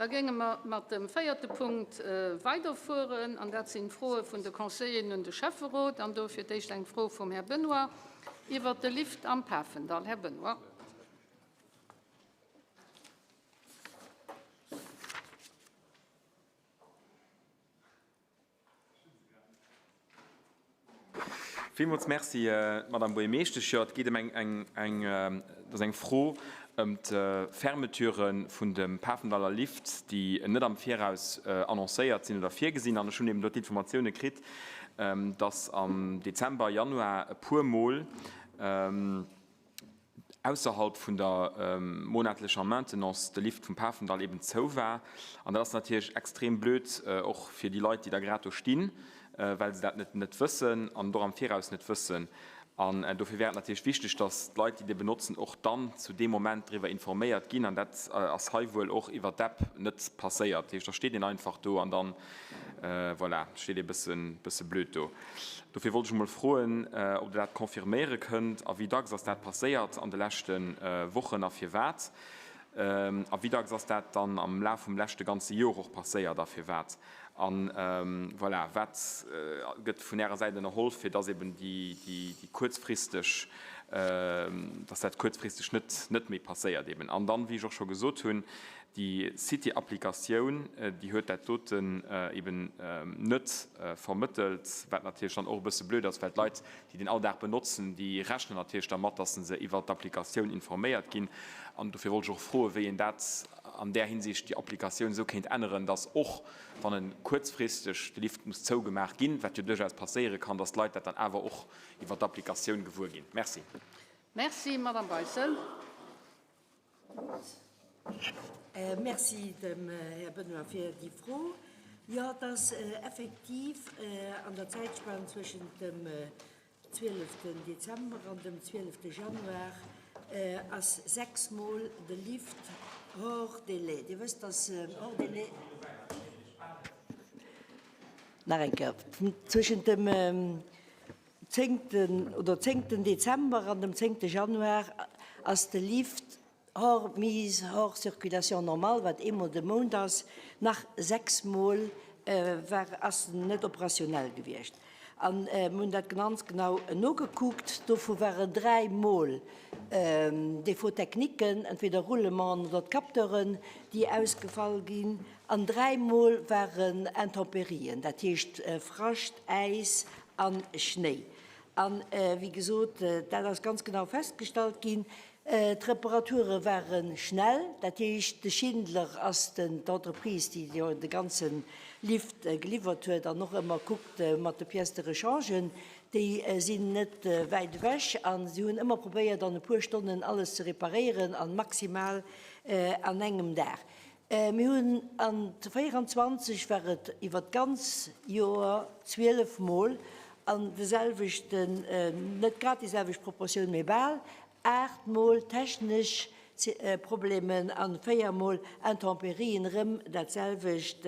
Da géinge mer mat dem véierte Punkt weiderfueren, an dat sinn d'Froe vun de Conseilleren un de Schäfferot. An do fir d'éischt eng Fro vum Här Benoy iwwert de Lift am Pafendall. Här Benoy. Villmools Merci, Madame Buergermeeschtesch. Jo, et geet ëm eng, eng, dat ass eng Fro ëm d'Fermeture vun dem Pafendaller Lift, déi net am Viraus annoncéiert sinn oder virgesinn. An ech hunn eben do d'Informatioune kritt, dass am Dezember, Januar e puermol, ausserhalb vun der monatlecher Maintenance de Lift vum Pafendall eben zou war. An dat ass natierlech extrem blöd, och fir déi Leit, déi da grad do stinn, well se dat net net wëssen an et och am Viraus net wëssen. An dofir wär et natierlech wichteg, dass d'Leit, déi dee benotzen, och dann zu deem Moment driwwer informéiert ginn. An dat ass hei wuel och iwwer d'App net passéiert. Dat heescht, da steet een einfach do an dann, voilà, steet ee bësse bësse blöd do. Dofir wollt ech emol froen, ob Der dat confirméiere kënnt a wéi dacks ass dat passéiert an de leschte Wochen a firwat? A wéi dacks ass dat dann am Laf vum leschte ganze Joer och passéiert a firwat? A voilà, wat gëtt vun Ärer Säit ënnerholl, fir dass eben déi kuerzfristeg, dass dat kuerzfristeg net net méi passéiert eben? An dann, wéi ech och scho gesot hunn, Déi City-Applikatioun, déi huet dat doten eben net vermëttelt, wat natierlech dann och e bësse blöd ass, well d'Leit, déi deen all Dag benotzen, déi rechnen natierlech dermat, dass se iwwert d'Applikatioun informéiert ginn. An dofir wollt ech och froen, wéi een dat an där Hinsicht, déi Applikatioun esou kéint änneren, dass och wann e kuerzfristeg de Lift muss zougemaach ginn, wat jo duerchaus passéiere kann, dass d'Leit dat dann awer och iwwert d'Applikatioun gewuer ginn. Merci. Merci, Madame Beissel. Merci dem Här Benoy fir déi Fro. Jo, et ass effektiv an der Zäitspann zwëschent dem 12 Dezember an dem 12 Januar ass sechsmol de Lift hors délai. Dir wësst, dass hors délai. Nach eng Kéier, zwëschent dem zéngten oder zéngten Dezember an dem zéngte Januar ass de Lift hors mise hors circulation normale, wat eemol de Mount ass, nach sechsmol war ass en net operationell gewiescht. An mir hunn dat ganz genau nogekuckt, dovu waren dräimol Défauts techniquen, entweder Roulementen oder d'Capteuren, déi ausgefall ginn, an dräimol waren Intempérien, dat heescht Frascht, Äis a Schnéi. An, wéi gesot, dat ass ganz genau festgestallt ginn. D'Reparature ware schnell, dat heescht, de Schindler ass den, d'Entreprise, déi jo de ganze Lift geliwwert huet an och ëmmer kuckt mat de Pièces de rechangen, déi sinn net wäit ewech a si hunn ëmmer probéiert, an e puer Stonnen alles ze reparéieren an maximal an engem Dag. Mir hunn an 24 war et iwwer d'ganz Joer 12 Mol an de selwechten, net grad déi selwecht Proportioun, mee bal, 8 Mol technesch Problemen an 4 Mol Intemperien, erëm dat selwecht.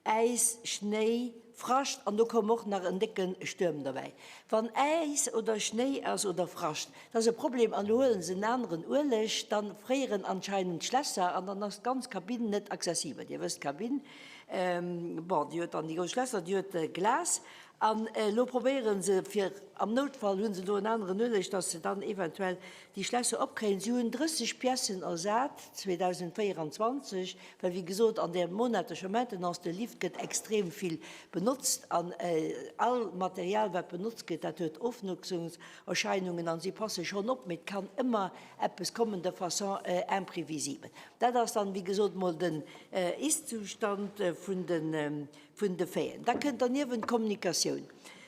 Äis, Schnéi, Frascht an do koum och nach en décke Stuerm derbäi. Wann Äis oder Schnéi ass oder Frascht, dat ass e Problem an do huele se en aneren Ueleg, dann fréieren anscheinend d'Schlässer an dann ass d'ganz Kabinn net accessibel. Dir wësst, d'Kabinn, bon, déi huet dann déi grouss Schlässer, déi huet Glas an elo probéiere se fir am Noutfall hu se do en aneren Ueleg, dass se dann eventuell déi Schlässer opkréien. Si hunn 30 Piècen ersat 2024. Well wéi gesot, an där monatlecher Maintenance, de Lift gëtt extrem vill benotzt an all Material wat benotzt gëtt, dat huet Ofnutzungserscheinungen an si passe schonn op, mee et kann ëmmer eppes kommen de façon imprévisible. Dat ass dann wéi gesot mol den Ist-Zustand vun de Faiten. Da kënnt derniewent d'Kommunikatioun.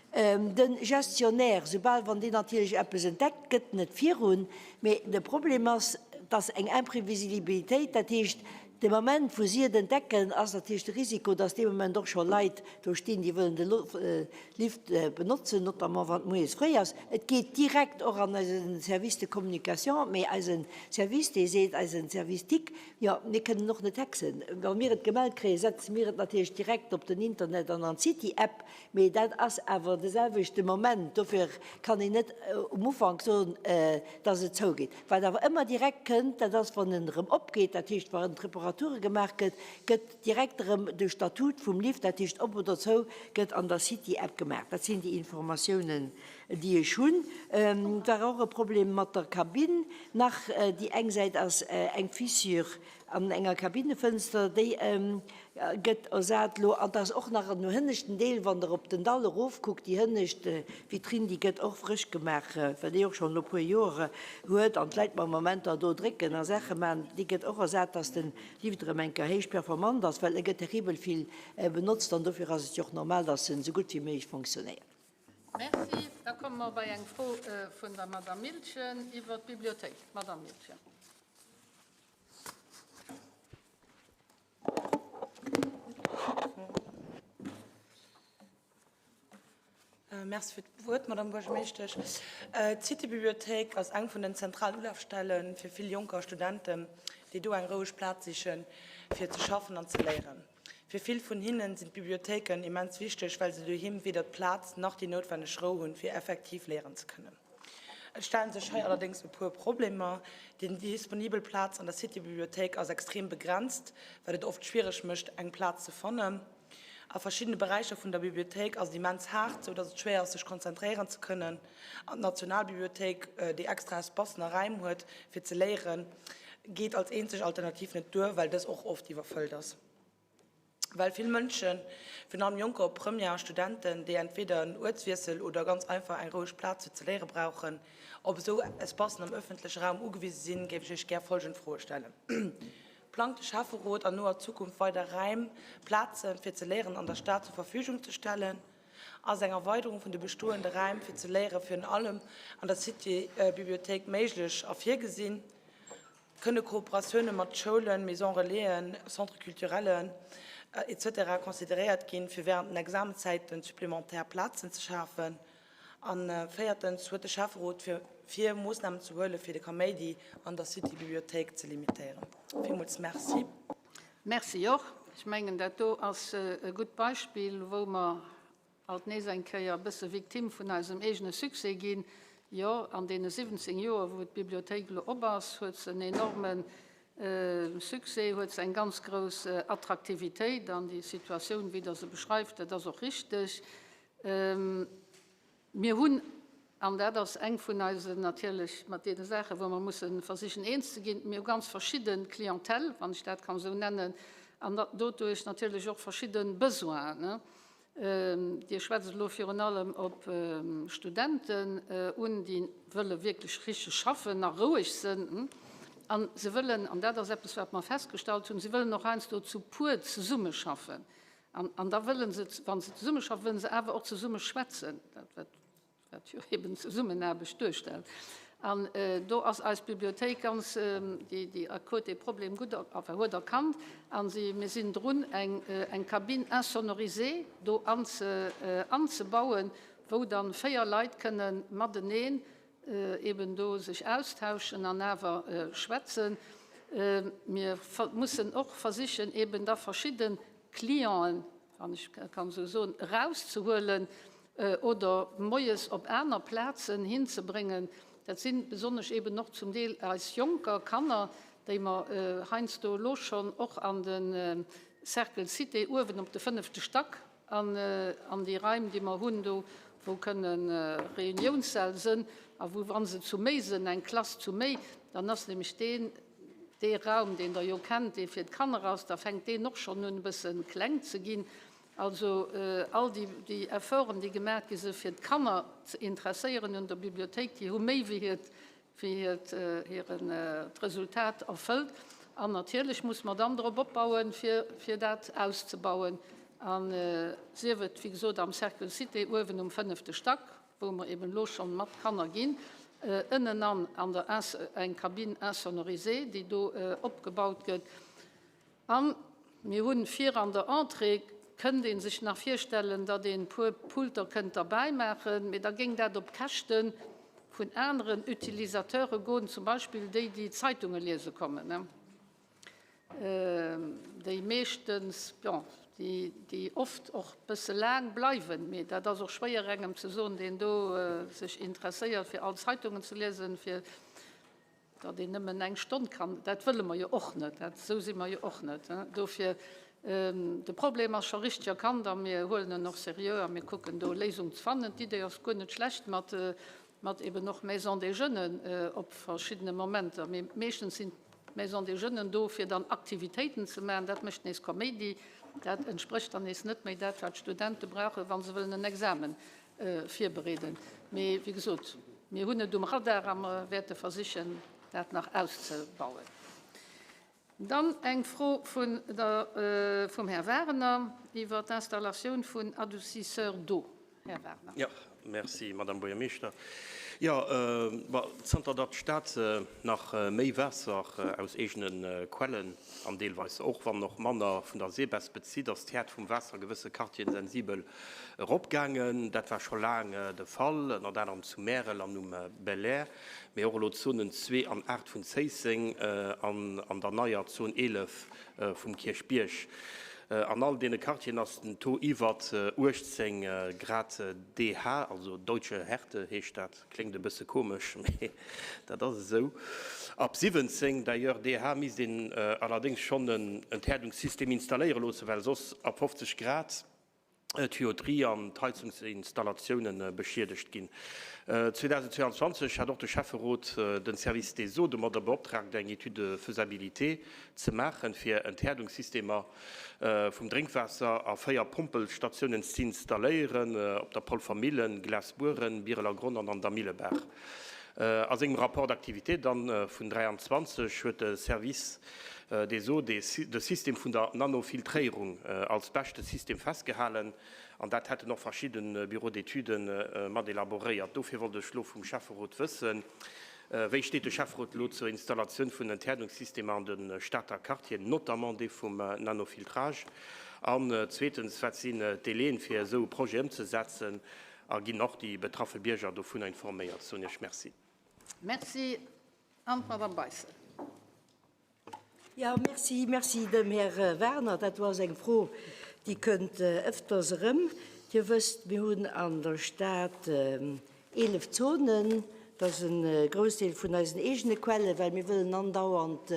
De Gestionnaire, soubal wann deen natierlech eppes entdeckt, gëtt en et virun. Mee de Problem ass, dass eng Imprévisibilitéit, dat heescht, de Moment wou si et entdecken, ass natierlech de Risiko, dass dee Moment och scho Leit do stinn, déi wëllen de Lift benotzen, notamment wann et moies fréi ass. Et geet direkt och an eise Service de communication, mee eise Service, dee seet, eise Service tic, jo, mir kënnen och net hexen. Wa mir et gemellt kréien, setze mir et natierlech direkt op den Internet an an d'City-App. Mee dat ass awer de selwechte Moment. Dofir kann een net um Ufank soen, dass et zougeet. Wat awer ëmmer direkt kënnt, dat ass, wann en erëm opgeet, dat heescht, wann d'Reparatur. Reparature gemaach gëtt, gëtt direkt erëm de Statut vum Lift, dat heescht op oder zou, gëtt an der City-App gemaach. Dat sinn déi Informatiounen, déi ech hunn. Et war och e Problem mat der Kabinn nach. Déi eng Säit ass eng Fissure An enger Kabinefënster, déi gëtt ersat elo. An et ass och nach en hënneschten Deel, wann Der op den Dall erofkuckt, déi hënnescht Vitrinn, déi gëtt och frësch gemaach, well déi och schonn elo e puer Joere huet an d'Leit mam Momenter do drécken a Saache maachen. Déi gëtt och ersat, dass de Lift erëm eng Kéier héich performant ass, well e gëtt terribel vill benotzt an dofir ass et jo och normal, dass en esou gutt wéi méiglech fonctionnéiert. Merci. Da komme mer bei eng Fro vun der Madame Miltgen iwwert d'Bibliothéik. Madame Miltgen. Merci fir d'Wuert, Madame Buergermeeschtesch. D'City-Bibliothéik ass eng vun den zentralen Ulafstelle fir vill Jonker a Studenten, déi do eng roueg Plaz sichen, fir ze schaffen an ze léieren. Fir vill vun hinnen sinn d'Bibliothéiken immens wichteg, well se doheem weder d'Plaz nach déi noutwenneg Rou hunn, fir effektiv léieren ze kënnen. Et stellen sech hei allerdéngs e puer Problemer. Déi disponibel Plaz an der City-Bibliothéik ass extrem begrenzt, wat et oft schwiereg mécht, eng Plaz ze fannen. A verschiddene Beräicher vun der Bibliothéik ass et immens haart, sou dass et schwéier ass, sech konzentréieren ze kënnen. An d'Nationalbibliothéik, déi extra Espacen a Räim huet, fir ze léieren, geet als eenzeg Alternativ net duer, well dës och oft iwwerfëllt ass. Well vill Mënschen, virun allem Jonker op Première a Studenten, déi entweder en Uertswiessel oder ganz einfach eng roueg Plaz fir ze léiere brauchen, op esou Espacen am ëffentleche Raum ugewise sinn, géif ech Iech gär folgend Froe stellen, Plangt de Schäfferot an noer Zukunft weider Räim, Plaze fir ze léieren an der Stad zur Verfügung ze stellen? Ass eng Erweiderung vun de bestoende Räim fir ze léiere virun allem an der City-Bibliothéik méiglech a virgesinn? Kënne Kooperatioune mat Schoulen, Maisons Relaisen, Centres culturellen, etc. Consideréiert ginn, fir wärend den Examenzäiten supplémentaire Plazen ze schafen? A véiertens, Huet de Schäfferot fir vir, Moossnamen ze huelen, fir de Kaméidi an der City-Bibliothéik ze limitéieren? Villmools Merci. Merci och. Ech mengen, dat do ass e gutt Beispill, wou mer alt nees eng Kéier e bësse Victime vun eisem eegene Succès ginn. Jo, an deene 17 Joer, wou d'Bibliothéik elo op ass, huet se en enorme Succès, huet se eng ganz grouss Attraktivitéit. An déi Situatioun, wéi Der se beschreift, dat ass och richteg. Mir hunn, an dat ass eng vun eisen natierlech mat deene Saachen, wou mer musse versichen eens ze ginn, mir hu ganz verschidde Clientèle, wann ech dat kann esou nennen, an doduerch natierlech och verschidde Besoinen. Dir schwätzt elo virun allem op Studenten un, déi wëlle wierklech richteg schaffen a roueg sënn. A se wëllen, an dat ass eppes, wat mer festgestallt hunn, se wëllen och heiansdo zu puer zesummeschaffen. An da wëlle se, wa se zesummeschaffen, wëlle se awer och zesumme schwätzen. Dat, wat jo eben Zesummenaarbecht duerstellt. An do ass eis Bibliothéik ganz, déi, déi huet dee Problem gutt, enfin huet erkannt a si, mir sinn drun eng, eng Cabine insonorisée do anze, anzebauen, wou dann 4 Leit kënnen mateneen eben do sech austauschen an awer schwätzen. Mir mussen och versichen eben da verschidde Clienten, wann ech kann esou soen, erauszehuelen oder moies op aner Plazen hinzebréngen. Dat si besonnesch eben och zum Deel eis Jonker, Kanner, déi mer heiansdo elo schonn och an de Cercle Cité uewen op de fënnefte Stack an an déi Raim, déi mer hunn do, wou kënne Reuniounssäll sënn a wou, wa se zu méi sënn, eng Klass zu méi, dann ass nämlech deen, Dee Raum, deen Der jo kennt, dee fir d'Kanner ass, da fänkt deen och schonn un e bësse kleng ze ginn. Also all déi Efforten, déi gemaach gi si fir d'Kanner ze interesséieren un der Bibliothéik, déi hu méi wéi hiert, wéi hiert, hiren, d'Resultat erfëllt. An natierlech muss mer dann drop opbauen, fir, fir dat auszebauen. A sief et, wéi gesot, am Cercle Cité uewen um fënnefte Stack, wou mer eben elo schonn mat Kanner ginn, ënnen an an der eng Cabine insonorisée, déi do opgebaut gëtt. A mir hunn vir an der Entrée, kënnt ee sech nach virstellen, datt een e puer Pulter kënnt derbäimaachen, mee da géing dat op Käschte vun aneren Utilisateure goen, zum Beispill déi, déi Zeitunge liese kommen. déi meeschtens, bon, déi oft och bësse laang bleiwen, mee dat ass och schwéier engem ze soen, deen do sech interesséiert fir all Zeitungen ze liesen, fir. datt een nëmmen eng Stonn kann, dat wëlle mer jo och net, dat, esou si mer jo och net. Dofir, de Problem ass scho richteg erkannt a mir huelen en och seriö a mir kucken do Léisung ze fannen. D'Idee ass guer net schlecht mat, mat eben och Maison des Jeunes op verschiddene Momenter, mee meeschtens sinn d'Maison des Jeunes do fir dann Aktivitéiten ze maachen, dat mécht nees Koméidi, dat entsprécht dann nees net méi dat wat d'Studente brauchen, wa se wëllen en Examen virbereeden. Mee wéi gesot, mir hunn et um Radar a mer wäerte versichen, dat nach auszebauen. Dann eng Fro vun der, vum Här Wagener iwwer d'Installatioun vun Adoucisseurs d'eau. Här Wagener. Jo, merci, Madame Buergermeeschter. Jo, bon, zanter datt d'Stad nach méi Waasser aus eegene Quellen an deelweis och, wann och manner, vun der SEBES bezitt, ass d'Häert vum Waasser a gewësse Quartieren sensibel Eropgaangen. Dat war scho laang de Fall, ënnert anerem zu Märel an um Belair, mee och elo d'Zonen 2 an 8 vun Zéisseng an an der neier Zon 11 vum Kierchbierg. An all deene Quartieren ass den Taux iwwert 18 Grad DH, also Deutsche Härte heescht dat, kléngt e bësse komesch, mee dat ass esou. Ab 17 d'ailleurs DH misst een allerdéngs schonn en Enthäerdungssystem installéiere loossen, well soss ab 50 Grad d'Tuyauterie an d'Heizungsinstallatiounen beschiedegt ginn. 2022 hat och de Schäfferot den Service des Eaux domadder beoptraagt, eng Étude de faisabilité ze maachen, fir Enthäerdungssystemer vum Drénkwaasser a 4 Pompelstatiounen z'installéieren, op der Polvermillen, Glasbueren, Birelergronn an an der Millebaach. A sengem Rapport d'activité dann vun 23 huet de Service des Eaux de System vun der Nanofiltréierung als beschte System festgehalen an dat hätten och verschidde Bureaux d'études mat elaboréiert. Dofir wollt ech elo vum Schäfferot wëssen, Wéi steet de Schäfferot elo zur Installatioun vun Enthäerdungssystemer an de Stater Quartieren, notamment dee vum Nanofiltrage? An zweetens, wat sinn d'Délaiën, fir esou e Projet ëmzesetzen? A ginn och déi betraffe Bierger dovunner informéiert? Soen Iech Merci. Merci. An d'Madame Beissel. Jo, merci. Merci dem Här Werner. Dat do ass eng Fro, déi kënnt ëfters erëm. Dir wësst, mir hunn an der Stad 11 Zonen. Dat ass e Groussdeel vun eisen eegene Quellen, well mir wëllen andauernd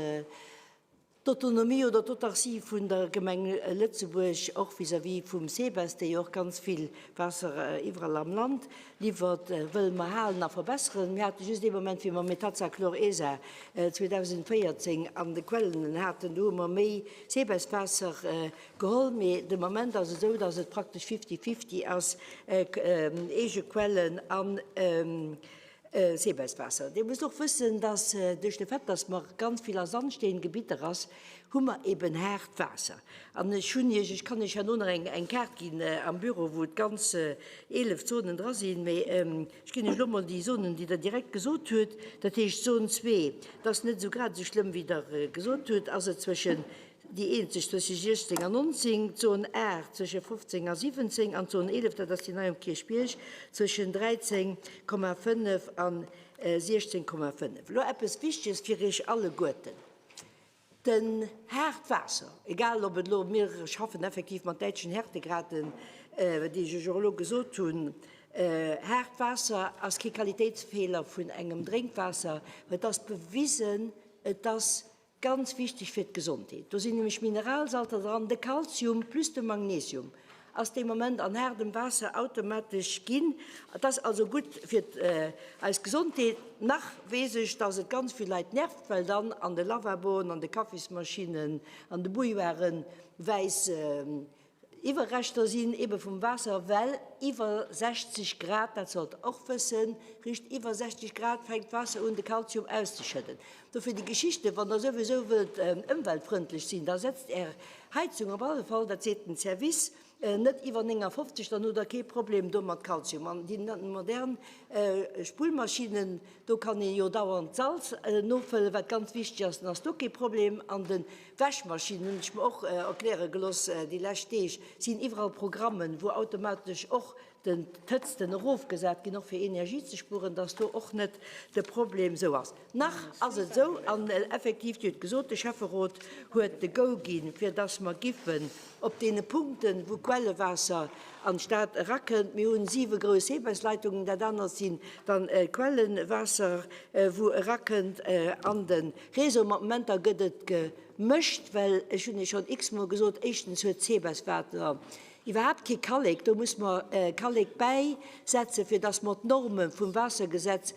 D'Autonomie oder d'Autarcie vun der Gemeng Lëtzebuerg, och vis-à-vis vum SEBES, dee jo och ganz vill Waasser iwwerall am Land liwwert, wëlle mer halen a verbesseren. Mir hate just ee Moment, wéi mer Metazachlor ESA 2014 an de Quellen haten, do hu mer méi SEBES-Waasser geholl. Mee de Moment ass et esou, datt et praktesch fifty-fifty ass, eege Quellen an Seebäiswaasser. Dir musst och wëssen, dass duerch de Fait, dass mer ganz vill a Sandsteengebitter ass, hu mer eben haart Waasser. An ech hunn Iech, ech kann Iech herno nach eng eng Kaart ginn am Büro, wou d'ganz 11 Zonen dra sinn, mee ech ginn Iech elo mol déi Zonen, déi Der direkt gesot hutt. Dat heescht Zon zwee, dat ass net esou grad esou schlëmm, wéi Der gesot hutt, ass et zwëschen déi eenzeg zwësche 16 an 19, d'Zon 8 zwësche 15 a 17 an d'Zon 11, dat ass déi nei um Kierchbierg, zwëschen 13,5 an 16,5. Elo eppes Wichteges fir Iech alleguerten, Den haart Waasser, egal ob et elo, mir schaffen effektiv mat däitschen Härtegraden, déi ech Iech och elo gesot hunn, haart Waasser ass kee Qualitéitsfeeler vun engem Drénkwaasser, et ass bewisen, et ass Ganz wichteg fir d'Gesondheet. Do sinn nämlech Mineralsalter dran, de Kalzium plus de Magnesium ass dee Moment an haardem Waasser automatesch ginn. Et ass also gutt fir eis Gesondheet. Nach weess ech, dass et ganz vill Leit nervt, well dann an de Lavaboen, an de Kaffismaschinnen, an de Bouilloiren wäiss Iwwerreschter sinn ebe vum Waasser, well iwwer 60 Grad, dat sollt Der och wëssen, richt iwwer 60 Grad fänkt d'Waasser un de Kalzium auszeschëdden. Dofir déi Geschichte, wann Der souwisou wëllt ëmweltfrëndlech sinn, da setzt Är Heizung op alle Fall, dat seet den Service, net iwwer 59, dann hutt Der kee Problem do mat Kalzium. An déi modern Spullmaschinnen, do kann ee jo dauernd d'Salz nofëllen, wat ganz wichteg ass, dann ass do kee Problem. An de Wäschmaschinen, hunn ech mer och erkläre geloss déi lescht Deeg, sinn iwwerall Programmen, wou automatesch och. den d'Hëtzten erofgesat ginn, och fir Energie ze spueren, dass do och net de Problem esou ass. Nach ass et esou, an effektiv, Dir hutt gesot, de Schäfferot huet de Go ginn, fir dass mer giffen op deene Punkten, wou Quellewaasser an d'Stad erakënnt, mir hunn siwe grouss Hebeisleitungen, dat anert sinn dann Quellenwaasser, wou erakënnt an de Réseau. Mat Momenter gëtt et gemëscht, well ech hunn Iech schonn x-mol gesot, éischtens huet d'Seebeswaasser Iwwerhaapt kee Kallek, do muss mer Kallek bäisetzen, fir dass mer d'Norme vum Waassergesetz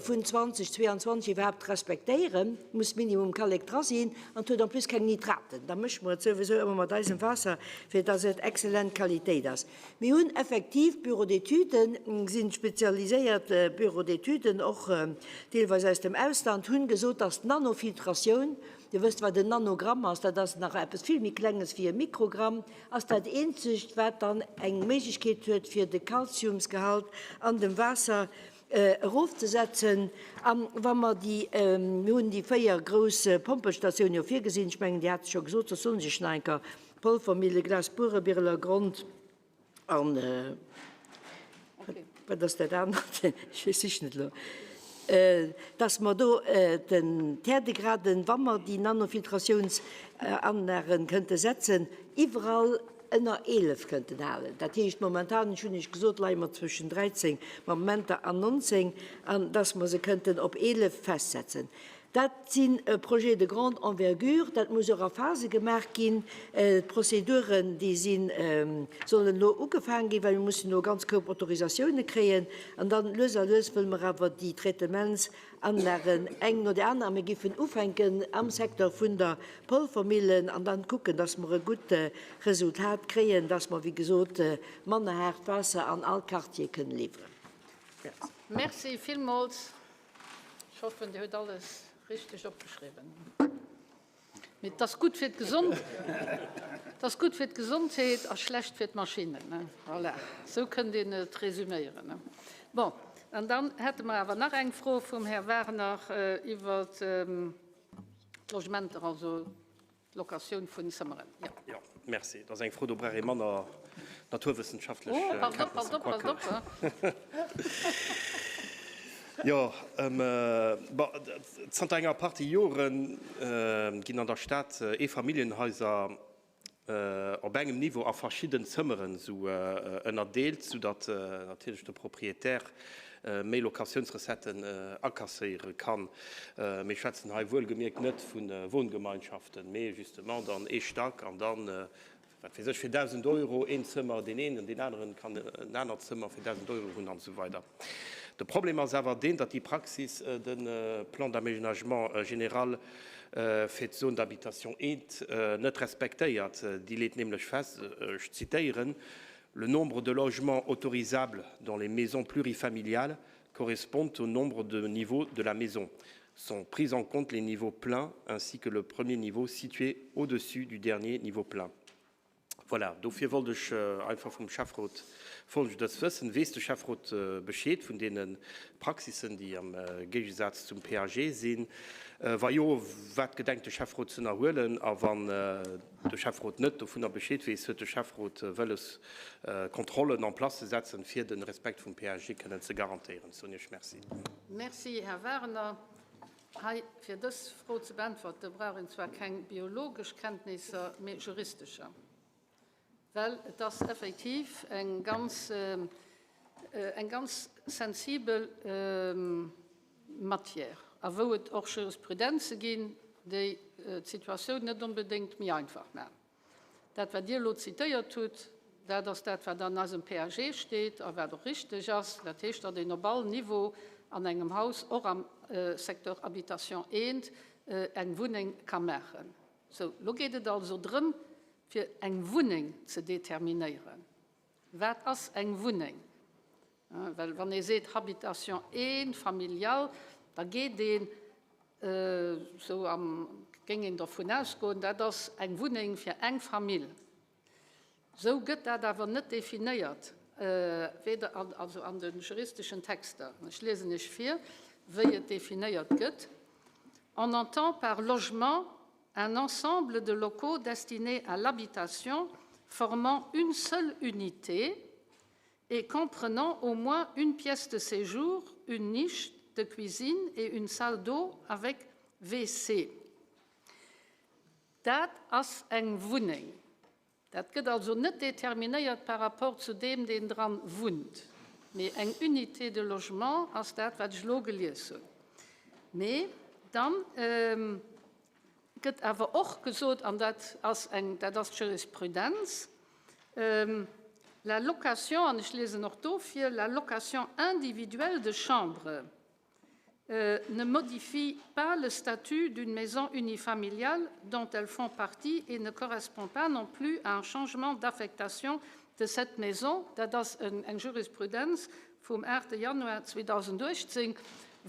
vun 2022 iwwerhaapt respektéieren, muss minimum Kallek dra sinn an et huet en plus keng Nitraten. Da mësche mer et souwisou ëmmer mat eisem Waasser, fir dass et exzellent Qualitéit ass. Mir hunn effektiv Bureaux d'études, sinn spezialiséiert Bureaux d'études, och deelweis aus dem Ausland, hunn gesot, dass d'Nanofiltratioun, Dir wësst, wat en Nanogramm ass, dat ass nach eppes vill méi Klenges wéi e Mikrogramm, ass dat eenzegt, wat dann eng Méiglechkeet huet, fir de Kalziumsgehalt an dem Waasser erofzesetzen. A wa mer déi, mir hunn déi 4 grouss Pompelstatioune jo virgesinn, ech mengen, Dir hat et scho gesot, soss soen ech ech nach eng Kéier, Polvermille, Glasbure, Birelergrond, An wat ass dat anert? Ech sichen et elo. Dass mer do den Terdegraden, wa mer déi Nanofiltrationsanlagen kënnte setzen, iwwerall ënner 11 kënnten halen. Dat heescht, momentan, ech hunn Iech gesot, leie mer zwëschen 13 Momenter an 19, an dass mer se kënnten op 11 festsetzen. Dat si Projets de grande envergure, dat muss och a Phase gemaach ginn. D'Prozeduren, déi sinn, sollen elo ugefaangen ginn, well mir mussen elo e ganz Koup Autorisatiounen kréien. An dann lues a lues wëlle mer awer déi Traitementsanlagen eng no där anerer, a mir géifen ufänken am Secteur vun der Polvermillen an dann kucken, dass mer e gutt Resultat kréien, dass mer, wéi gesot, manner haart Waasser an all Quartier kënnen liwweren. Merci. Merci villmools. Ech hoffen, Dir hutt alles richteg opgeschriwwen. Mee et ass gutt fir d'Gesond, et ass gutt fir d'Gesondheet a schlecht fir d'Maschinnen. Voilà, esou kënnt een et resüméieren. Bon, an dann hätte mer awer nach eng Fro vum Här Wagner iwwert d'Logementer, also Locatioun vun Zëmmeren, jo. Jo, merci. Dat ass eng Fro, do brauch ee manner naturwëssenschaftlech Oh, passt op, passt op, passt op. Jo, bon, zanter enger Partie Jore ginn an der Stad Eefamilljenhaiser op engem Niveau a verschidden Zëmmeren esou ënnerdeelt, soudatt natierlech de Proprietär méi Locatiounsrecetten akasséiere kann. Mir schwätzen hei wuelgemierkt net vu Wohngemeinschaften, mee justement dann ee Stack an dann, wat weess ech, fir 1.000 Euro een Zëmmer, deen een, deen aneren kann en anert Zëmmer fir 1.000 Euro hunn an esou weider. De Problem ass awer deen, datt déi Praxis de Plan d'aménagement général fir d'Zone d'habitation I net respektéiert. Déi leet nämlech fest, ech zitéieren, Le nombre de logements autorisables dans les maisons plurifamiliales correspond au nombre de niveaux de la maison. Sont pris en compte les niveaux pleins ainsi que le premier niveau situé au-dessus du dernier niveau plein. Voilà, dofir wollt ech einfach vum Schäfferot Folgendes wëssen, Weess de Schäfferot Bescheed vun deene Praxissen, déi am Géigesaz zum PAG sinn? Wa jo, wat gedenkt de Schäfferot ze ënnerhuelen? A wann de Schäfferot net dovunner Bescheed weess, huet de Schäfferot wëlles, Kontrollen en place ze setzen, fir de Respekt vum PAG kënnen ze garantéieren? Soen Iech Merci. Merci, Här Wagener. Hei, fir dës Fro ze beäntwerte brauch een zwar keng biologesch Kenntnisser, mee juristescher, well et ass effektiv eng ganz, eng ganz sensibel Matière a wou et och Jurisprudenze ginn, déi d'Situatioun net onbedéngt méi einfach maachen. Dat, wat Dir elo zitéiert hutt, dat ass dat, wat an eisem PAG steet a wat och richteg ass. Dat heescht, datt een op all Niveau an engem Haus, och am Secteur Habitation I, eng Wunneng ka maachen. Sou, elo geet et also drëm, fir eng Wunneng ze determinéieren. Wat ass eng Wunneng? Well wann ee seet Habitation I familiale, da geet een esou am, géing een dervun ausgoen, dat ass eng Wunneng fir eng Famill. Esou gëtt dat awer net definéiert, weder an, also an de juristeschen Texter. Ech liesen Iech vir, wéi et definéiert gëtt, On entend par logement un ensemble de locaux destinés à l'habitation formant une seule unité. Et comprenant au moins une pièce de séjour, une niche de cuisine et une salle d'eau avec WC. Dat ass eng Wunneng. Dat gëtt also net determinéiert par rapport zu deem, deen dran wunnt, mee eng Unité de logement ass dat, wat ech elo gelies hunn. Mee dann gëtt awer och gesot, an dat ass eng, dat ass d'Jurisprudenz, La location, an ech liesen och do vir, la location individuelle de chambres ne modifie pas le statut d'une maison unifamiliale dont elles font partie et ne correspond pas non plus à un changement d'affectation de cette maison. Dat ass eng Jurisprudenz vum 8 Januar 2018,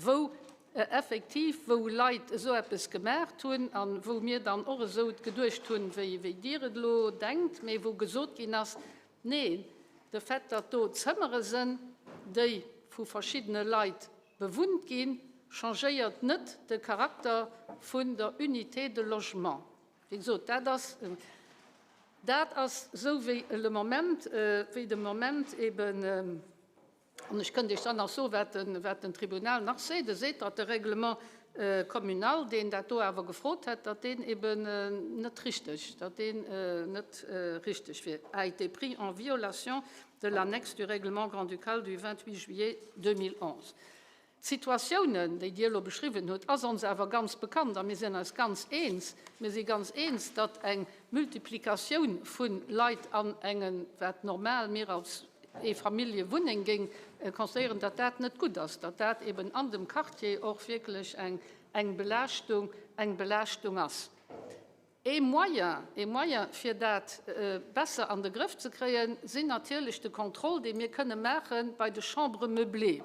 wou effektiv, wou Leit esou eppes gemaacht hunn a wou mir dann och esou geduecht hunn, wéi Dir et elo denkt, mee wou gesot ginn ass, Neen, de Fait, datt do Zëmmere sënn, déi vu verschiddene Leit bewunnt ginn, changéiert net de Charakter vun der Unité de logement. Wéi gesot, dat ass, dat ass esou wéi le Moment, wéi de Moment eben. An ech kënnt Iech dann nach soen, wat den, wat den Tribunal nach seet. E seet, datt de Règlement communal, deen dat do awer gefrot hätt, datt deen eben net richteg, datt deen net richteg wier, a été pris en violation de l'annexe du Règlement grand-ducal du 28 juillet 2011. D'Situatiounen, déi Dir elo beschriwwen hutt, ass ons awer ganz bekannt a mir sinn eis ganz eens, mir si ganz eens, datt eng Multiplikatioun vu Leit an engen, wat normal mir als Eefamilljewunneng géing considéieren, datt dat net gutt ass, datt dat eben an dem Quartier och wierklech eng Belaaschtung, eng Belaaschtung ass. Ee Moyen, ee Moyen, fir dat besser an de Grëff ze kréien, sinn natierlech de Contrôle, dee mir kënne maache bei de Chambres meublées.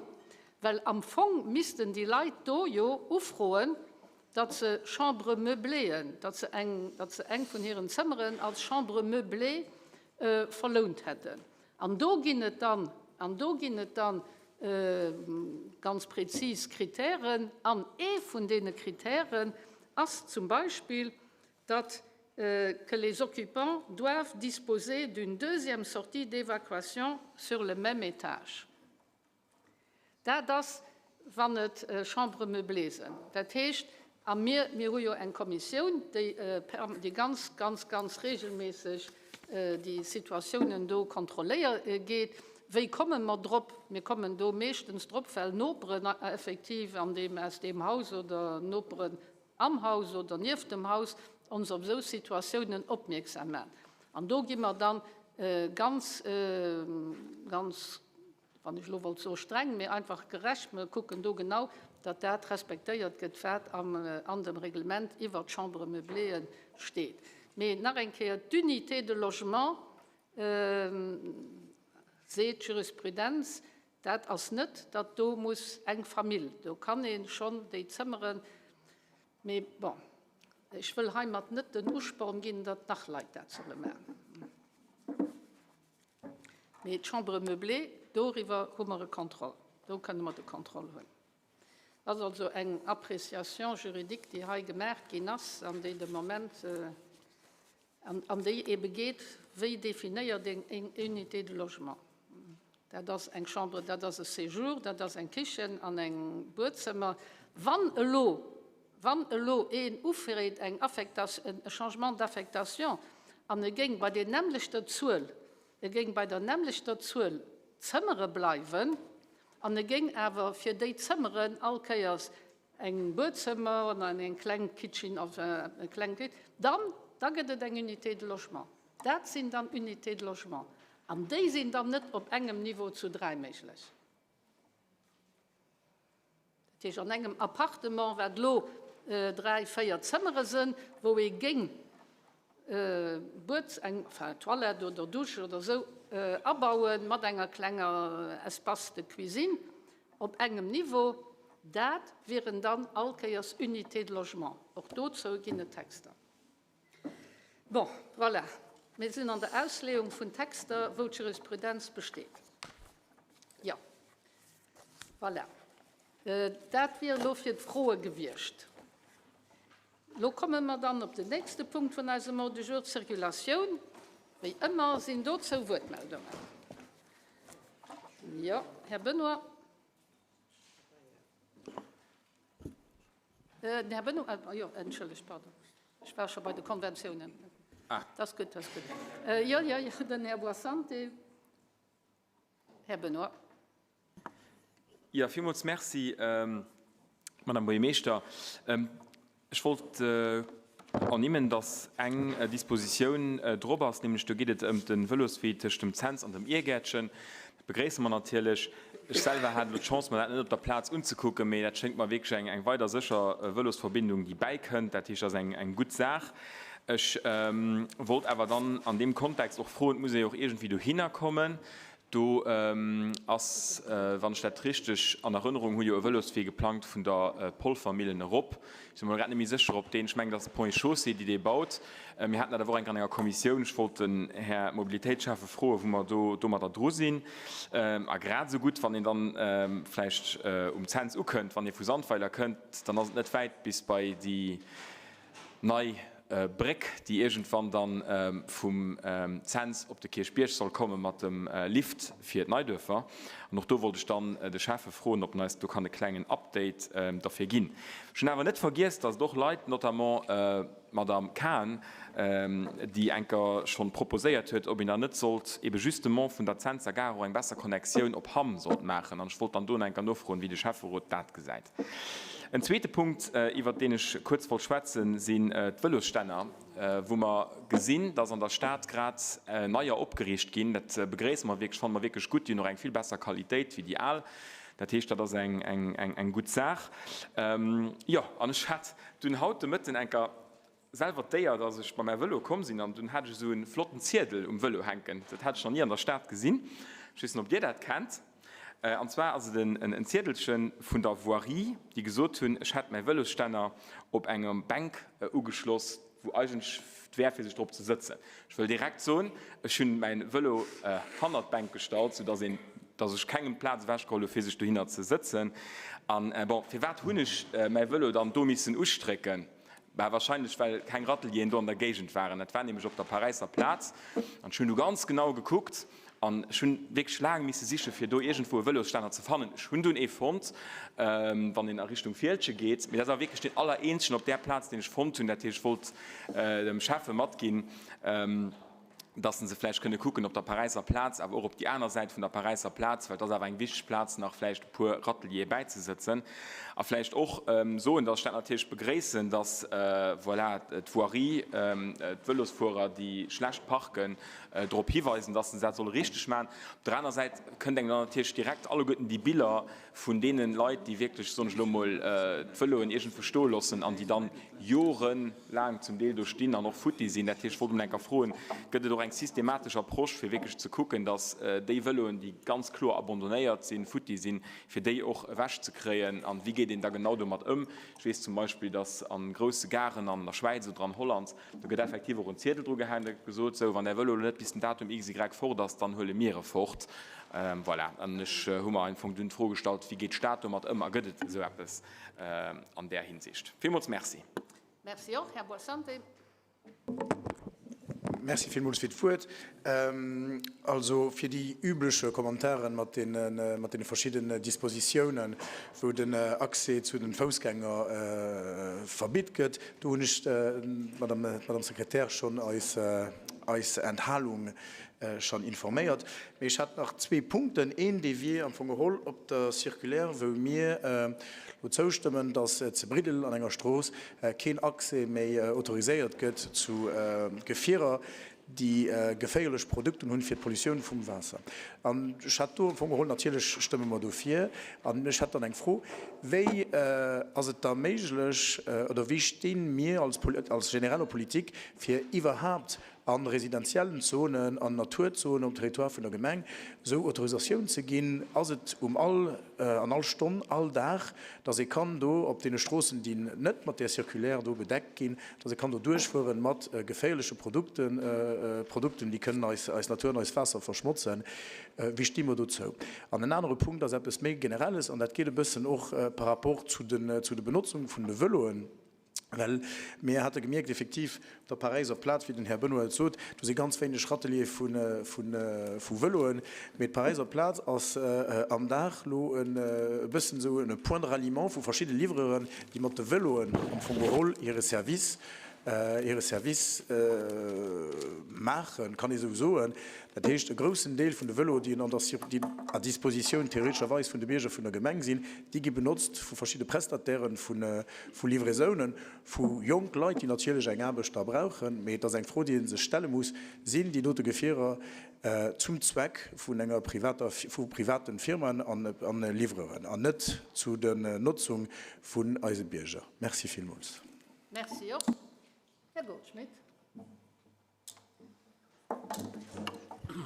Well am Fong missten déi Leit do jo ufroen, datt se Chambres meubléeën, datt se eng, datt se eng vun hiren Zëmmeren als Chambre meublée verlount hätten. An do ginn et dann, an do ginn et dann ganz prezis Kritären. An ee vun deene Kritären ass zum Beispill, datt que les occupants doivent disposer d'une deuxième sortie d'évacuation sur le même étage. Dat ass, wann et Chambres meublées sinn. Dat heescht, a mir, mir hu jo eng Kommissioun, déi, déi ganz, ganz, ganz regelméisseg déi Situatiounen do kontrolléier geet. Wéi komme mer drop? Mir kommen do meeschtens drop, well Noperen effektiv an deem, aus deem Haus oder Noperen am Haus oder nieft dem Haus ons op esou Situatiounen opmierksam maachen. An do gi mer dann ganz, ganz wann ech elo wollt soe streng, mee einfach gerecht, mer kucken do genau, datt dat respektéiert gëtt, wat an dem Reglement iwwert d'Chambres meublées steet. Mee nach eng Kéier, d'Unité de logement, seet d'Jurisprudenz, dat ass net, datt do muss eng Famill, do kann ee schonn déi Zëmmeren, mee bon, ech wëll heimat net den Usporn ginn, datt nach Leit dat solle maachen. Mee d'Chambre meublée, doriwwer hu mer e Contrôle, do kënne mer de Contrôle hunn. Dat ass also eng Appréciation juridique, déi hei gemaach ginn ass an déi de Moment, an déi eebe geet, wéi definéiert een eng Unité de logement? Dat ass eng Chambre, dat ass e Séjour, dat ass eng Kichen an eng Buedzëmmer. Wann elo, wann elo een ufreet eng Affectation, e Changement d'affectation an e géing bei där nämmlechter Zuel, e géing bei der nämmlechter Zuel Zëmmere bleiwen an e géing awer fir déi Zëmmeren all Kéiers eng Buedzëmmer an eng kleng Kitchen, enfin e klengt, dann, da gëtt et eng Unité de logement. Dat sinn dann Unités de logement an déi sinn dann net op engem Niveau zu 3 méiglech. Dat heescht, an engem Appartement, wat elo 3, 4 Zëmmere sënn, wou ee géing Bued, eng, enfin Toilette oder Douche oder esou abaue mat enger klenger Espace de cuisine op engem Niveau, dat wieren dann allkéiers Unités de logement. Och dozou ginn et Texter. Bon, voilà, mir sinn an der Ausleeung vun Texter, wou d'Jurisprudenz besteet. Jo, voilà. Dat wier elo fir d'Froe gewiescht. Elo komme mer dann op den nächste Punkt vun eisem Ordre du jour, d'Circulatioun. Wéi ëmmer sinn dozou Wuertmeldungen. Jo, Här Benoy. Den Här Benoy, jo, entschëllegt, pardon, ech war scho bei de Konventiounen. Dat ass gutt, dat ass gutt. Jo, jo, jo, den Här Boissante. Här Benoy. Jo, villmools Merci, Madame Buergermeeschter. Ech wollt ernimmen, dass eng Dispositioun drop ass, nämlech do geet et ëm de Vëloswee tëscht dem Cents an dem Iergäertchen. Dat begréisse mer natierlech. Ech selwer hat elo d'Chance, mer dat net op der Plaz unzekucken, mee dat schéngt mer wierklech eng weider sécher Vëlosverbindung, déi bäikënnt. Dat heescht, dat ass eng gutt Saach. Ech wollt awer dann an deem Kontext och froen, et muss ee jo och iergendwéi dohinner kommen, Do ass, wann ech dat richteg an Erënnerung hunn, jo e Vëloswee geplangt vun der Polvermillen erop. Ech si mer grad net méi sécher, ob deen, ech mengen, et ass d'Ponts et Chaussées, déi dee baut. Mir haten dat awer och eng Kéier an enger Kommissioun. Ech wollt den Här Mobilitéitsschäffe froen, wou mer do domadder dru sinn. A grad esou gutt, wann een dann vläicht um Cents ukënnt, wann ee vu Sandweiler kënnt, dann ass et net wäit bis bei déi nei Bréck, déi iergendwann dann vum Cents op de Kierchbierg soll komme mat dem Lift fir d'Neiduerfer. An och do wollt ech dann de Schäffe froen, ob en eis do kann e klengen Update derfir ginn. Ech hunn awer net vergiess, datt et och Leit, notamment d'Madame Cahen, déi enker schonn proposéiert huet, ob een dann net sollt ebe justement vun der Centser Gare och eng besser Connectioun op Hamm sollt maachen. An ech wollt dann do nach enker nofroen, wéi de Schäfferot dat gesäit. En zweete Punkt, iwwert deen ech kuerz wollt schwätzen, sinn d'Vëlosstänner, wou mer gesinn, dass an der Stad grad neier opgeriicht ginn. Dat begréisse mer wierklech, fanne mer wierklech gutt. Déi hunn och eng vill besser Qualitéit wéi déi al. Dat heescht, dat ass eng gutt Saach. Jo, an ech hat dunn haut de Mëtten enker selwer d'Éier, dass ech bei mäi Vëlo komm sinn an dunn hat ech esou e flotten Ziedel um Vëlo hänken. Dat hat ech nach ni an der Stad gesinn. Ech weess net, ob Dir dat kennt. An zwar ass et en Ziedelche vun der Voirie, déi gesot hunn, ech hätt mäi Vëlosstänner op enger Bänk ugeschloss, wou eigentlech et wär, fir sech drop ze sëtzen. Ech wëll direkt soen, ech hunn mäi Vëlo hannert d'Bänk gestallt, soudass een, dass ech kengem d'Plaz ewechgeholl hu fir sech dohinner ze sëtzen. An bon, firwat hunn ech mäi Vëlo dann do missen ustrécken? Bah, wahrscheinlech well keng Ratelier'en do an der Géigend waren. Dat war nämlech op der Paräisser Plaz. An ech hunn du ganz genau gekuckt an ech hunn wierklech laang misse siche fir do iergendwou e Vëlosstänner ze fannen. Ech hunn dunn ee fonnt, wann een a Richtung Fieldge geet. Mee dat ass awer wierklech deen allereenzegen op där Plaz, deen ech fonnt hunn. Dat heescht, ech wollt dem Schäffe matginn, dass se vläicht kënne kucken op der Paräisser Plaz, awer och op déi aner Säit vun der Paräisser Plaz, well et ass awer eng wichteg Plaz, nach vläicht e puer Ratelierë bäizesëtzen. A vläicht och soen, dass ech dat natierlech begréissen, dass, voilà, d'Voirie, d'Vëlosfuerer, déi schlecht parken, drop hiweisen, dass se dat solle richteg maachen. Op der aner Säit kënnt engem dann natierlech direkt alleguerten déi Biller vun deene Leit, déi wierklech, soen ech elo emol, d'Vëloen iergendwou stoe loossen an déi dann jorelaang zum Deel do stinn an och futti sinn. Dat heescht, ech wollt emol eng Kéier froen, Gëtt et och eng systematesch Approche, fir wierklech ze kucken, datt déi Vëloen, déi ganz kloer abandonnéiert sinn, futti sinn, fir déi och ewechzekréien? An wéi geet een da genau domat ëm? Ech weess zum Beispill, datt a grousse Garen an der Schwäiz oder an Holland, do gëtt effektiv och en Ziedel dru gehaangen, da gëtt gesot, Sou, wann Är Vëlo elo net bis den Datum XY fort ass, dann huele mir e fort. Voilà. An ech hu mer am Fong dunn d'Fro gestallt, Wéi geet d'Stad domat ëm a gëtt et esou eppes? an där Hinsicht. Villmools Merci. Merci och, Här Boissante. Merci villmools fir d'Wuert. Also fir déi übleche Kommentaren mat deene, mat deene verschidden Dispositiounen, wou den Accès zu den Foussgänger verbitt gëtt, do hunn ech, d'Madame, d'Madame Sekretär schonn eis, eis Enthalung schonn informéiert. Mee ech hätt nach zwee Punkten. Een, dee wier am Fong geholl op der Circulaire, wou mir elo zoustëmmen, datt zu Briddel an enger Strooss keen Accès méi autoriséiert gëtt zu Gefierer, déi geféierlech Produkten hunn fir d'Pollutioun vum Waasser. An ech hätt do am Fong geholl, natierlech stëmme mer dofir, an ech hätt dann eng Fro, Wéi ass et da méiglech oder wéi sti mir als genereller Politik, fir iwwerhaapt a residentiellen Zonen, an Naturzonen um Territoire vun der Gemeng esou Autorisatioun ze ginn, ass et um all, an all Stonn, all Dag, dass ee kann do op deene Stroossen, déi net mat där Circulaire do bedeckt ginn, dass ee kann do duerchfueren mat geféierleche Produkten, Produkten, déi kënnen eis, eis Natur an eist Waasser verschmotzen. Wéi sti mer dozou? An en anere Punkt ass eppes méi Generelles, an dat geet e bëssen och par rapport zu de, zu de Benotzung vun de Vëloen. Well mir hate gemierkt, effektiv, op der Paräiser Plaz, wéi den Här Benoy et sot, do si ganz wéineg Râteliere vu Vëloen, mee d'Paräiser Plaz ass am Dag lo e bëssen esou e Point de ralliement vu verschidde Livreuren, déi mat de Vëloen am Fong geholl hire Service, hire Service maachen, kann ee sou soen. Dat heescht, e groussen Deel vun de Vëloe, déi an der, déi à disposition theoretescherweis vun de Bierger vun der Gemeng sinn, déi gi benotzt vu verschidde Prestatairen vu Livraisounen, vu jonk Leit, déi natierlech eng Aarbecht da brauchen. Mee et ass eng Fro, déi ee sech stelle muss, Sinn déi dote Gefierer zum Zweck vun enger privater, vu privaten Firmaen an Livreuren an net zu der Notzung vun eise Bierger? Merci villmools. Merci och. Här Goldschmidt.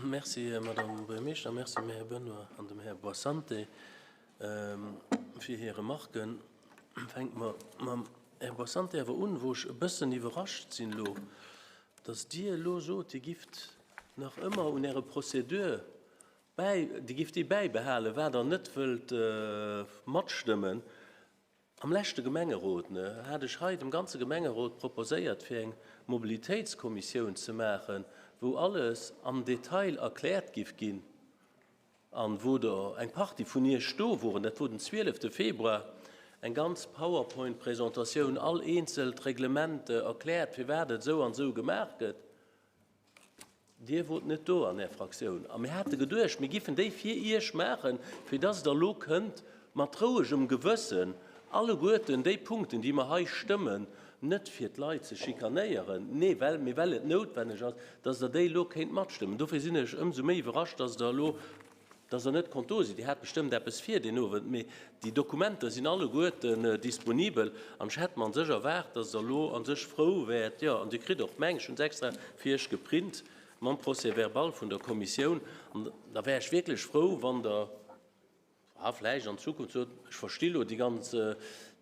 Merci, Madame Buergermeeschter. Merci dem Här Benoy an dem Här Boissante fir hir Remarken. Fänke mer mam Här Boissante awer un, wou ech e bëssen iwwerrascht sinn elo, dass Dir elo sot, Dir gifft nach ëmmer un Äre Procédure bäi, Dir gifft déi bäibehalen, wat Der net wëllt matstëmmen. Am leschte Gemengerot, ne, hat ech hei dem ganze Gemengerot proposéiert, fir eng Mobilitéitskommissioun ze maachen, wou alles am Detail erkläert giff ginn an wou der eng Partie vun Iech do woren, dat wor den 12 Februar, eng ganz Powerpoint-Presentatioun, all eenzelt Reglement erkläert, firwat et esou an esou gemaach gëtt. Dir wot net do an Är Fraktioun a mir hate geduecht, mir giffen déi fir Iech maachen, fir dass Der elo kënnt mat rouegem Gewëssen alleguerten déi Punkten, déi mer hei stëmmen, net fir d'Leit ze schikanéieren, nee, well, mee well et noutwenneg ass, dass Der déi elo kéint matstëmmen. Dofir sinn ech ëmsou méi iwwerrascht, dass Der elo Dass Der net konnt do sinn. Dir hat bestëmmt eppes vir deen Owend, mee déi Dokumenter sinn alleguerten disponibel an ech hätt mer an sech erwaart, dass Der elo an sech frou wäert, jo, an Dir kritt och meng, ech hunn se extra fir Iech geprint, mam Procès-verbal vun der Kommissioun, an da wär ech wierklech frou, wann Der, a vläicht an Zukunft sot, ech versti lo déi ganz,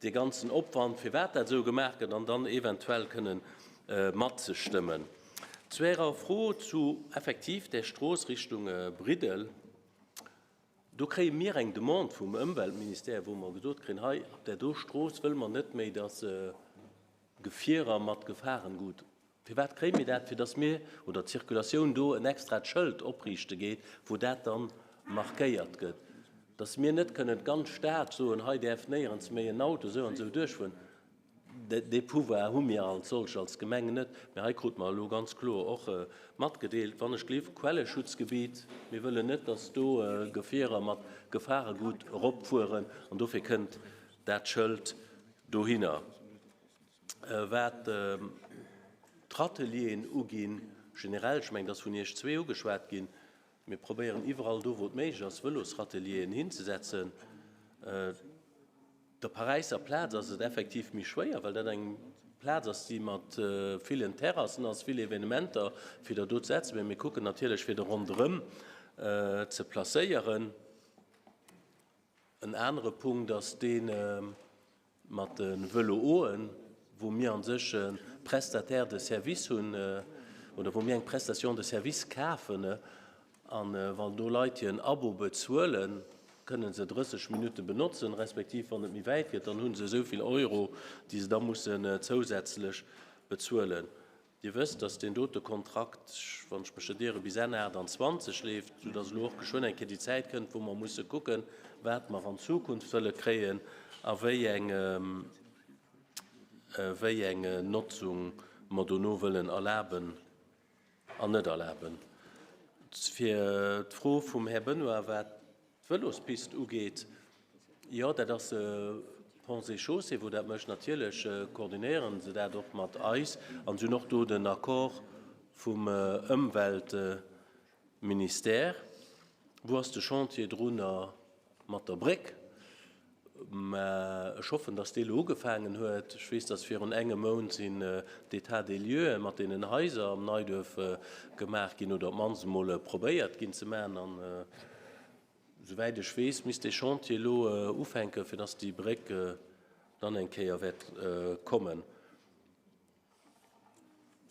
dee ganzen Opwand, firwat dat esou gemaach gëtt, an dann eventuell kënnen matzestëmmen. Zu Ärer Fro zu effektiv där Strooss Richtung Briddel, do kréie mir eng Demande vum Ëmweltministère, wou mer gesot kréien, hei op där do Strooss wëlle mer net méi, dass Gefierer mat Gefahrengut. Firwat kréie mir dat? Fir dass mir, oder d'Circulatioun do en extrat Schëld opriichte geet, wou dat dann markéiert gëtt, dass mir net kënnen d'ganz Stad soen, hei däerf néierens méi en Auto esou an esou duerchfueren. Dee Pouvoir hu mir als solch als Gemeng net, mä hei krute mer elo ganz kloer och matgedeelt, wann ech gleef, Quelleschutzgebiet, mir wëllen net, dass do Gefierer mat Gefahregut eropfueren an dofir kënnt dat Schëld dohinner. Wat d'Râtelieren uginn, generell, ech mengen, et ass vun Iech zwee ugeschwat ginn, mir probéieren iwwerall do, wou et méiglech ass, Vëlosrâtelieren hinzesetzen. Der Paräisser Plaz ass et effektiv méi schwéier, well dat eng Plaz ass, déi mat villen Terrassen ass, vill Evenementer, fir der do ze setzen. Mee mir kucken natierlech, fir der ronderëm ze placéieren. En anere Punkt ass dee mat de Vëloen, wou mir a sech e Prestataire de service hunn oder wou mir eng Prestation de service kafen. A wann do Leit hiren Abo bezuelen, kënne se 30 Minutte benotzen, respektiv wann et méi wäit gëtt, dann hu se esou vill Euro, déi se da mussen zousätzlech bezuelen. Dir wësst, dass deen dote Kontrakt, wann ech mech net ieren, bis Enn 28 leeft, soudass elo och geschwënn eng Kéier déi Zäit kënnt, wou mer musse kucken, wat mer an Zukunft wëlle kréien a wéi eng, wéi eng Notzung mer dono wëllen erlaben. An net erlaben. Fir d'Fro vum Här Benoy, wat d'Vëlospist ugeet, jo, dat ass Ponts et Chaussées, wou dat mécht. Natierlech koordinéiere se dat och mat eis an se hunn och do den Accord vum Ëmweltministère. Wou ass de Chantier drunner? Mat der Bréck, mä ech hoffen, dass déi elo ugefaangen huet. Ech weess, dass virun engem Mount sinn d'États des lieux mat deenen Haiser am Neiduerf gemaach ginn oder op d'mannst emol probéiert ginn ze maachen. An esouwäit ech weess, misst dee Chantier elo ufänken, fir dass déi Bréck dann eng Kéier wäert kommen.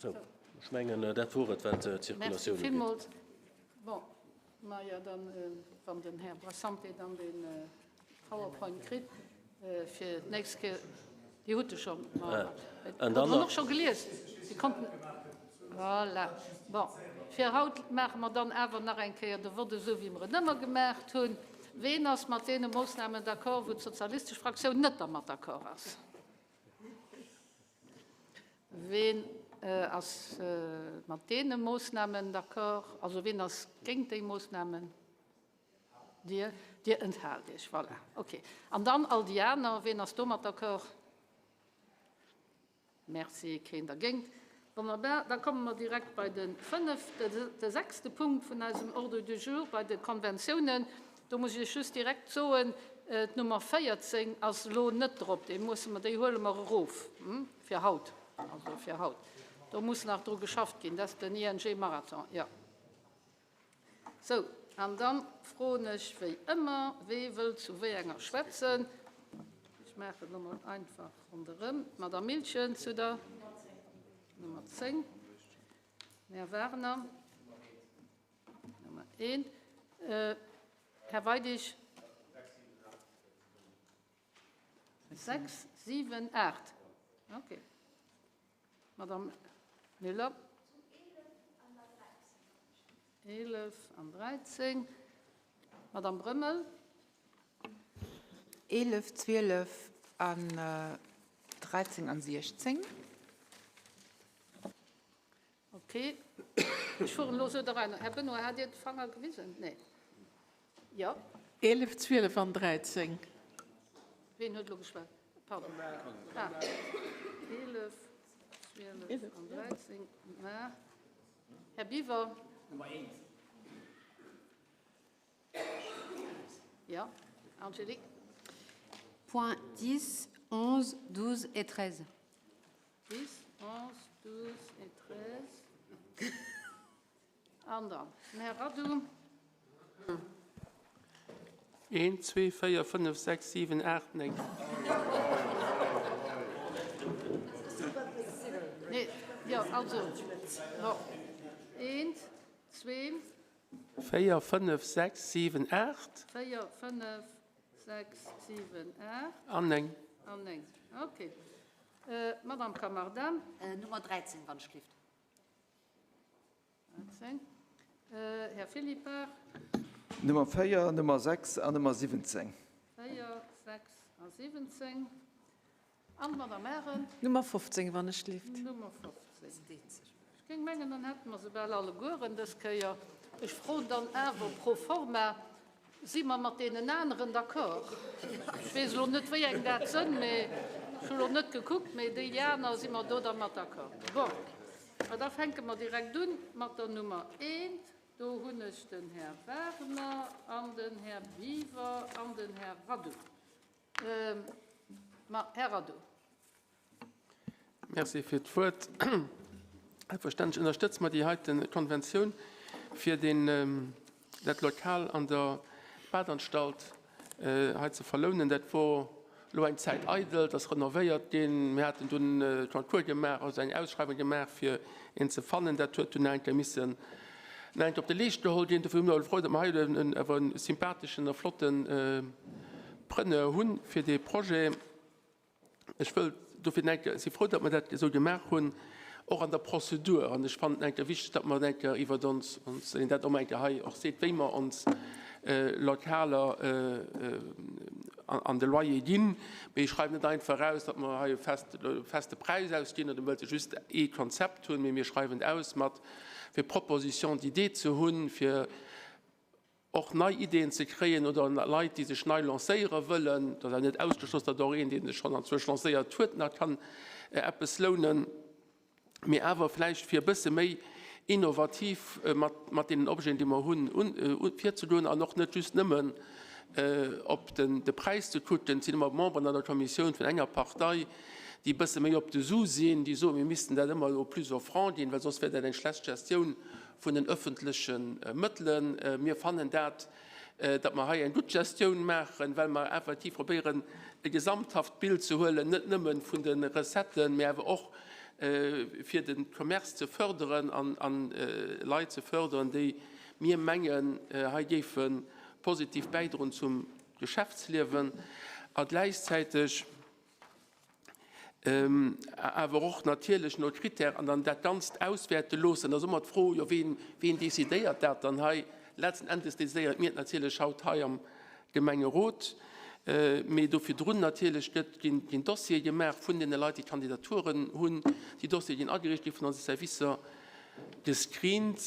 Sou, ech mengen, dat wor et, wat d'Circulatioun ugeet. Merci villmools. Bon, majo, dann, wann den Här Brassante dann de PowerPoint kritt fir d'nächst Kéier. Déi hutt Der schonn. An dann och scho gelies. Si konnten. Voilà. Bon, fir haut maache mer dann awer nach eng Kéier de Vott esou, wéi mer en ëmmer gemaacht hunn. Ween ass mat deene Moossnamen d'accord, wou d'sozialistesch Fraktioun net dermat d'accord ass? Ween ass mat deene Moossnamen d'accord? Also ween ass géint déi Moossnamen? Dir, Dir enthaalt Iech. Voilà, okay. An dann all déi aner, ween ass domat d'accord? Merci, keen dergéint. Wonnerbar. Da komme mer direkt bei de fënnefte, de sechste Punkt vun eisem Ordre du jour, bei de Konventiounen. Do muss ech Iech just direkt soen, d'Nummer 14 ass elo net drop. Déi musse mer, déi huele mer erof fir haut, also fir haut. Do muss nach dru geschafft ginn. Dat ass den ING-Marathon, jo. Sou, an da froen ech wéi ëmmer, Wee wëllt zu wéi enger schwätzen? Ech maachen elo mol einfach ronderëm. D'Madame Miltgen zu der Nummer 10, den Här Wagner, Nummer 1, Här Weidig, 6, 7, 8. Okay. Madame Müller. 11 an 13. Madame Brömmel. 11, 12 an 13 an 16. Okay. Ech fueren elo esou der Rei no. Här Benoy, hat Dir de Fanger gewisen? Nee. Jo. 11, 12 an 13. Ween huet elo geschwat? Pardon. Ah, 11, 12 an 13. Mä, Här Biwer. Nummer 1. Ja, Angélique. Points 10, 11, 12 et 13. 10, 11, 12 et 13. An dann den Här Radu. Eent, zwee, véier, fënnef, sechs, siwen, aacht, néng. Nee, jo, also, bon, eent, zwee. Véier, fënnef, sechs, siwen, aacht. Véier, fënnef, sechs, siwen, aacht. An néng. An néng, okay. Madame Camarda. Nummer 13, wann ech gelift. 13. Här Philippart. Nummer 4, Nummer 6 an Nummer 17. 4, 6 a 17. An d'Madame Arendt. Nummer 15, wann ech gelift. Nummer 15. Ech géing mengen, dann hätte mer se bal allegueren dës Kéier. Ech froen dann awer pro forma, Si mer mat deenen aneren d'accord? Ech weess elo net, wéi eng dat sënn, mee ech hu elo net gekuckt, mee déi aner, si mer do da mat d'accord? Bon, ma da fänke mer direkt un mat der Nummer eent. Do hunn ech den Här Wagner an den Här Biwer an den Här Radu. Ma, Här Radu. Merci fir d'Wuert. Selbstverständlech ënnerstëtze mer déi heite Konventioun, fir deen, dat Lokal an der Badanstalt hei ze verlounen. Dat wor elo eng Zäit eidel, et ass renovéiert ginn. Mir haten dunn e Concours gemaach, also eng Ausschreiwung gemaach, fir een ze fannen. Dat huet dunn nach eng Kéier missen nach eng Kéier op de Leescht geholl ginn. Dofir hu mir elo frou, datt mer hei awer e sympatheschen a flotte Preneur hunn fir dee Projet. Ech wëll dofir nach eng Kéier, ech si frou, datt mer dat esou gemaach hunn, och an der Prozedur. An ech fannen et nach eng Kéier wichteg, datt mer eng Kéier iwwert ons, ons, datt een dat och mol eng Kéier hei och seet, wéi mer ons Lokaler an de Loyer ginn. Mee ech schreiwen net einfach aus, datt mer hei e fest, e feste Präis ausginn oder wëllt just ee Konzept hunn, mee mir schreiwen et aus mat, fir Proposition d'idées ze hunn, fir och nei Ideeën ze kréien oder Leit, déi sech nei lancéiere wëllen. Et ass awer net ausgeschloss, datt och een, dee sech schonn anzwousch lancéiert huet, nach kann eppes lounen, mee awer vläicht fir e bësse méi innovativ mat deenen Objeten, déi mer hunn, virzegoen an och net just nëmmen op de Präis ze kucken. Et sinn ëmmer Memberen an der Kommissioun vun enger Partei, déi e bësse méi op de Su sinn, déi soen, mir missten dat ëmmer au plus offrant ginn, well soss wär dat eng schlecht Gestioun vun den öffentleche Mëttelen. Mir fannen dat, datt mer hei eng gutt Gestioun maachen, well mer effektiv probéieren, e gesamthaft Bild ze huelen, net nëmme vun de Recetten, mä awer och fir de Commerce ze förderen an Leit ze förderen, déi mir mengen, hei géife positiv bäidroen zum Geschäftsliewen a gläichzäiteg. Awer och natierlech no Critèrë an dann dat Ganzt auswäerte loossen. Da ass ëmmer d'Fro, jo ween, ween decidéiert dat dann hei? Letzten Endes decidéiere mir et natierlech haut hei am Gemengerot. Mee do virdrun natierlech gëtt, ginn, ginn Dossiere gemaach vun deene Leit, déi Kandidaturen hunn. Déi Dossiere ginn agereecht gi vun onse Servicer. Gescreent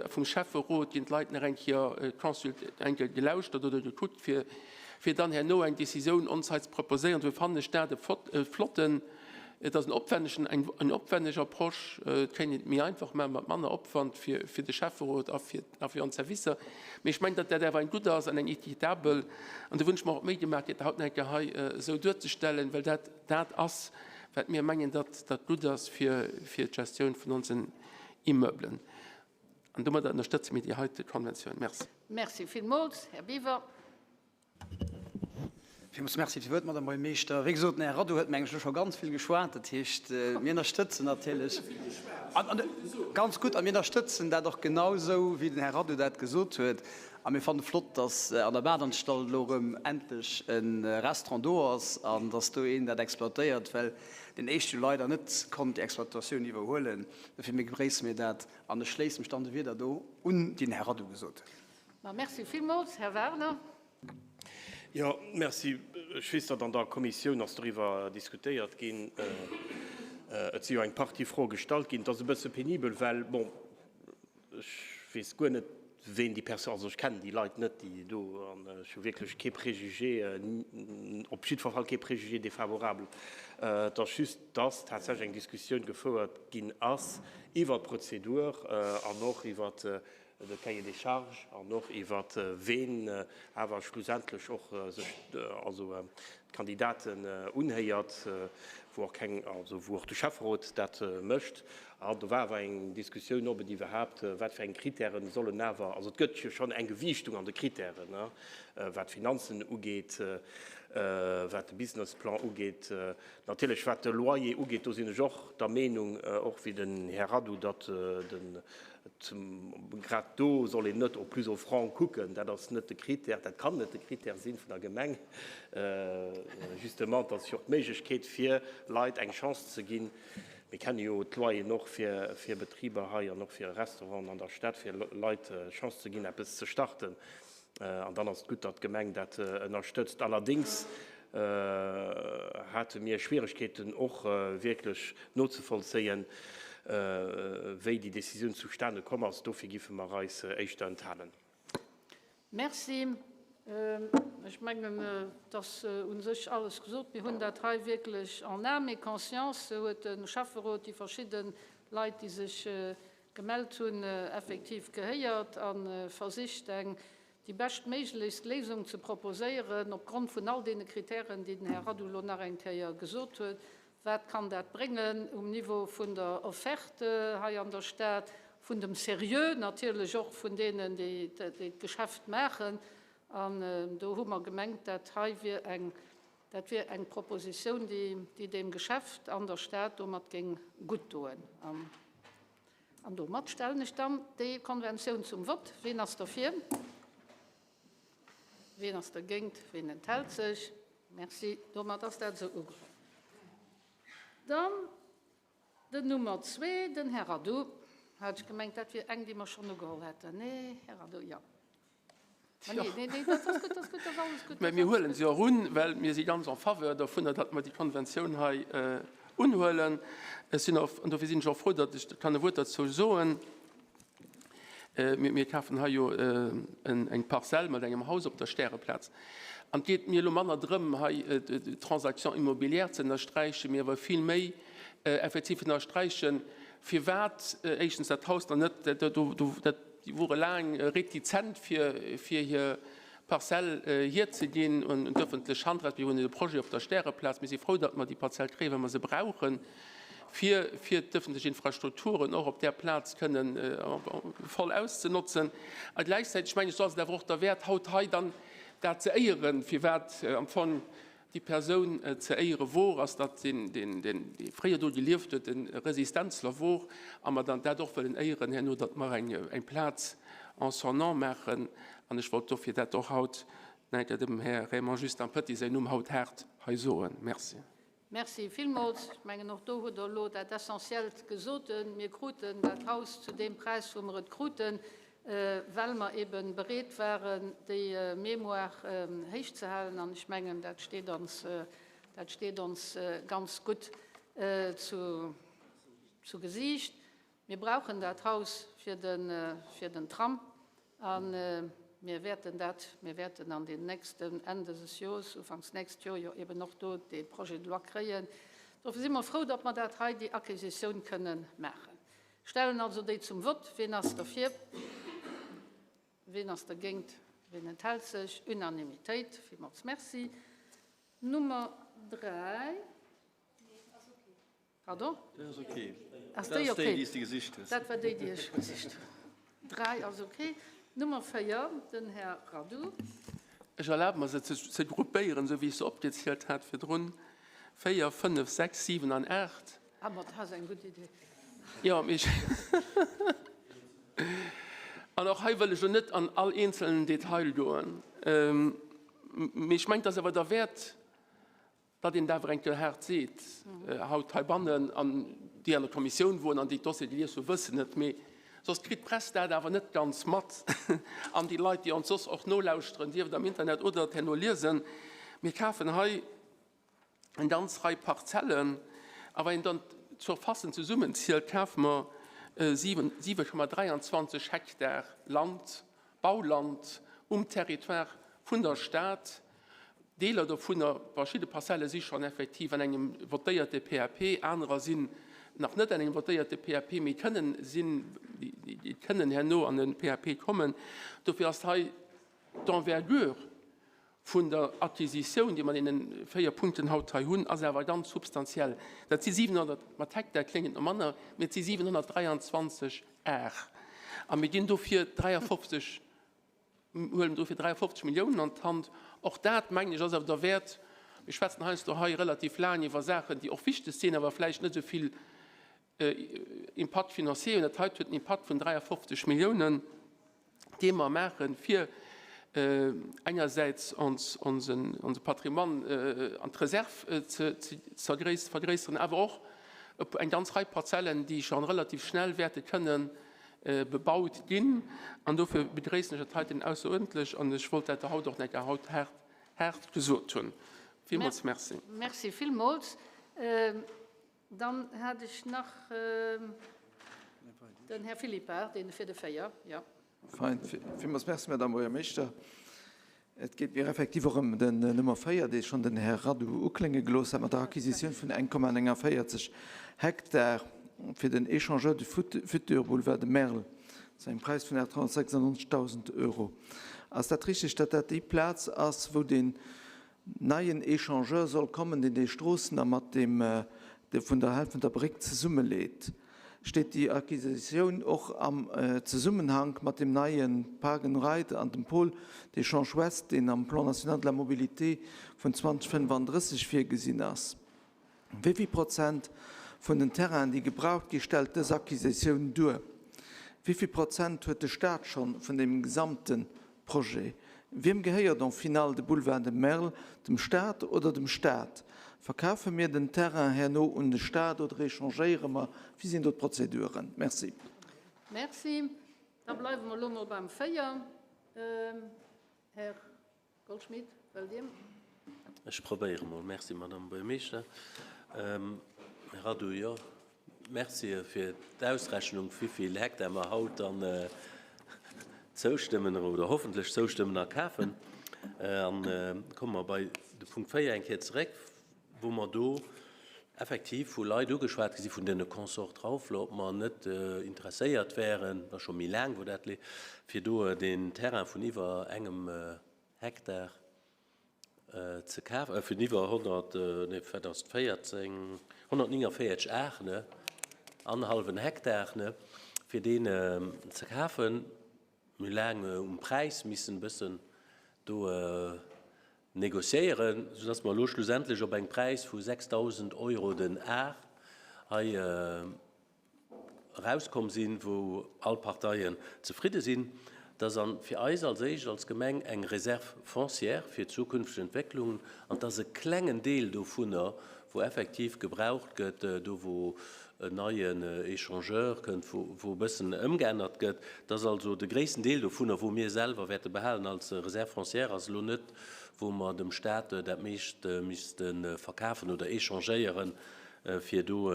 vum Schäfferot, ginn d'Leit nach eng Kéier consult, eng Kéier gelauschtert oder gekuckt, fir, fir dann herno eng Décisioun ons hei ze proposéieren. Dofir fannen ech dat e flotten, et ass en opwännegen, eng, eng opwänneg Approche. Et kéint een et méi einfach maachen, mat manner Opwand fir, fir de Schäfferot a fir, a fir ons Servicer. Mee ech mengen, datt dat awer eng gutt ass an eng équitabel. An do wunn ech mer och d'Méi gemaach, dat haut nach eng Kéier hei esou duerzestellen, well dat dat ass, wat mir mengen, datt dat gutt ass fir d'Gestioun vun onsen Immeublen. An domadder ënnerstëtze mir déi heite Konventioun. Merci. Merci villmools. Här Biwer. Villmools Merci fir d'Wuert, Madame Buergermeeschter. Wéi gesot, den Här Radu huet, meng ech, elo scho ganz vill geschwat. Dat heescht, mir ënnerstëtzen natierlech ganz gutt a mir ënnerstëtzen dat och genau esou, wéi den Här Radu dat gesot huet. A mir fanne flott, dass an der Badanstalt elo erëm endlech e Restaurant do ass an dass do een dat exploitéiert, well deen éischte jo leider net konnt déi Exploitatioun iwwerhuelen. Dofir mir begréisse mir dat an ech schléisse mech dann de Wieder do un, déi den Här Radu gesot huet. Ma merci villmools, Här Werner. Jo, merci. Ech weess, datt an der Kommissioun ass doriwwer diskutéiert ginn. Et si jo eng Partie Froe gestallt ginn. Et ass e bësse penibel, well, bon, Ech weess guer net, ween déi Persoun, also ech kennen déi Leit net, déi do, an ech hu wierklech kee Préjugé, op jiddwer Fall kee Préjugé défavorable. Et ass just, dass tatsächlech eng Diskussioun gefouert ginn ass iwwert d'Prozedur an och iwwert de Cahier des charges an och iwwert ween awer schlussendlech och sech, also d'Kandidaten unhéiert, wou och keng, also wou och de Schäfferot dat mécht. An do war awer eng Diskussioun, ob et iwwerhaapt, wat fir eng Kritären sollen awer, also et gëtt jo schonn eng Gewiichtung an de Kritären, wat d'Finanzen ugeet, wat de Businessplan ugeet, natierlech wat de Loyer ugeet. Do sinn ech och der Meenung, och wéi den Här Radu, datt den, grad do soll een net au plus offrant kucken. Dat ass net de Kritär, dat kann net de Kritär si vun der Gemeng. Justement, et ass jo och d'Méiglechkeet fir Leit eng Chance ze ginn, Mir kenne jo d'Loyeren och fir Betriber hei an och fir Restauranten an der Stad, fir Leit d'Chance ze ginn, eppes ze starten. An dann ass et gutt, datt d'Gemeng dat ënnerstëtzt. Allerdéngs hate mir Schwieregkeeten och wierklech nozevollzéien, wéi déi Décisioun zustane komm ass. Dofir giffe mer eis éischter enthalen. Merci. Ech mengen, et ass u sech alles gesot. Mir hunn dat hei wierklech en âme et conscience, huet de Schäfferot déi verschidde Leit, déi sech gemellt hunn, effektiv gehéiert a versicht, eng déi beschtméiglechst Léisung ze proposéieren, opgrond vun all deene Kritären, déi den Här Radu elo nach eng Kéier gesot huet. Wat kann dat bréngen um Niveau vun der Offerte hei an der Stad, vun dem Seriö natierlech och vun deenen, déi d'Geschäft maachen? An do hu mer gemengt, dat hei wier eng, dat wier eng Propositioun, déi deem Geschäft an der Stad domat géing guttdoen. An domat stellen ech dann déi Konventioun zum Vott. Ween ass derfir? Ween ass dergéint? Ween enthält sech? Merci. Domat ass dat esou ugeholl. Dann den Nummer zwee, den Här Radu. Hat ech gemengt, dat wier eng, déi mer schonn ugeholl hätten. Nee, Här Radu, jo. Ah, nee, nee, nee, dat ass gutt, dat ass gutt, dat ass alles gutt. Mä mir huele se och un, well mir si ganz en faveur dovunner, datt mer déi Konventioun hei unhuelen. Ech sinn och, an dofir sinn ech och frou, datt ech kann e Wuert derzou soen. Mir kafen hei jo eng Parzell mat engem Haus op der Stäreplaz. An et geet mir elo manner drëm, hei d'Transaction immobilière ze ënnersträichen, mee awer vill méi effektiv ënnersträichen, firwat éischtens dat Haus dann net, dat déi wore laang retizent fir hir Parzell hierzeginn un d'ëffentlech Hand, respektiv un de Projet op der Stäreplaz. Mir si frou, datt mer déi Parzell kréien, well mer se brauchen, fir fir d'ëffentlech Infrastrukturen och op där Plaz kënnen voll auszenotzen. A gläichzäiteg mengen ech, do ass et awer och derwäert, haut hei dann dat ze éieren, firwat am Fong déi Persoun ze éiere wor, ass, datt deen, deen, deen, dee fréier do gelieft huet, e Resistenzler wor, a mer dann dat och wëllen éieren herno, datt mer eng, eng Plaz en son nom maachen. An ech wollt dofir dat och haut nach eng Kéier dem Här Raymond Justin Petit säin Numm haut haart hei soen. Merci. Merci villmools. Ech mengen, och do hutt Der elo dat Essentiellt gesot. Mir kruten dat Haus zu deem Präis, wou mer et kruten, well mer ebe bereet waren, déi Mémoire héichzehalen. An ech mengen, dat steet ons, dat steet ons ganz gutt zu Gesiicht. Mir brauchen dat Haus fir den Tram a mir wäerten dat, mir wäerten an den nächsten, Enn dëses Jores, ufanks nächst Joer jo eben och do dee Projet de loi kréien. Dofir si mer frou, datt mer dat hei, déi Acquisitioun kënnen maachen. Stellen also déi zum Vott. Ween ass derfir? Ween ass dergéint? Ween enthält sech? Unanimitéit. Villmools Merci. Nummer 3. Pardon? Dat ass ok. Ass Dat déi ass déi, ok? déi s de gesicht hues. Dat war déi, déi ech gesicht hunn. 3 ass ok. Nummer 4, den Här Radu. Ech erlabe mer, se ze gruppéieren, esou wéi ech se opgezielt hat virdrun, 4, 5, 6, 7 an 8. Ah, ma dat ass eng gutt Idee. Jo, mee ech. An och hei wëll ech elo net an all eenzelnen Detail goen, mee ech mengen, et ass awer derwäert, Datt een et awer eng Kéier haart seet haut heibannen, an déi an der Kommissioun woren an déi d'Dossier gelies hu wëssen et, mee soss kritt d'Press dat awer net ganz mat an déi Leit, déi ons soss och nolauschteren, sief et am Internet oder et herno liesen, mir kafen hei eng ganz Rei Parzellen a wa een dann d'Surfacen zesummenzielt, kafe mer 7,23 Hektar Land, Bauland um Territoire vun der Stad. Deeler dovunner, verschidde Parzelle si schonn effektiv an engem votéierte PAP, anerer sinn nach net an engem votéierte PAP, mee kënnen sinn, déi kënnen herno an e PAP kommen. Dofir ass hei d'Envergure vun der Acquisitioun, déi mer an deene 4 Punkten haut hei hunn, ass awer ganz substantiell. Dat si 700, mat Hektar kléngt et no manner, mee et si 723 Ar. A mir ginn dofir 53 huelen dofir 53 Milliounen an d'Hand. Och dat, mengen ech, ass awer derwäert. Mir schwätzen heiansdo hei relativ laang iwwer Saachen, déi och wichteg sinn, awer vläicht net esou vill Impact financier hunn. Dat heite huet en Impakt vun 53 Milliounen, dee mer maachen, fir engersäits ons onse Patrimoine an d'Reserv ze vergréisseren, awer och eng ganz Rei Parzellen, déi scho relativ schnell wäerte kënnen bebaut ginn. An dofir begréissen ech dat heiten ausseruerdentlech an ech wollt dat haut och nach eng Kéier haut haart, haart gesot hunn. Villmools Merci. Merci villmools. Dann hat ech nach den Här Philippart, deen fir de 4, jo. Fein. Villmools Merci, Madame Buergermeeschter. Et geet mir effektiv och ëm den Nummer 4, dee schonn den Här Radu uklénge gelooss hat, mat der Acquisitioun vun 1,49 Hektar fir den Échangeur du futur Boulevard de Merl zu engem Präis vun 896.000 Euro. Ass dat richtig, datt dat déi Plaz ass, wou deen neien Échangeur soll kommen, deen déi Stroossen da mat deem vun der Helfenter Bréck zesummeleet? Steet déi Acquisitioun och am Zesummenhank mat dem neie Park and Ride an dem Pôle d'échange Ouest, deen am Plan national de la mobilité vun 2035 virgesinn ass? Wéi vill Prozent vun den Terrainen, déi gebraucht gi, stellt dës Acquisitioun duer? Wéi vill Prozent huet de Staat schonn vun deem gesamte Projet? Wiem gehéiert en finale de Boulevard de Merl, dem Staat oder dem Staat? Verkafe mir den Terrain herno un de Staat oder échangéiere mer? Wéi sinn do d'Prozeduren? Merci. Merci. Da bleiwe mer elo mol beim 4. Här Goldschmidt, wëllt Dir? Ech probéiere mol. Merci, Madame Buergermeeschter. Här Radu, jo, merci fir d'Ausrechnung, wéivill Hektar mer haut dann zoustëmmen oder hoffentlech zoustëmmen a kafen. An komme mer bei de Punkt 4 eng Kéier zeréck, wou mer do effektiv vu Leit ugeschwat gi si vun deene Consorts Trauffler, ob mer net interesséiert wären, dat ass scho méi laang, wou dat leeft, fir do deen Terrain vun iwwer engem Hektar ze kafen, vun iwwer 100, nee, wat ass et, 14, 149 Ar, ne, annerhallwen Hektar, ne, fir deen ze kafen. Mir hu laang um Präis missen e bëssen do négociéieren, soudass mer elo schlussendlech op eng Präis vu 6.000 Euro den Ar hei erauskomm sinn, wou all Parteien zefridde sinn. Dat ass an fir eis als éischt als Gemeng eng Réserve foncière fir zukünfteg Entwécklungen an et ass e klengen Deel dovunner, wou effektiv gebraucht gëtt, do wou en neien Echangeur kënnt, wou e bëssen ëmgeännert gëtt. Dat ass also de gréissten Deel dovunner, wou mir selwer wäerte behalen als Réserve foncière, ass elo net, wou mer dem Stat dat meescht misste verkafen oder échangéieren, fir do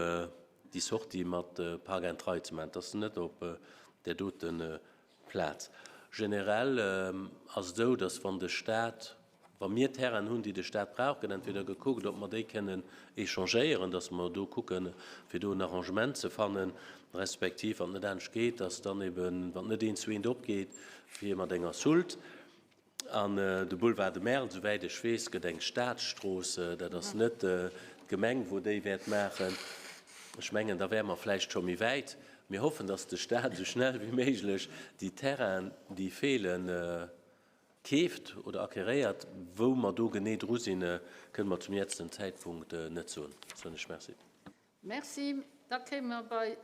déi Sortie mat Park and Ride ze maachen. Dat ass net op där dote Plaz. Generell ass et esou, datt wann de Stat, wa mir Terrainen hunn, déi de Stat brauch, gëtt entweder gekuckt, ob mer déi kënnen échangéieren, datt mer do kucken, fir do en Arrangement ze fannen, respektiv, wann et net anescht geet, datt dann eben, wann et net eent zu eent opgeet, fir mat enger Soulte. An de Boulevard de Merl, souwäit ech weess, gëtt eng Staatsstrooss. Dat ass net d'Gemeng, wou déi wäert maachen. Ech mengen, da wäre mer vläicht scho méi wäit. Mir hoffen, datt de Stat esou schnell wéi méiglech déi Terrainen, déi feelen, keeft oder acquéréiert. Wou mer do genee dru sinn, kënne mer zum jetzten Zäitpunkt net soen. Soen ech Merci. Merci. Da kéime mer bei.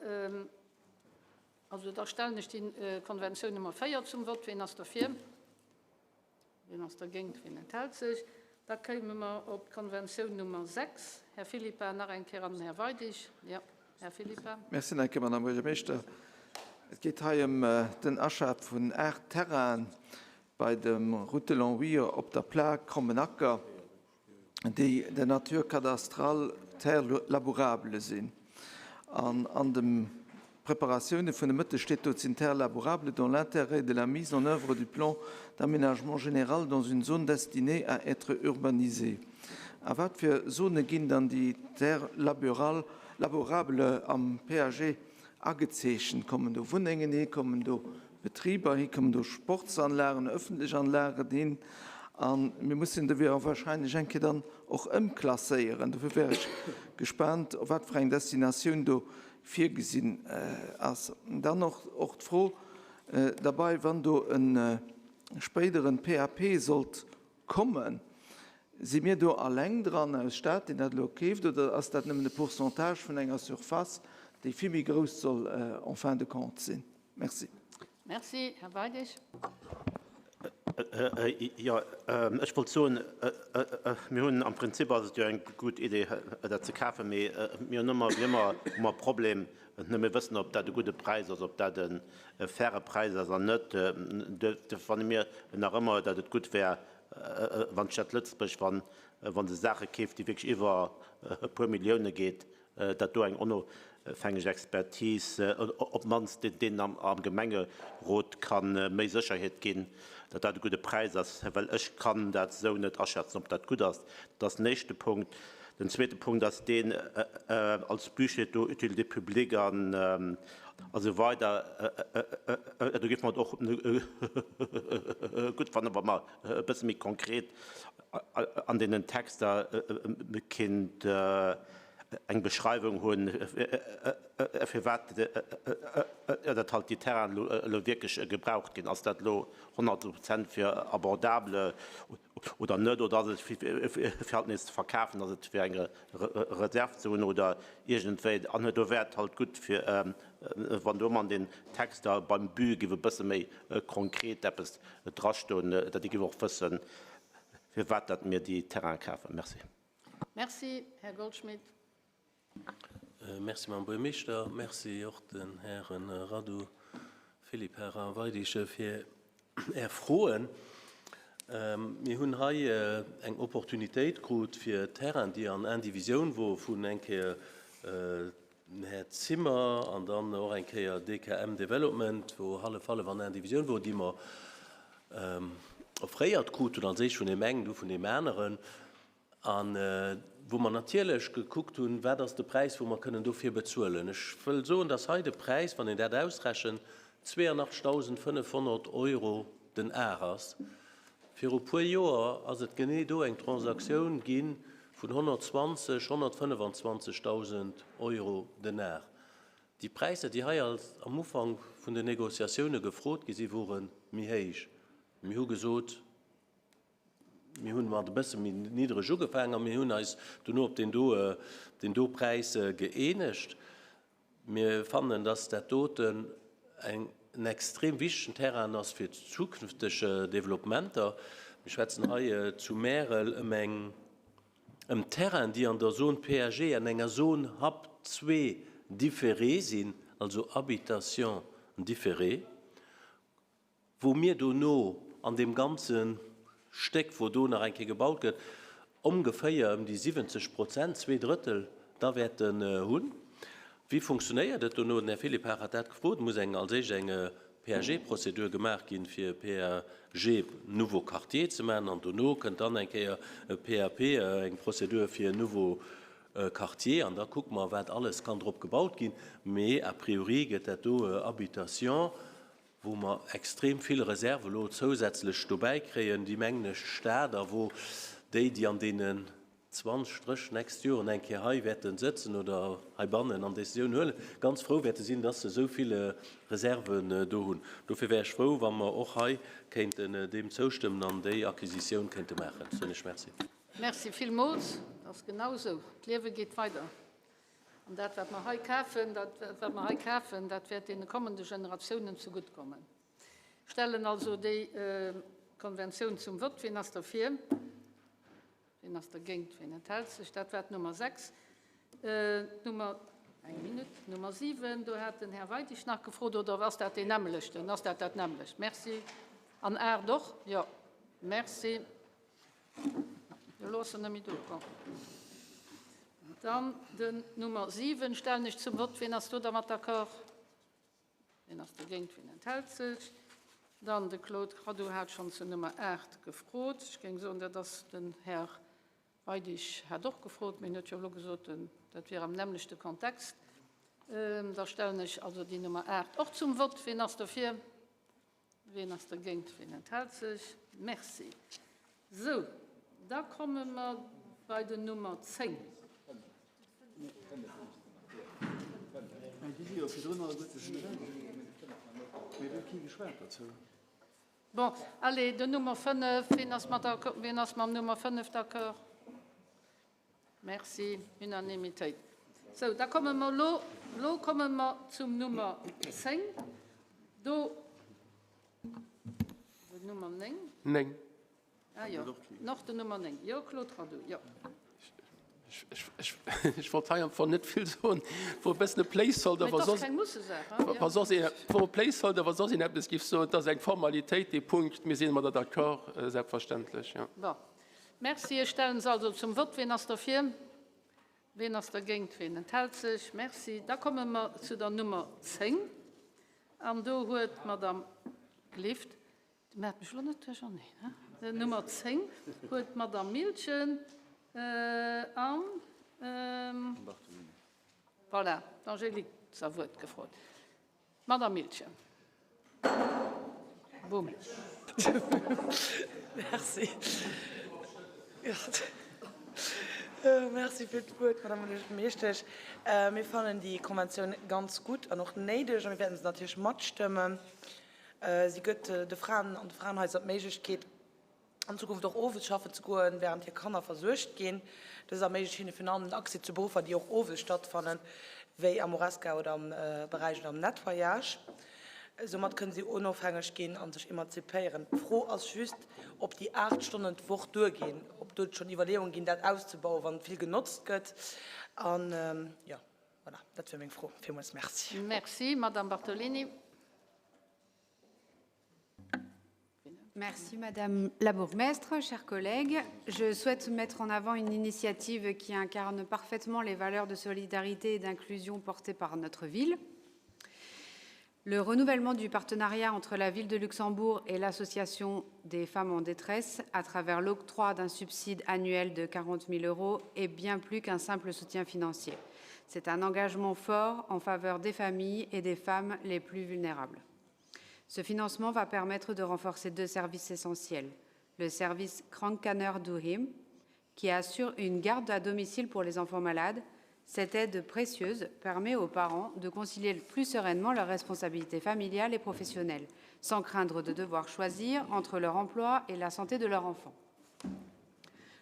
Also da stellen ech déi Konventioun Nummer 4 zum Vott. Ween ass derfir? Ween ass dergéint? Ween enthält sech? Da kéime mer op d'Konventioun Nummer 6. Här Philippart nach eng Kéier an den Här Weidig. Jo, Här Philippart. Merci nach eng Kéier, Madame Buergermeeschter. Et geet hei ëm den Achat vun 8 Terrainen bei dem Route de Longwy op der Plage Krommenacker. déi de nature cadastrale terres labourables sinn. An an de Preparatioune vun de Mëtteg steet do, et sinn terres labourables dans l'intérêt de la mise en œuvre du plan d'aménagement général dans une zone destinée à être urbanisée. A wat fir Zone ginn dann déi terres labourables am PAG Agezeechent. Kommen do Wunnengen hi, kommen do Betriber hi, kommen do Sportsanlagen, öffentlech Anlagen hin? A mir mussen de jo wahrscheinlech eng Kéier dann och ëmklasséieren. Dofir wär ech gespaant, op wat fir eng Destinatioun do virgesinn ass. Dann och och d'Fro derbei, wann do e spéideren PAP sollt kommen, Si mir do alleng dran aus Stad, deen dat elo keeft, oder ass dat nëmmen e Pourcentage vun enger Surface, déi vill méi grouss soll en fin de compte sinn? Merci. Merci. Här Weidig. Jo, ech wollt soen, mir hunn am Prinzip ass et jo eng gutt Idee, dat ze kafen, mee mir hunn ëmmer, wéi ëmmer, hu mer e Problem, net méi wëssen, ob dat e gudde Präis ass, ob dat e faire Präis ass an net. Duerfir fanne mir nach ëmmer, datt et gutt wär, Wann d'Stad Lëtzebuerg, wa se Saache keeft, déi wierklech iwwer e puer Millioune geet, datt do eng onofhängeg Expertise op d'mannst deenen am Gemengerot ka méi Sécherheet ginn, datt dat e gudde Präis ass, well ech kann dat esou net aschätzen, ob dat gutt ass. Dat ass den éischte Punkt. Den zweete Punkt ass deen, als Budget do Utilité publique an esou weider, do géife mer et och gutt fannen, wa mer e bësse méi konkret an deenen Texter kinnt eng Beschreiwung hunn, firwat dat halt déi Terrainen elo wierklech gebraucht ginn. Ass dat elo 100 Prozent fir abordable oder net, oder ass et fir halt nees ze verkafen, ass et fir eng Reserv ze hunn oder iergendwéi. An do wär et halt gutt fir wann do an den Texter beim But géif e bësse méi konkret eppes drastoen, datt ee géif och wëssen, firwat datt mir déi Terraine kafen. Merci. Merci, Här Goldschmidt. Merci, Mme Buergermeeschter. Merci och den Hären Radu, Philippart a Weidig fir Är Froen. Mir hunn hei eng Opportunitéit krut fir Terrainen, déi an Indivisioun wore vun eng Kéier den Här Zimmer an dann och eng Kéier DKM Development, wou hallef-hallef an Indivisioun wor, déi mer offréiert krut hunn, als éischt vun deem engen, du vun deem aneren. A wou mer natierlech gekuckt hunn, wat ass de Präis, wou mer kënnen dofir bezuelen. Ech wëll soen, dass hei de Präis, wann een dat ausrechent, 82.500 Euro den Ar ass. Viru puer Joer ass et genee do eng Transaktioun gi vun 120, 125.000 Euro den Ar. Déi Präisser, déi hei als am Ufank vun den Négociatioune gefrot gi sinn, wore méi héich. Mir hu gesot, Mir hunn mat e bësse méi niddreg ugefaangen a mir hunn eis dono op deen do, deen do Präis gëeenegt. Mir fannen, dass dat doten eng, en extrem wichtegen Terrain ass fir zukünfteg Developpementer. Mir schwätzen hei zu Märel ëm eng. ëm Terrainen, déi an der Zone PAG an enger Zone hap 2 différé sinn, also Habitation différée, wou mir dono an deem ganze Stéck, wou do nach eng Kéier gebaut gëtt, ongeféier ëm déi 70 Prozent, zwee Drëttel, da wäerten hunn. Wéi funktionéiert et dono? Den Här Philippart hat dat gefrot. Et muss eng als éischt eng PAG-Prozedur gemaach ginn, fir e PAG nouveau quartier ze maachen, an dono kënnt dann eng Kéier e PAP, eng Prozedur fir en nouveau quartier, an da kucke mer, wat alles kann drop gebaut ginn. Mee a priori gëtt dat do Habitation, wou mer extrem vill Reserve elo zousätzlech dobäi kréien, déi mengen ech d'Stad a wou déi, déi an deenen 20, 30 nächst Joren eng Kéier hei wäerte sëtzen oder heibannen an Décisioun huelen, ganz frou wäerte sinn, dass se esou vill Reserven do hunn. Dofir wär ech frou, wa mer och hei kéinten deem zoustëmmen an déi Acquisitioun kéinte maachen. Soen ech Merci. Merci villmools. Et ass genau esou. D'Liewe geet weider. An dat, wat mer hei kafen, dat, wat mer hei kafen, dat wäert deene kommende Generatiounen zeguttkommen. Stellen also déi Konventioun zum Vott. Wien ass derfir? Wien ass dergéint? Wien enthält sech? Dat war d'Nummer 6. D'Nummer, eng Minutt, d'Nummer 7, do hat den Här Weidig nach gefrot, oder ass dat deen nämmelechten? Ass dat dat nämmlecht? Merci. An 8 och? Jo. Merci. Elo ass en net méi do. Bon. Dann den Nummer 7 stellen ech zum Vott. Wien ass do dermat d'accord? Wien ass dergéint? Wien enthält sech? Dann de Claude Radu hat schonn zur Nummer 8 gefrot. Ech géing soen, dat ass den Här Weidig hat och gefrot, mee en huet jo elo gesot, dat wier am nämmlechte Kontext. Da stellen ech also déi Nummer 8 och zum Vott. Wien ass dofir? Wien ass dergéint? Wien enthält sech? Merci. Sou, da komme mer bei den Nummer 10. Bon, allez, den Nummer 5. Wien ass mat, wien ass mam Nummer 5 d'accord? Merci, Unanimitéit. Sou, da komme mer elo, elo komme mer zum Nummer 10. Do, den Nummer 9? 9. Ah jo, nach den Nummer 9. Jo, Claude Radu, jo. Ech wollt hei am Fong net vill soen, wor e bëssen e Placeholder, wa soss, wa soss een, wor e Placeholder, wa soss een eppes giff soen. Et ass eng Formalitéit, dee Punkt. Mir sinn mat der d'accord, selbstverständlech, jo. Bon. Merci. Ech stellen se also zum Vott. Wien ass derfir? Wien ass dergéint? Wien enthält sech? Merci. Da komme mer zu der Nummer 10. An do huet d'Madame Glift, Dir maacht mech elo net duercherneen, he? Nummer 10 huet d'Madame Miltgen an, voilà, d'Angélique zur Wuert gefrot. Madame Miltgen. Boum. Merci. Merci fir d'Wuert, Madame Buergermeeschtesch. Mir fannen déi Konventioun ganz gutt an och néideg a mir wäerten se natierlech matstëmmen. Si gëtt de Fraen an de Fraenhaiser d'Méiglechkeet, an Zukunft och owes schaffen ze goen, wärend hir Kanner versuergt ginn. Dës erméiglecht hinne virun allem den Accès zu Beruffer, déi och owes stattfannen, wéi am Horesca oder am Beräich oder am Nettoyage. Soumat kënne si onofhängeg ginn a sech emanzipéieren. D'Fro ass just, ob déi 8 Stonnen d'Woch duerginn, ob do schonn Iwwerleeunge ginn, dat auszebauen, wann vill genotzt gëtt. An jo, voilà, dat wier meng Fro. Villmools Merci. Merci. Madamm Bartolini. Merci Madame la bourgmestre, chers collègues. Je souhaite mettre en avant une initiative qui incarne parfaitement les valeurs de solidarité et d'inclusion portées par notre ville. Le renouvellement du partenariat entre la ville de Luxembourg et l'association des femmes en détresse à travers l'octroi d'un subside annuel de 40 000 euros est bien plus qu'un simple soutien financier. C'est un engagement fort en faveur des familles et des femmes les plus vulnérables. Ce financement va permettre de renforcer deux services essentiels. Le service Krankaner Duhim, qui assure une garde à domicile pour les enfants malades. Cette aide précieuse permet aux parents de concilier le plus sereinement leurs responsabilités familiales et professionnelles, sans craindre de devoir choisir entre leur emploi et la santé de leur enfant.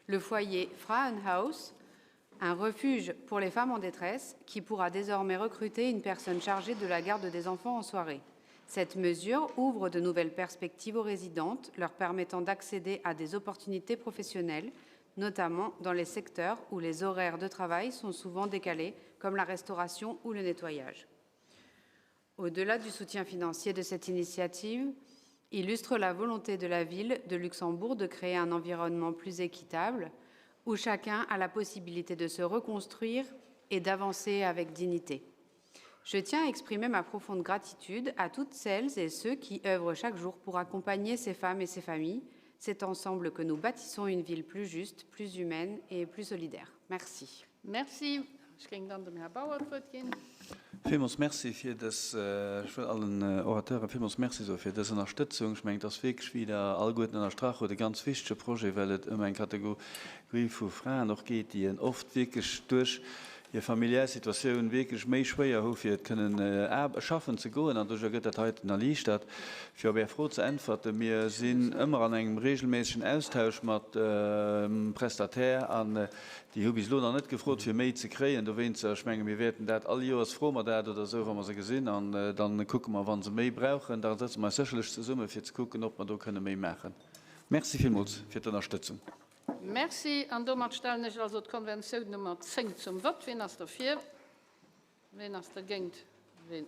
Le foyer Frauenhaus, un refuge pour les femmes en détresse, qui pourra désormais recruter une personne chargée de la garde des enfants en soirée. Cette mesure ouvre de nouvelles perspectives aux résidentes, leur permettant d'accéder à des opportunités professionnelles, notamment dans les secteurs où les horaires de travail sont souvent décalés, comme la restauration ou le nettoyage. Au-delà du soutien financier de cette initiative, illustre la volonté de la ville de Luxembourg de créer un environnement plus équitable où chacun a la possibilité de se reconstruire et d'avancer avec dignité. Je tiens à exprimer ma profonde gratitude à toutes celles et ceux qui œuvrent chaque jour pour accompagner ces femmes et ces familles. C'est ensemble que nous bâtissons une ville plus juste, plus humaine et plus solidaire. Merci. Merci. Ech géing dann dem Här Bauer d'Wuert ginn. Villmools Merci fir dës, ech wëll allen Orateure villmools Merci soe fir dës Ënnerstëtzung. Ech mengen, et ass wierklech, wéi Der alleguerten ënnerstrach hutt, e ganz wichtege Projet, well et ëm eng Kategorie vu Fraen och geet, déi en oft wierklech duerch hir familiär Situatioun wierklech méi schwéier hu fir et kënnen schaffen ze goen. An doduerjer gëtt dat heiten erliichtert. Fir op Är Fro ze äntwerten, Mir sinn ëmmer an engem regelméissegen Austausch mat dem Prestataire an déi hu bis elo nach net gefrot fir méi ze kréien. Dowéinster, ech menge mir wäerten dat, all Joers froe mer dat oder esou, wa mer se gesinn an da kucke mer, wa se méi brauchen, da sëtze mer eis sécherlech zesumme fir ze kucken, ob mer do kënne méi maachen. Merci villmools fir d'Ënnerstëtzung. Merci. An domat stellen ech also d'Konventioun Nummer 10 zum Vott. Wien ass derfir? Wien ass dergéint? Wien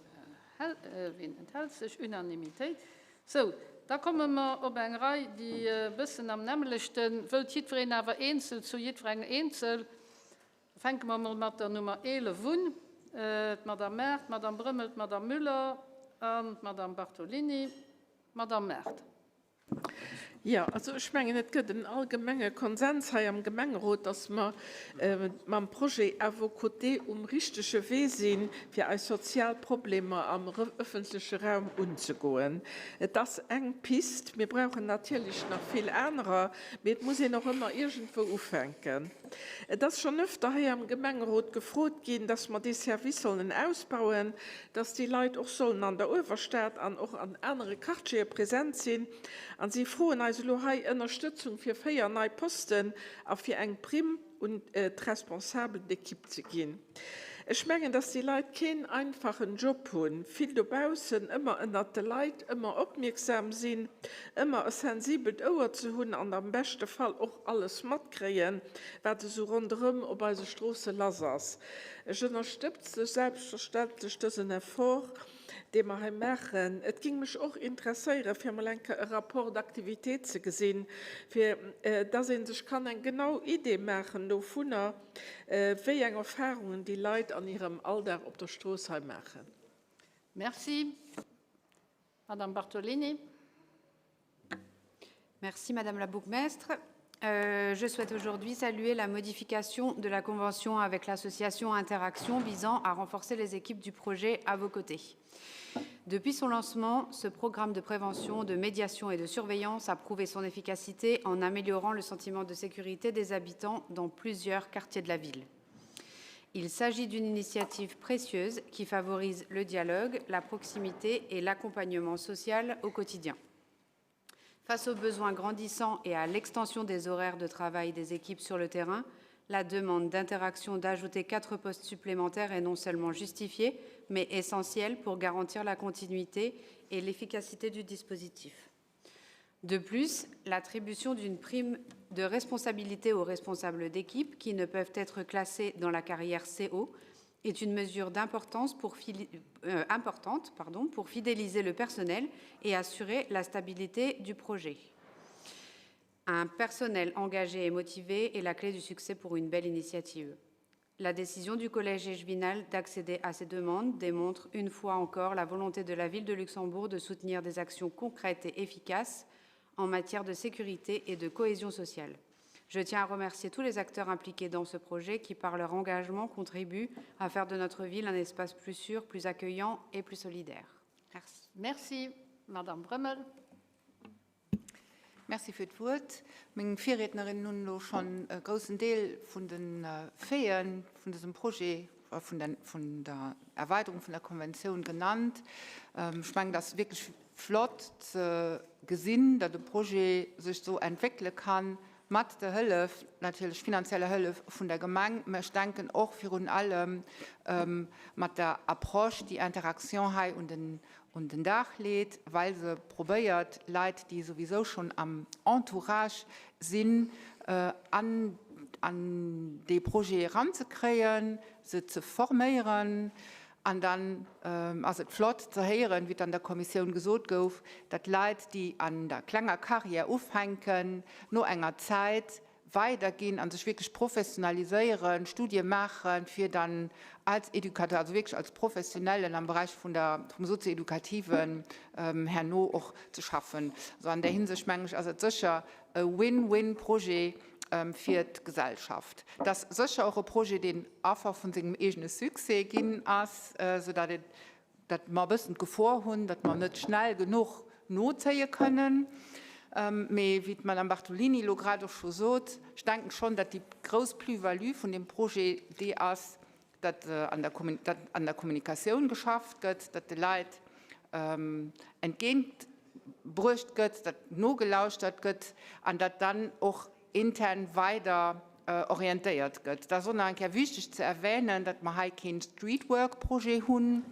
enthält sech? Unanimitéit. Sou, da komme mer op eng Rei, déi e bëssen am nämmelechten. Wëllt jiddwereen awer eenzel zu jiddwerengem eenzel? Da fänke mer emol mat der Nummer 11 un. D'Madame Maart, d'Madame Brömmel, d'Madame Müller an d'Madame Bartolini. Madame Maart. Jo, also ech mengen, et gëtt en allgemenge Konsens hei am Gemengerot, dass mer mam Projet À vos côtés um richtege Wee sinn, fir eis sozial Problemer am ëffentleche Raum unzegoen. Et ass eng Pist. Mir brauchen natierlech nach vill anerer, mee et muss een och ëmmer iergendwou ufänken. Et ass schonn öfter hei am Gemengerot gefrot ginn, dass mer dee Service sollen ausbauen, dass déi Leit och sollen an der Uewerstad an och an anere Quartiere present sinn. A si froen eis elo hei Ënnerstëtzung fir 4 nei Posten a fir eng Primm un d'Responsables d'équipe ze ginn. Ech mengen, dass déi Leit keen einfachen Job hunn, vill dobaussen, ëmmer ënnert de Leit, ëmmer opmierksam sinn, ëmmer e sensibelt Ouer ze hunn an am beschte Fall och alles matkréien, wat esou ronderëm op eise Stroosse lass ass. Ech ënnerstëtze selbstverständlech dësen Effort, dee mer hei maachen. Et ging mech och interesséieren, fir emol eng Kéier e Rapport d'activité ze gesinn, fir dass ee sech kann eng genau Idee maachen dovunner, wéi eng Erfahrungen déi Leit an hirem Alldag op der Strooss hei maachen. Merci. Madame Bartolini. Merci Madame la bourgmestre. Euh, je souhaite aujourd'hui saluer la modification de la convention avec l'association Interaction visant à renforcer les équipes du projet à vos côtés. Depuis son lancement, ce programme de prévention, de médiation et de surveillance a prouvé son efficacité en améliorant le sentiment de sécurité des habitants dans plusieurs quartiers de la ville. Il s'agit d'une initiative précieuse qui favorise le dialogue, la proximité et l'accompagnement social au quotidien. Face aux besoins grandissants et à l'extension des horaires de travail des équipes sur le terrain, la demande d'interaction d'ajouter quatre postes supplémentaires est non seulement justifiée, mais essentielle pour garantir la continuité et l'efficacité du dispositif. De plus, l'attribution d'une prime de responsabilité aux responsables d'équipe qui ne peuvent être classés dans la carrière CO est une mesure d'importance pour, euh, importante pardon, pour fidéliser le personnel et assurer la stabilité du projet. Un personnel engagé et motivé est la clé du succès pour une belle initiative. La décision du collège échevinal d'accéder à ces demandes démontre une fois encore la volonté de la ville de Luxembourg de soutenir des actions concrètes et efficaces en matière de sécurité et de cohésion sociale. Je tiens à remercier tous les acteurs impliqués dans ce projet qui, par leur engagement, contribuent à faire de notre ville un espace plus sûr, plus accueillant et plus solidaire. Merci. Merci, Madame Bremmel. Merci fir d'Wuert. Meng Virriednerinnen hunn elo schonn e groussen Deel vun de Faite vun dësem Projet, vun der, vun der Erweiterung vun der Konventioun genannt. Ech mengen, et ass wierklech flott ze gesinn, datt e Projet sech esou entwéckele kann. Mat der Hëllef, natierlech finanzieller Hëllef vun der Gemeng, mä ech denken och virun allem mat der Approche, déi Interaction hei un den, un den Dag leet, well se probéiert, Leit, déi souwisou schonn am Entourage sinn, an, an dee Projet eranzekréien, se ze forméieren. An dann ass et flott ze héieren, wéi et an der Kommissioun gesot gouf, datt Leit, déi an der klenger Carrière ufänken, no enger Zäit weiderginn a sech wierklech professionaliséieren, Studie maachen, fir dann als Educateur, also wierklech als Professionellen am Beräich vun der, vum Sozioeducativen herno och ze schaffen. Also an där Hinsicht, mengen ech, ass et sécher e Win-win-Projet fir d'Gesellschaft. Et ass sécher och e Projet, deen Affer vun sengem eegene Succès ginn ass, soudatt et, datt mer e bëssen d'Gefor hunn, datt mer net schnell genuch nozéie kënnen. Mee wéi d'Madame Bartolini elo grad och scho sot, ech denken schonn, datt déi grouss Plus-value vun deem Projet déi ass, datt an der Kommunikatioun geschafft gëtt, datt de Leit entgéint bruecht gëtt, datt nogelauschtert gëtt an datt dann och intern weider orientéiert gëtt. Et ass och nach eng Kéier wichteg ze erwänen, datt mer hei keen Streetwork-Projet hunn.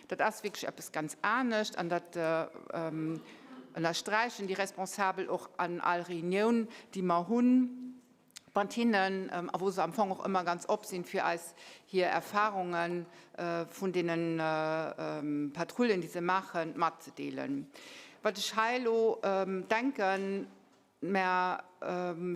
Dat ass wierklech eppes ganz anescht an dat ënnersträichen déi Responsabel och an all Reunioun, déi mer hunn. mat hinnen, a wou se am Fong och ëmmer ganz op sinn, fir eis hir Erfahrunge vun deene Patrullen, déi se maachen, matzedeelen. Wat ech hei elo denken, Mer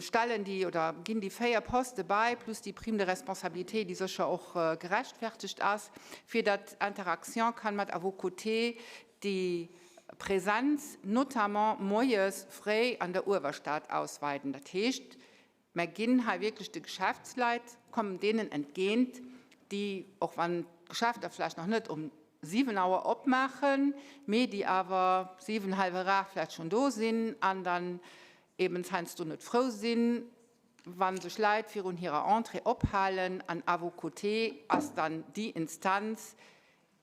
stellen déi oder ginn déi 4 Poste bäi, plus déi Prime de responsabilité, déi sécher och gerechtfertegt ass, fir datt Interaction kann mat à vos côtés déi Präsenz notamment moies fréi an der Uewerstad ausweiden. Dat heescht, mer ginn hei wierklech de Geschäftsleit, kommen deenen entgéint, déi, och wann d'Geschäfter vläicht nach net um 7 Auer opmaachen, mee déi awer 7, hallwer 8 vläicht schonn do sinn an dann eben heiansdo net frou sinn, wa sech Leit virun hirer Entrée ophalen. An à vos côtés ass dann déi Instanz,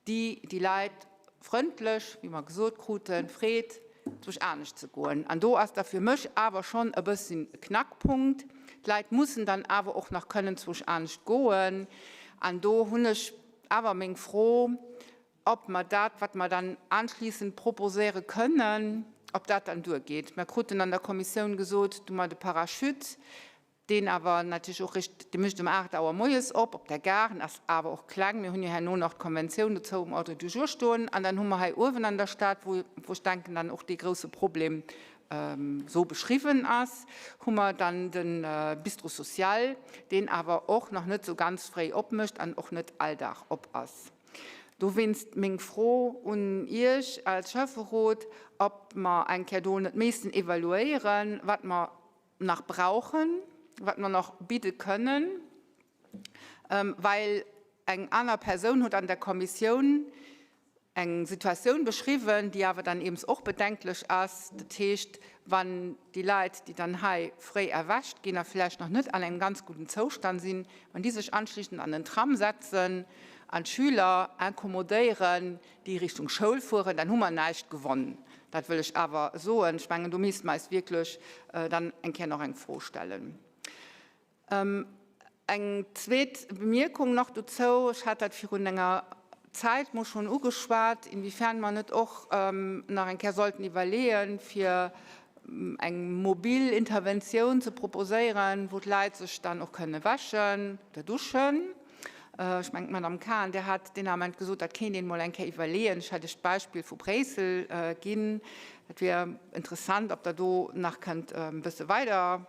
déi déi Leit frëndlech, wéi mer gesot kruten, freet, sech anescht ze goen. An do ass da fir mech awer schonn e bësschen e Knackpunkt. D'Leit mussen dann awer och nach kënnen zwousch anescht goen. An do hunn ech awer meng Fro, ob mer dat, wat mer dann anschließend proposéiere kënnen, ob dat dann duergeet. Mer kruten an der Kommissioun gesot, du mer de Parachute, deen awer natierlech och réischt, dee mécht um 8 Auer moies op, op der Gare, en ass awer och kleng, mir hunn jo herno nach d'Konventioun dozou um Ordre du jour stoen, an dann hu mer hei uewen an der Stad, wou, wou ech denken, dann och dee grouse Problem esou beschriwwen ass, hu mer dann de Bistrot social, deen awer och nach net esou ganz fréi opmécht an och net all Dag op ass. Dowéinst meng Fro un Iech als Schäfferot, ob mer eng Kéier do net missten evaluéieren, wat mer nach brauchen, wat mer nach bidde kënnen, well eng aner Persoun huet an der Kommissioun eng Situatioun beschriwwen, déi awer dann eems och bedenklech ass. Dat heescht, wann déi Leit, déi dann hei fréi erwächt ginn a vläicht nach net an engem ganz gudden Zoustand sinn, wann déi sech anschliessend an den Tram setzen an d'Schüler incommodéieren, déi Richtung Schoul fueren, dann hu mer näischt gewonn. Dat wëll ech awer soen. Ech mengen, do misste mer eis wierklech dann eng Kéier nach eng Fro stellen. Eng zweet Bemierkung nach dozou, Ech hat dat virun enger Zäit mol schonn ugeschwat, inwiefern mer net och nach eng Kéier sollten iwwerleeën, fir eng mobil Interventioun ze proposéieren, wou d'Leit sech dann och kënne wäschen oder duschen. Ech mengen, d'Madame Cahen, Dir hat deen Ament gesot, dat kéint een emol eng Kéier iwwerleeën. Ech hat Iech d'Beispill vu Bréissel ginn. Et wier interessant, ob Der do nach kënnt e bësse weider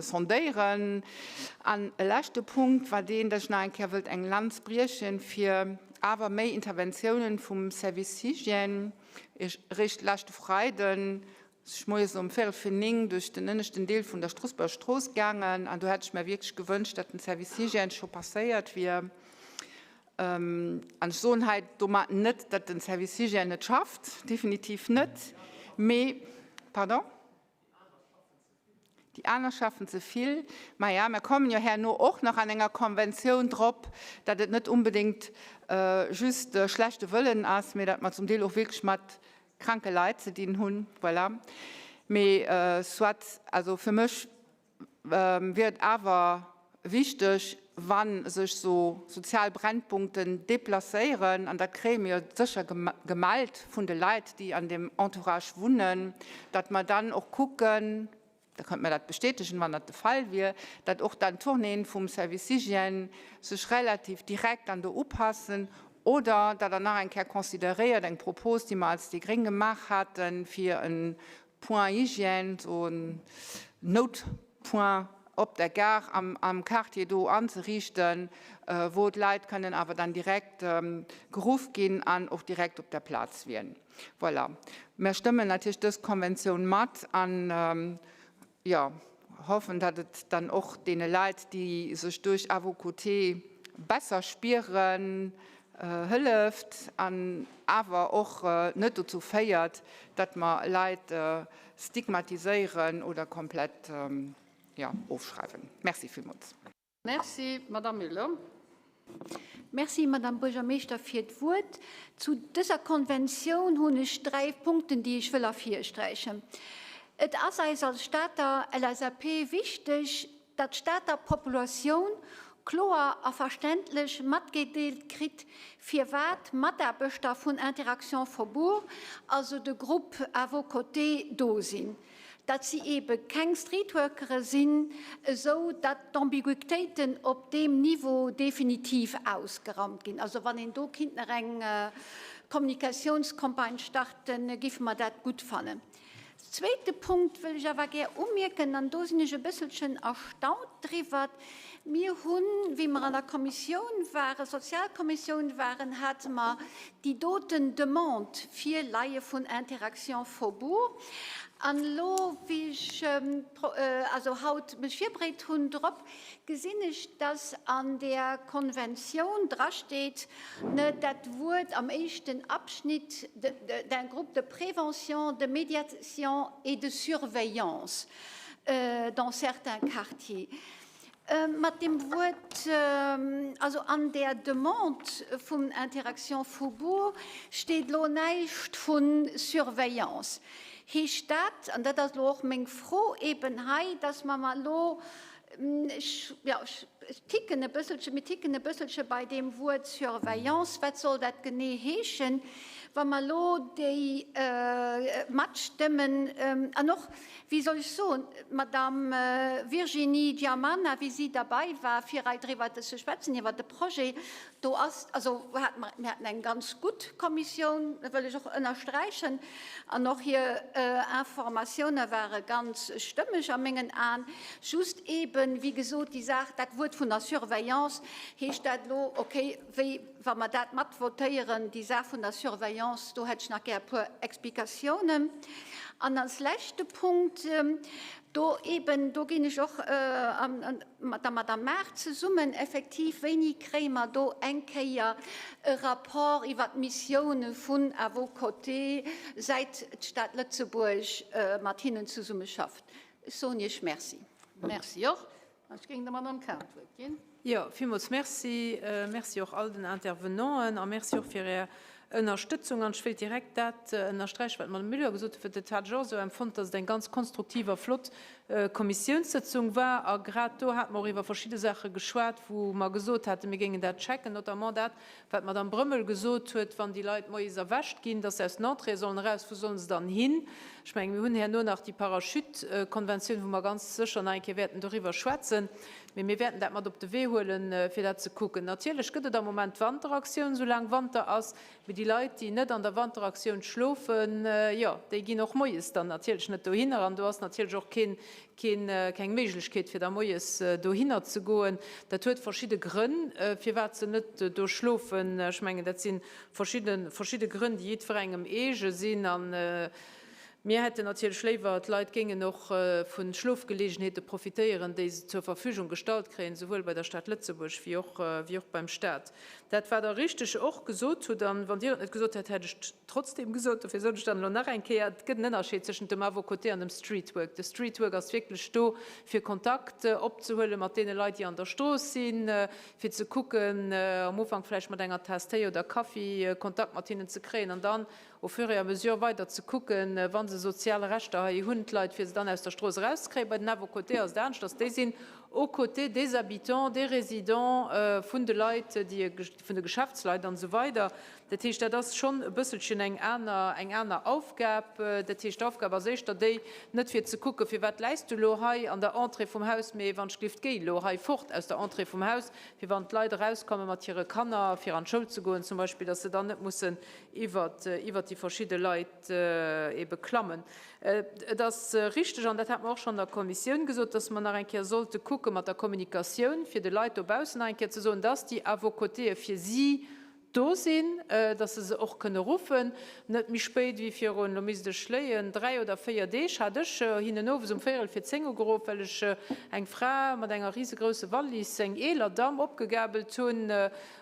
sondéieren. An e leschte Punkt war deen, dass ech nach eng Kéier wëllt eng Lanz briechen, fir awer méi Interventiounen vum Service Hygiène. Eréischt leschte Freiden Si ech moies um véirel vir 9 duerch den ënneschten Deel vun der Stroossbuerger Strooss gaangen an do hätt ech mär wierklech gewënscht, datt den Service Hygiène scho passéiert wier. An ech soen hei domat net, datt den Service Hygiène net schafft, definitiv net, mee, pardon? Déi aner schaffen ze vill. Maja, mer kommen jo herno och nach an enger Konventioun drop, datt et net unbedéngt just schlechte Wëllen ass, mee datt mer zum Deel och wierklech mat kranke Leit ze dinn hunn. Voilà. Mee soit, also fir mech. wier et awer wichteg, wa sech sou sozial Brennpunkten deplacéieren, an dat kréie mir jo sécher gemellt vun de Leit, déi an deem Entourage wunnen, datt mer dann och kucken, da kënnt mir dat bestätegen, wann dat de Fall wier, datt och dann d'Tournéeën vum Service Hygiène sech relativ direkt dann do upassen oder datt Der nach eng Kéier consideréiert eng Propos, déi mer als déi Gréng gemaach haten, fir e Point Hygiène, esou en Noutpoint op der Gare am Quartier do anzeriichten, wou d'Leit kënnen awer dann direkt geruff ginn an och direkt op der Plaz wien. Voilà. Mer stëmmen natierlech dës Konventioun mat an, jo, hoffen, datt et dann och deene Leit, déi sech duerch À vos côtés besser spieren, hëlleft an awer och net dozou féiert, datt mer Leit stigmatiséieren oder komplett, jo, ofschreiwen. Merci villmools. Merci, Madame Müller. Merci, Madame Buergermeeschter, fir d'Wuert. Zu dëser Konventioun hunn ech dräi Punkten, déi ech wëll ervirsträichen. Et ass eis als Stater LSAP wichteg, datt d'Stater Populatioun kloer a verständlech matgedeelt kritt, firwat d'Mataarbechter vun Interaction Faubourg, also de Groupe à vos côtés, do sinn. Datt si eebe keng Streetworkere sinn, esou datt d'Ambiguitéiten op deem Niveau definitiv ausgeraumt ginn. Also wann een do kinnt nach eng Kommunikatiounscampagne starten, géife mer dat gutt fannen. Zweete Punkt wëll ech awer gär umierken, an do sinn ech e bësselchen erstaunt driwwer, Mir hunn, wéi mer an der Kommissioun waren, Sozialkommissioun waren, hate mer déi doten Demande virleie vun Interaction Faubourg. An elo, wéi ech also haut mech virbereet hunn drop, gesinn ech, dass an där Konventioun drasteet, ne, dat Wuert am éischten Abschnitt d'un groupe de prévention, de médiation et de surveillance dans certains quartiers. Mat deem Wuert, also an där Demande vum Interaction Faubourg steet elo näischt vu Surveillance. Heescht dat, an dat ass elo och meng Fro eeben hei, dass mer mer elo, ech, jo, ech ticken e bësselche, mir ticken e bësselche bei deem Wuert Surveillance, wat soll dat genee heeschen, wa mer elo déi matstëmmen an och, Wéi soll ech soen, d'Madame Virginie Giamanna, wéi si derbei war, fir hei driwwer ze schwätzen, iwwert de Projet, do ass, also hate mer, mir haten eng ganz gutt Kommissioun, dat wëll ech och ënnersträichen, an och hir Informatioune ware ganz stëmmeg a mengen Aen. Just eeben, wéi gesot, déi Saach, dat Wuert vun der Surveillance, heescht dat elo, okay, wéi wa mer dat mat votéieren, déi Saach vun der Surveillance, do hätt ech nach gär e puer Explikatiounen. An als leschte Punkt, do eben, do ginn ech och mat der Madame Mart zesummen, effektiv, wéini kréie mer do eng Kéier e Rapport iwwert d'Missioune vun À vos côtés, säit d'Stad Lëtzebuerg mat hinnen zesummeschafft? Ech soen Iech Merci. Merci och. Ech géing der Madame Cahen d'Wuert ginn. Jo, villmools Merci. Merci och all den Intervenanten a Merci och fir Är Ënnerstëtzung. An ech wéilt direkt dat ënnersträichen, wat d'Madame Müller gesot huet, dat hat ech och esou empfonnt, dass et eng ganz konstruktiv a flott Kommissiounssëtzung war. A grad do hate mer och iwwer verschidde Saache geschwat, wou mer gesot haten, mir géingen dat checken, notamment dat, Wat d'Madame Brömmel gesot huet, wann déi Leit moies erwächt ginn, dass se aus den Entréeë sollen eraus, wou sollen se dann hin? Ech mengen, mir hunn herno nach déi Parachute-Konventioun, wou mer ganz sécher nach eng Kéier wäerten doriwwer schwätzen. Mee mir wäerten dat mat op de Wee huelen, fir dat ze kucken. Natierlech gëtt et am Moment d'Wanteraktioun, soulaang Wanter ass. Mee déi Leit, déi net an der Wanteraktioun schlofen, jo, déi ginn och moies dann natierlech net dohinner. An do ass natierlech och keen, keen, keng Méiglechkeet fir da moies dohinner ze goen. Dat huet verschidde Grënn, firwat se net do schlofen. Ech mengen, dat si verschidde, verschidde Grënn, déi jiddwerengem eege sinn. A mir hätten natierlech léiwer, d'Leit géingen och vu Schlofgeleegenheete profitéieren, déi se zur Verfügung gestallt kréien, souwuel bei der Stad Lëtzebuerg wéi och, wéi och beim Stat. Dat, wat Der richteg och gesot hutt, an wann Dir et net gesot hätt, hätt ech et trotzdem gesot, dofir soen ech dann elo nach eng Kéier, Et gëtt en Ënnerscheed tëschent dem À vos côtés an dem Streetwork. De Streetwork ass wierklech do, fir Kontakt opzehuele mat deene Leit, déi an der Strooss sinn, fir ze kucken, am Ufank vläicht mat enger Taass Téi oder Kaffi Kontakt mat hinnen ze kréien an dann. Au fur et à mesure weider ze kucken, wa se sozial Rechter hei hunn, d'Leit, fir se dann aus der Strooss erauszekréien. Bei den À-vos-côtés ass et aneschters. Déi sinn aux côtés des habitants, des résidents, vun de Leit, déi, vun de Geschäftsleit an esou weider. Dat heescht, dat ass schonn e bësselchen eng aner, eng aner Aufgab. Dat heescht, d'Aufgab ass éischter déi, net fir ze kucken, firwat läis du elo hei an der Entrée vum Haus, mee wann ech glift, géi elo hei fort aus der Entrée vum Haus, fir wann d'Leit erauskommen mat hire Kanner, fir an d'Schoul ze goen zum Beispill, dass se dann net mussen iwwert, iwwert déi verschidde Leit ebe klammen. Et ass richteg, an dat hate mer och schonn an der Kommissioun gesot, dass mer nach eng Kéier sollte kucke mat der Kommunikatioun, fir de Leit dobaussen nach eng Kéier ze soen, dass déi À-vos-côtéë fir si do sinn, dass se se och kënne ruffen. Net méi spéit wéi virun, elo misst ech léien, 3 oder 4 Deeg hat ech hinnen owes um véierel fir 10 ugeruff, well ech eng Fra mat enger risegrouse Wallis, eng eeler Damm, opgegabelt hunn,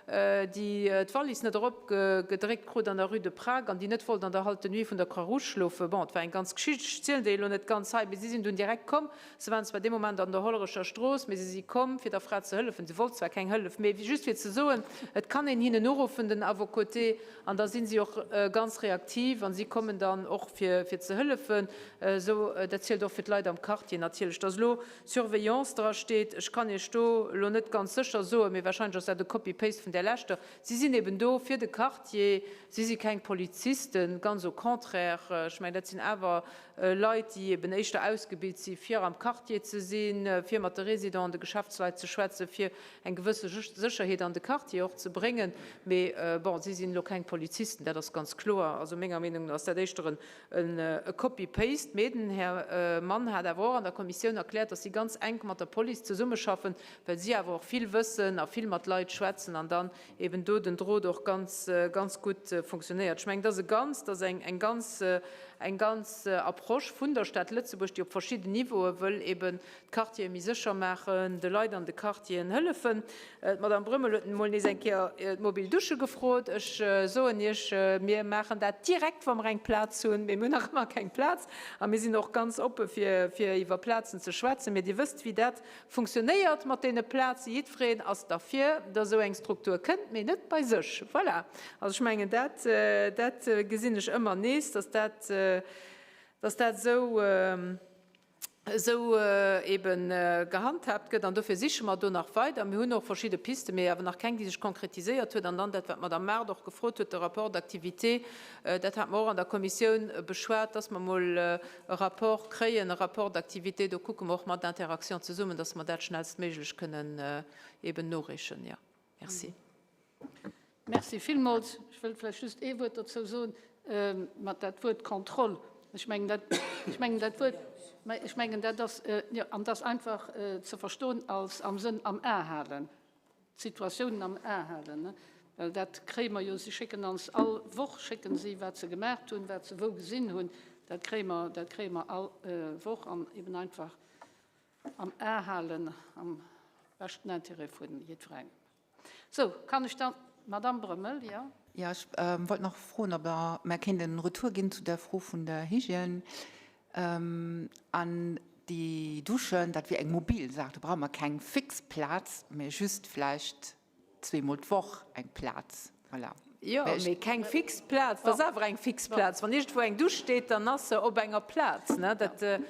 déi d'Wallis net erop gedréckt krut an der Rue de Prague an déi net wollt an der Halte de nuit vun der Croix-Rouge schlofen. Bon, et war eng ganz Geschicht, ech zielen déi elo net ganz hei, mee si sinn dunn direkt komm. Se waren zwar dee Moment an der Hollerecher Strooss, mee se si komm, fir der Fra ze hëllefen. Se wollt zwar keng Hëllef, mee just fir ze soen, et kann een hinnen uruffen, den Avocoté, an da si si och ganz reaktiv an si kommen dann och fir ze hëllefen. Esou, dat zielt och fir d'Leit am Quartier natierlech. Dass elo Surveillance dra steet. Ech kann Iech do elo net ganz sécher soen, mee wahrscheinlech ass dat e Copy-paste vun där leschter. Si sinn eben do fir de Quartier, si si keng Polizisten, ganz au contraire. Ech mengen, dat sinn awer Leit, déi eben éischter ausgebilt si fir am Quartier ze sinn, fir mat de Résidenten, de Geschäftsleit ze schwätzen, fir eng gewësse Sécherheet an de Quartier och ze bréngen. Mee bon, si sinn elo keng Polizisten, dat ass ganz kloer. Also menger Meenung no ass dat éischter en E Copy-paste. Mee den Här Mann hat awer och an der Kommissioun erkläert, datt si ganz enk mat der Police zesummeschaffen, well si awer och vill wëssen a vill mat Leit schwätzen an dann eben do den Drot och ganz, ganz gutt funktionéiert. Ech mengen, dat ass e ganz, dat ass eng ganz, eng ganz Approche vun der Stad Lëtzebuerg, déi op verschidden Niveaue wëll eben d'Quartiere méi sécher maachen, de Leit an de Quartieren hëllefen. D'Madame Brömmel huet emol nees eng Kéier d'mobil Dusche gefrot. Ech soen Iech, mir maachen dat direkt, wa mer eng Plaz hunn. Mee mir hunn nach ëmmer keng Plaz. A mir sinn och ganz oppe fir, fir iwwer Plazen ze schwätzen. Mee Dir wësst, wéi dat funktionéiert mat deene Plazen. Jiddwereen ass derfir, dass esou eng Struktur kënnt, mee net bei sech. Voilà. Also ech mengen, dat, dat gesinn ech ëmmer nees, dass dat, dass dat esou, esou eben gehandhaabt gëtt. An dofir siche mer do nach weider. Mir hunn och verschidde Pisten, mee awer nach keng, déi sech konkretiséiert huet. An dann dat, wat d'Madame Mart och gefrot huet, de Rapport d'activité, dat hate mer och an der Kommissioun beschwat, dass mer emol e Rapport kréien, e Rapport d'activité. Do kucke mer och mat Interaction zesummen, dass mer dat schnellstméiglech kënnen eben noreechen. Jo. Merci. Merci villmools. Ech wëll vläicht just ee Wuert dozou soen, mat dat Wuert Contrôle. Ech mengen, dat, ech mengen, dat Wuert, mä ech mengen, dat ass, jo, an dat ass einfach ze verstoen als am Sënn am A halen, d'Situatiounen am A halen, ne? Well dat kréie mer jo, si schécken ons all Woch, schécken si, wat se gemaacht hunn, wat se wou gesinn hunn. Dat kréie mer, dat kréie mer all Woch an eben einfach am A halen am beschten Intérêt vu jiddwerengem. Sou, kann ech dann, d'Madame Brömmel, jo? Jo, ech wollt nach froen, ob Der mer kéint en Retour ginn zu der Fro vun der Hygiène an déi Duschen. Dat wier eng mobil Saach, do brauche mer keng fix Plaz, mä just vläicht zweemol d'Woch eng Plaz. Voilà. Jo, mee keng fix Plaz, dat ass awer eng fix Plaz. Wann iergendwou eng Dusch steet, dann ass se op enger Plaz, ne? Dat,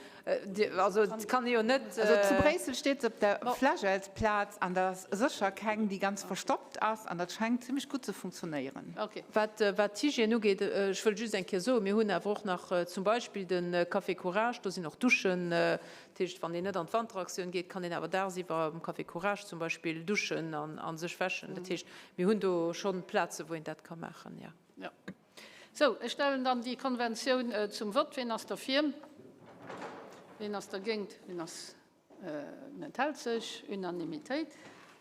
also et kann ee jo net. Also zu Bréissel steet se op der Flagellsplaz an dat ass sécher keng, déi ganz verstoppt ass an dat schengt zimmlech gutt ze funktionéieren. Wat, wat d'Hygiène ugeet, ech wëll just eng Kéier soen, mir hunn awer och nach zum Beispill de Café Courage, do sinn och Duschen. Dat heescht, wann een net an d'Wanteraktioun geet, kann een awer dagsiwwer am Café Courage zum Beispill duschen an sech wäschen. Dat heescht, Mir hunn do schonn Plazen, wou een dat ka maachen, jo. Jo. Sou, ech stellen dann déi Konventioun zum Vott. Wien ass derfir? Wien ass dergéint? Wien ass, wien enthält sech? Unanimitéit.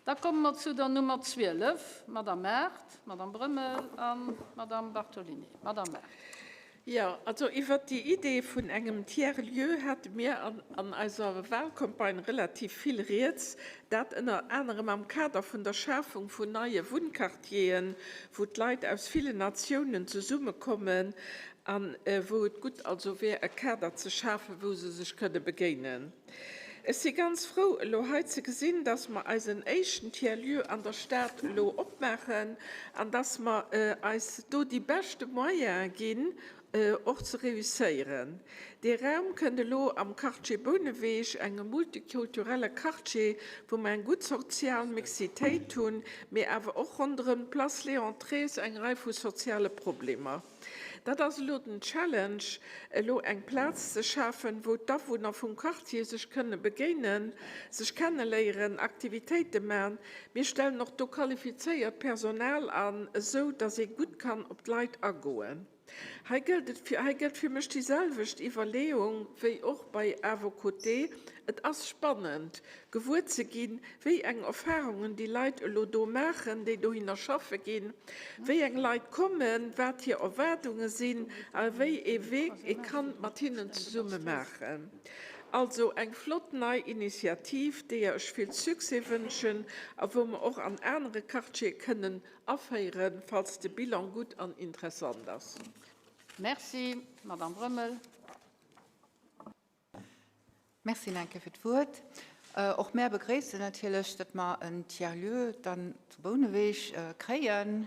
Da komme mer zu der Nummer 12, Madame Mart, Madame Brömmel a Madame Bartolini. Madame Mart. Jo, also iwwert déi Idee vun engem Tiers-lieu hate mir an eiser Wahlcampagne relativ vill rieds, dat ënner anerem am Kader vun der Schafung vun neie Wunnquartieren, wou d'Leit aus villen Natiounen zesummekommen a wou et gutt also wär e Kader ze schafen, wou se sech kënne begéinen. Ech si ganz frou, elo hei ze gesinn, dass mer eisen éischten Tiers-lieu an der Stad elo opmaachen an dass mer eis do déi beschte Moyene ginn, och ze reusséieren. Dee Raum kënnt elo am Quartier Bouneweg, engem multikulturelle Quartier, wou mer eng gutt sozial Mixitéit hunn, mee awer och ronderëm d'Place Léon Trees eng Rei vu soziale Problemer. Dat ass elo den Challenge, elo eng Plaz ze schafen, wou d'Awunner vum Quartier sech kënne begéinen, sech kenneléieren, Aktivitéite man. Mir stellen och do qualifizéiert Personal an, esou datt ee gutt kann op d'Leit agoen. Hei gëllt et fir, hei gëllt fir mech déi selwecht Iwwerleeung wéi och bei À vos côtés, Et ass spannend, gewuer ze ginn, wéi eng Erfahrungen déi Leit elo do maachen, déi dohinner schaffe ginn, wéi eng Leit kommen, wat hir Erwaardunge sinn a wéi ee Wee ee kann mat hinnen zesumme maachen. Also eng flott nei Initiativ, deeër ech vill Succès wënschen a wou mer och an anere Quartiere kënnen Aféieren, falls de Bilan gutt an interessant ass. Merci, Madame Roemmel. Merci nach eng Kéier fir d'Wuert. Och mär begréissen natierlech, datt mer en Tiers-lieu dann zu Bouneweg kréien.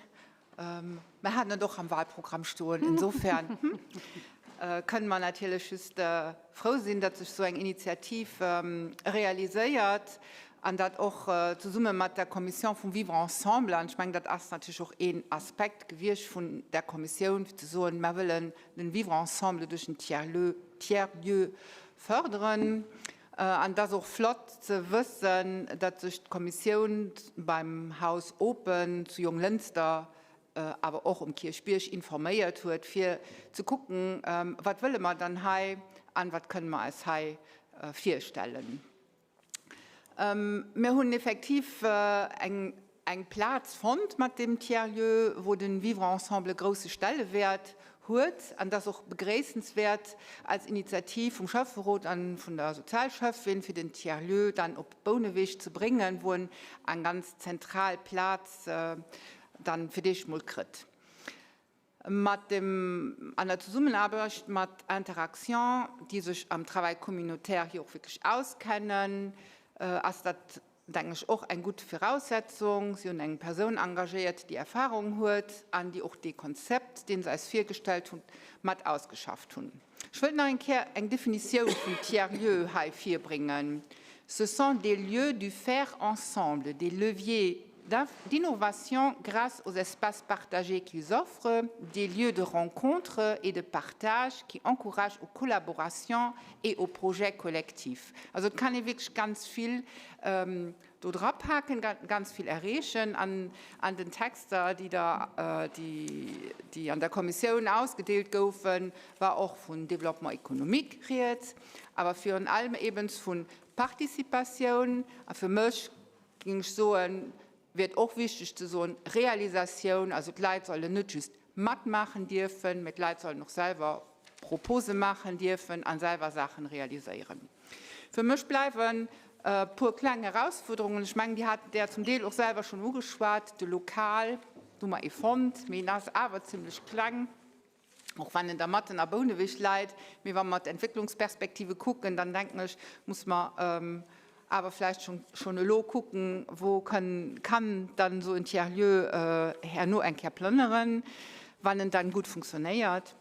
Mer haten et och am Wahlprogramm stoen. Insofern kënnen mer natierlech just frou sinn, datt sech esou eng Initiativ realiséiert an dat och zesumme mat der Commission vum Vivre ensemble. An ech mengen, dat ass natierlech och een Aspekt gewiescht vun där Kommissioun, fir ze soen, mer wëllen den Vivre ensemble duerch en Tiers-lieu förderen. An et ass och flott ze wëssen, datt sech d'Kommissioun beim Haus Open zu Jonglënster, awer och um Kierchbierg informéiert huet, fir ze kucken, wat wëlle mer dann hei an wat kënne mer eis hei virstellen. Mir hunn effektiv eng Plaz fonnt mat deem Tiers-lieu, wou de Vivre ensemble e grouse Stellewäert huet. An et ass och begréissenswäert als Initiativ vum Schäfferot a vun der Sozialschäffin, fir den Tiers-lieu dann op Bouneweg ze bréngen, wou en eng ganz zentral Plaz dann fir d'éischt mol kritt. Mat dem, an der Zesummenaarbecht mat Interaction, déi sech am Travail communautaire jo och wierklech auskennen, ass dat, denken ech, och eng gutt Viraussetzung. Si hunn eng Persoun engagéiert, déi Erfahrung huet an déi och dee Konzept, dee se eis virgestellt hunn, mat ausgeschafft hunn. Ech wëllt nach eng Kéier eng Definitioun vum Tiers-lieu hei virbréngen, Ce sont des lieux du faire ensemble, des leviers d'innovation grâce aux espaces partagés qu'ils offrent, des lieux de rencontre et de partage qui encouragent aux collaborations et aux projets collectifs. Also et kann ee wierklech ganz vill do dra paken, ganz vill erreechen. An an den Texter, déi der, déi an der Kommissioun ausgedeelt goufen, war och vun Développement économique rieds, awer virun allem eben vu Participatioun. A fir mech, géing ech soen, wier et och wichteg ze soen, Realisatioun, also d'Leit sollen net just matmaachen dierfen, mä d'Leit sollen och selwer Propose maachen dierfen a selwer Saachen realiséieren. Fir mech bleiwen e puer kleng Erausfuerderungen. Ech mengen, déi hat Der zum Deel och selwer schonn ugeschwat. De Lokal, do hu mer ee fonnt, mee en ass awer zimlech kleng, och wann en da matten a Bouneweg läit. Mee wa mer d'Entwécklungsperspektive kucken, dann denken ech, muss mer awer vläicht schonn elo kucken, wou kann dann esou en Tiers-lieu herno eng Kéier plënneren, wann en dann gutt funktionéiert.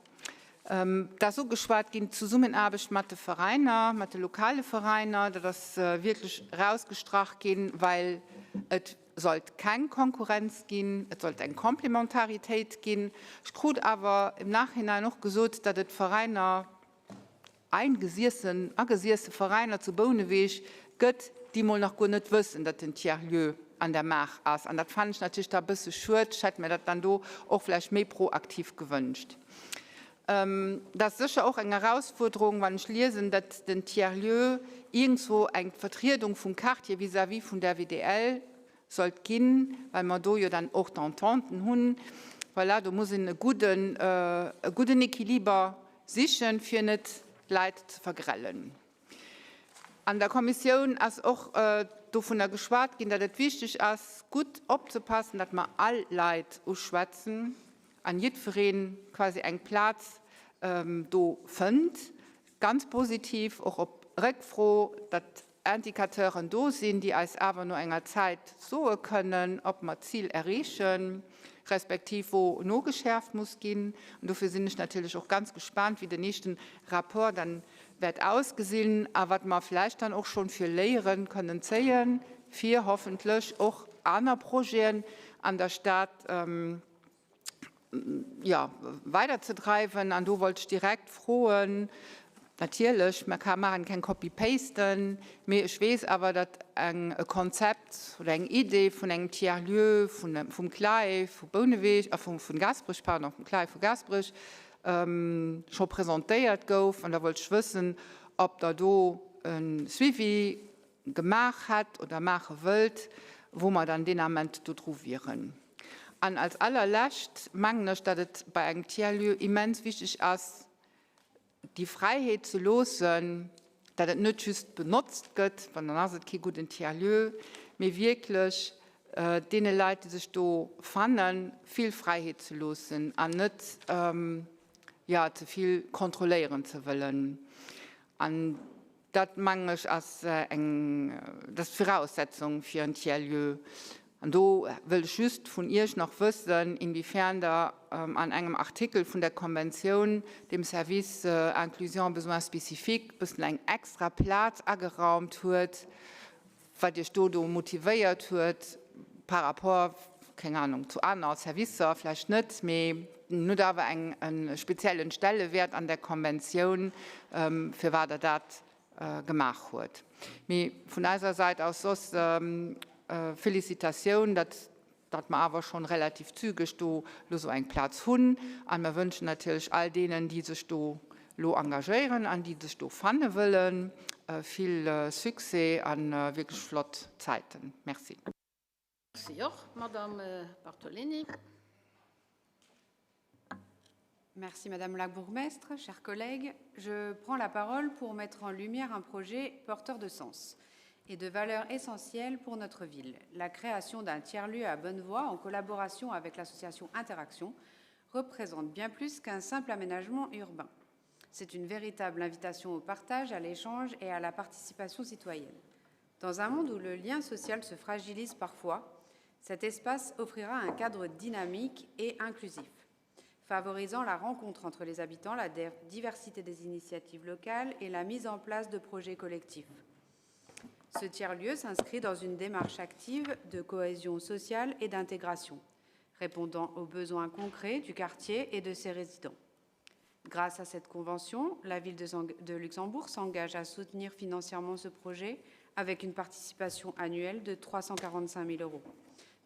Et ass ugeschwat ginn, d'Zesummenaarbecht mat de Veräiner, mat de lokale Veräiner. Dat ass wierklech erausgestrach ginn, well et sollt keng Konkurrenz ginn, et sollt eng Complementaritéit ginn. Ech krut awer im Nachhinein och gesot, datt et Veräiner, eingesiessen, agesiesse Veräiner zu Bouneweg gëtt, déi mol nach guer net wëssen, datt den Tiers-lieu an der Maach ass. An dat fannen ech natierlech da e bësse schued. Ech hätt mir dat dann do och vläicht méi proaktiv gewënscht. Dat ass sécher och eng Erausfuerderung, wann ech liesen, datt den Tiers-lieu iergendswou eng Vertriedung vum Quartier vis-à-vis vun der WDL sollt ginn, well mer do jo dann och d'Ententen hunn. Voilà, do muss een e gudden, e gudden Équiliber sichen, fir net d'Leit ze vergrellen. An der Kommissioun ass och dovunner geschwat ginn, datt et wichteg ass, gutt opzepassen, datt mer all Leit uschwätzen an jiddweree quasi eng Plaz do fënnt. Ganz positiv och op Réckfro, datt. Indicateuren do sinn, déi eis awer no enger Zäit soe kënnen, ob mer d'Zil erreechen, respektiv wou nogeschäerft muss ginn. An dofir sinn ech natierlech och ganz gespaant, wéi den nächsten Rapport dann wäert ausgesinn a wat mer vläicht dann och schonn fir Léiere kënnen zéien, fir hoffentlech och aner Projeten an der Stad, jo, weiderzedreiwen. An do wollt ech direkt froen, natierlech, mer ka maachen keng Copy-pasten, mee ech weess awer, datt eng, e Konzept oder eng Idee vun engem Tiers-lieu vun, vum CLAE vu Bouneweg, a vum, vun Gaasperech, pardon, vum CLAE vu Gaasperech scho presentéiert gouf. An da wollt ech wëssen, ob Der do e Suivi gemaach hätt oder maache wëllt, wou mer dann deen Ament do dru wieren. An als allerlescht mengen ech, datt et bei engem Tiers-lieu immens wichteg ass, déi Fräiheet ze loossen, datt et net just benotzt gëtt, well dann ass et kee gudden Tiers-lieu, mee wierklech deene Leit, déi sech do fannen, vill Fräiheet ze loossen an net, jo, ze vill kontrolléieren ze wëllen. An Dat, mengen ech, ass eng, dat ass d'Viraussetzung fir en Tiers-lieu. An do wëll ech just vun Iech nach wëssen, inwiefern Der an engem Artikel vun der Konventioun dem Service Inclusion besoins spécifiques e bëssen eng extra Plaz ageraumt huet, wat Iech do do motivéiert huet par rapport, keng Ahnung, zu aner Servicer vläicht net, mee en huet awer eng e speziellen Stellewäert an der Konventioun, firwat Der dat gemaach huet. Mee vun eiser Säit aus soss Felicitatioun, datt datt mer awer schonn relativ zügeg do elo esou eng Plaz hunn. A mer wënschen natierlech all deenen, déi sech do elo engagéieren an déi sech do fanne wëllen, vill Succès a wierklech flott Zäiten. Merci. Merci och, Madame Bartolini. Merci Madame la bourgmestre, chers collègues. Je prends la parole pour mettre en lumière un projet porteur de sens et de valeurs essentielles pour notre ville. La création d'un tiers-lieu à Bonnevoie en collaboration avec l'association Interaction représente bien plus qu'un simple aménagement urbain. C'est une véritable invitation au partage, à l'échange et à la participation citoyenne. Dans un monde où le lien social se fragilise parfois, cet espace offrira un cadre dynamique et inclusif, favorisant la rencontre entre les habitants, la diversité des initiatives locales et la mise en place de projets collectifs. Ce tiers-lieu s'inscrit dans une démarche active de cohésion sociale et d'intégration, répondant aux besoins concrets du quartier et de ses résidents. Grâce à cette convention, la ville de Luxembourg s'engage à soutenir financièrement ce projet avec une participation annuelle de 345 000 euros,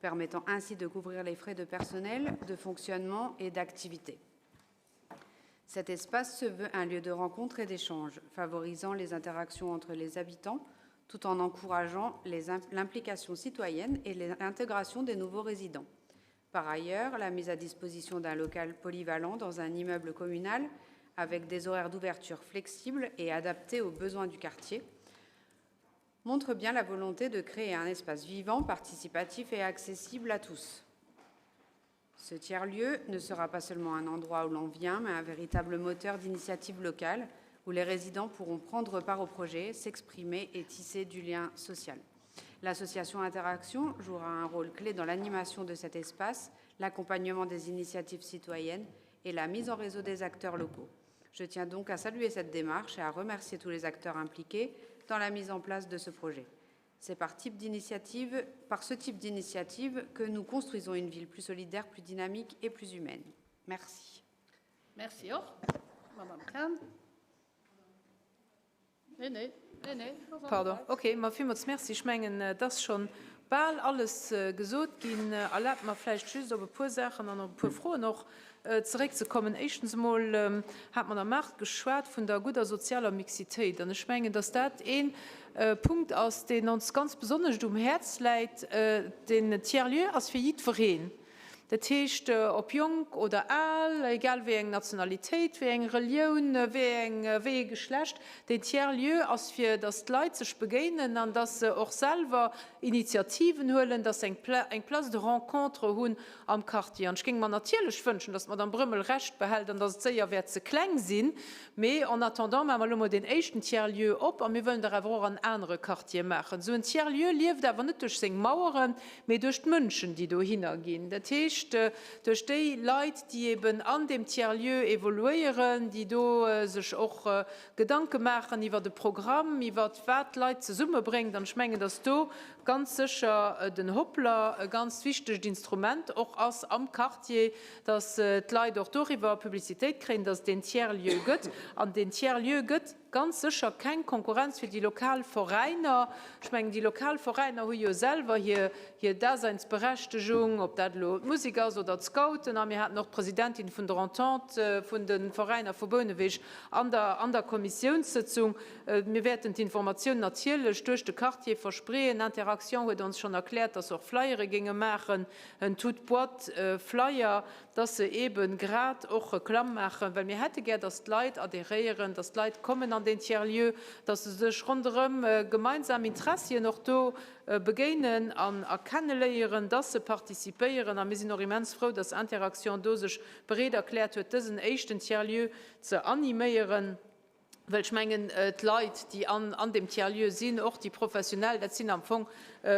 permettant ainsi de couvrir les frais de personnel, de fonctionnement et d'activité. Cet espace se veut un lieu de rencontre et d'échange, favorisant les interactions entre les habitants, tout en encourageant l'implication citoyenne et l'intégration des nouveaux résidents. Par ailleurs, la mise à disposition d'un local polyvalent dans un immeuble communal avec des horaires d'ouverture flexibles et adaptés aux besoins du quartier montre bien la volonté de créer un espace vivant, participatif et accessible à tous. Ce tiers-lieu ne sera pas seulement un endroit où l'on vient, mais un véritable moteur d'initiative locale où les résidents pourront prendre part au projet, s'exprimer et tisser du lien social. L'association Interaction jouera un rôle clé dans l'animation de cet espace, l'accompagnement des initiatives citoyennes et la mise en réseau des acteurs locaux. Je tiens donc à saluer cette démarche et à remercier tous les acteurs impliqués dans la mise en place de ce projet. C'est par, type par ce type d'initiative que nous construisons une ville plus solidaire, plus dynamique et plus humaine. Merci. Merci och, Madame Kern. Nee, nee, nee, nee. Pardon. Ok, ma villmools Merci. Ech mengen, et ass scho bal alles gesot ginn. Erlaabt mer vläicht just op e puer Saachen an op e puer Froen och zeréckzekommen. Éischtens emol hat d'Madame Mart geschwat vun der gudder sozialer Mixitéit. An ech mengen, dass dat ee Punkt ass, deen ons ganz besonnescht um Häerz läit. Den Tiers-lieu ass fir jiddwereen. Dat heescht, ob jonk oder al, egal wéi eng Nationalitéit, wéi eng Relioun, wéi eng, wéi ee Geschlecht, deen Tiers-lieu ass fir, dass d'Leit sech begéinen an dass se och selwer Initiativen huelen, dass se eng eng Place de rencontre hunn am Quartier. An ech géing mer natierlech wënschen, dass d'Madame Brömmel Recht behält an dass et séier wäert ze kleng sinn. Mee en attendant maache mer elo mol deen éischten Tiers-lieu op a mir wëllen der awer och an anere Quartiere maachen. Esou en Tiers-lieu lieft awer net duerch seng Maueren, mee duerch d'Mënschen, déi dohinner ginn, dat heescht duerch déi Leit, déi eben an deem Tiers-lieu evoluéieren, déi do sech och Gedanke maachen iwwert e Programm, iwwert wat d'Leit zesummebréngt. An ech mengen, dass do ganz sécher den Hoplr e ganz wichtegt Instrument och ass am Quartier, dass d'Leit och doriwwer Publicitéit kréien, dass et deen Tiers-lieu gëtt. An deen Tiers-lieu gëtt Ganz sécher keng Konkurrenz fir déi lokal Veräiner. Ech mengen, déi lokal Veräiner hu jo selwer hir, hir Daseinsberechtegung, ob dat elo d'Musek ass oder d'Scouten. A mir haten och d'Presidentin vun der Entente vun de Veräiner vu Bouneweg an der, an der Kommissiounssëtzung. Mir wäerten d'Informatioun natierlech duerch de Quartier verspreeën. Interaction huet ons schonn erkläert, dass se och Flyere géinge maachen, en toute boîte Flyer. dass se eebe grad och Reklamm maachen, well mir hätte gär, dass d'Leit adhéréieren, dass d'Leit kommen an deen Tiers-lieu, dass se sech ronderëm gemeinsam Interessien och do begéinen an a kenneléieren, dass se participéieren. A mir sinn och immens frou, dass Interaction do sech bereet erkläert huet, dësen éischten Tiers-lieu ze animéieren. Well ech mengen, d'Leit, déi an deem Tiers-lieu sinn, och déi Professionell, dat sinn am Fong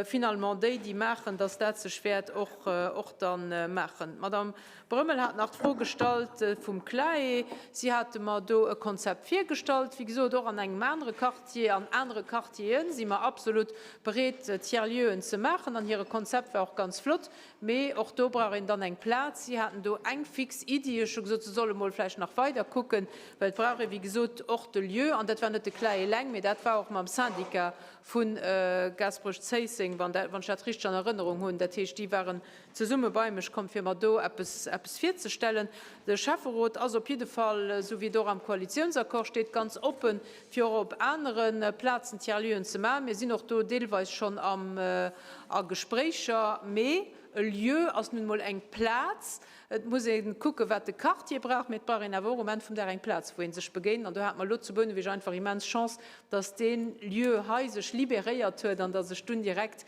finalement déi, déi maachen, dass dat sech wäert och da maachen. D'Madame Brömmel hat nach d'Fro gestallt vum CLAE. Si hate mer do e Konzept virgestallt. Wéi gesot, och an engem anere Quartier, an anere Quartiere si mer absolut bereet, Tiers-lieuen ze maachen. An hire Konzept war och ganz flott. Mee och do brauch een dann eng Plaz. Si haten do eng fix Iddi. Ech hu gesot, se solle mol vläicht nach weider kucken, well et brauch ee wéi gesot och de Lieu. An dat war net de CLAE eleng, mee dat war och mam Syndicat vu Gaasperech-Zéisseng, wann dat, wann ech dat richteg an Erënnerung hunn. Dat heescht, déi waren zesumme bei mech komm, fir mer do eppes, eppes virzestellen. De Schäfferot ass op jidde Fall, esou wéi et och am Koalitiounsaccord steet, ganz oppen, fir och op anere Plazen Tiers-lieuen ze maachen. Mir sinn och do deelweis schonn am, a Gespréicher. Mee e Lieu ass nun emol eng Plaz. Et muss ee kucken, wat de Quartier brauch, mee et brauch een awer och um Enn vum Dag eng Plaz, wou ee sech begéint. An do hate mer elo zu Bouneweg einfach immens Chance, dass dee Lieu hei sech libéréiert huet an dass ech dunn direkt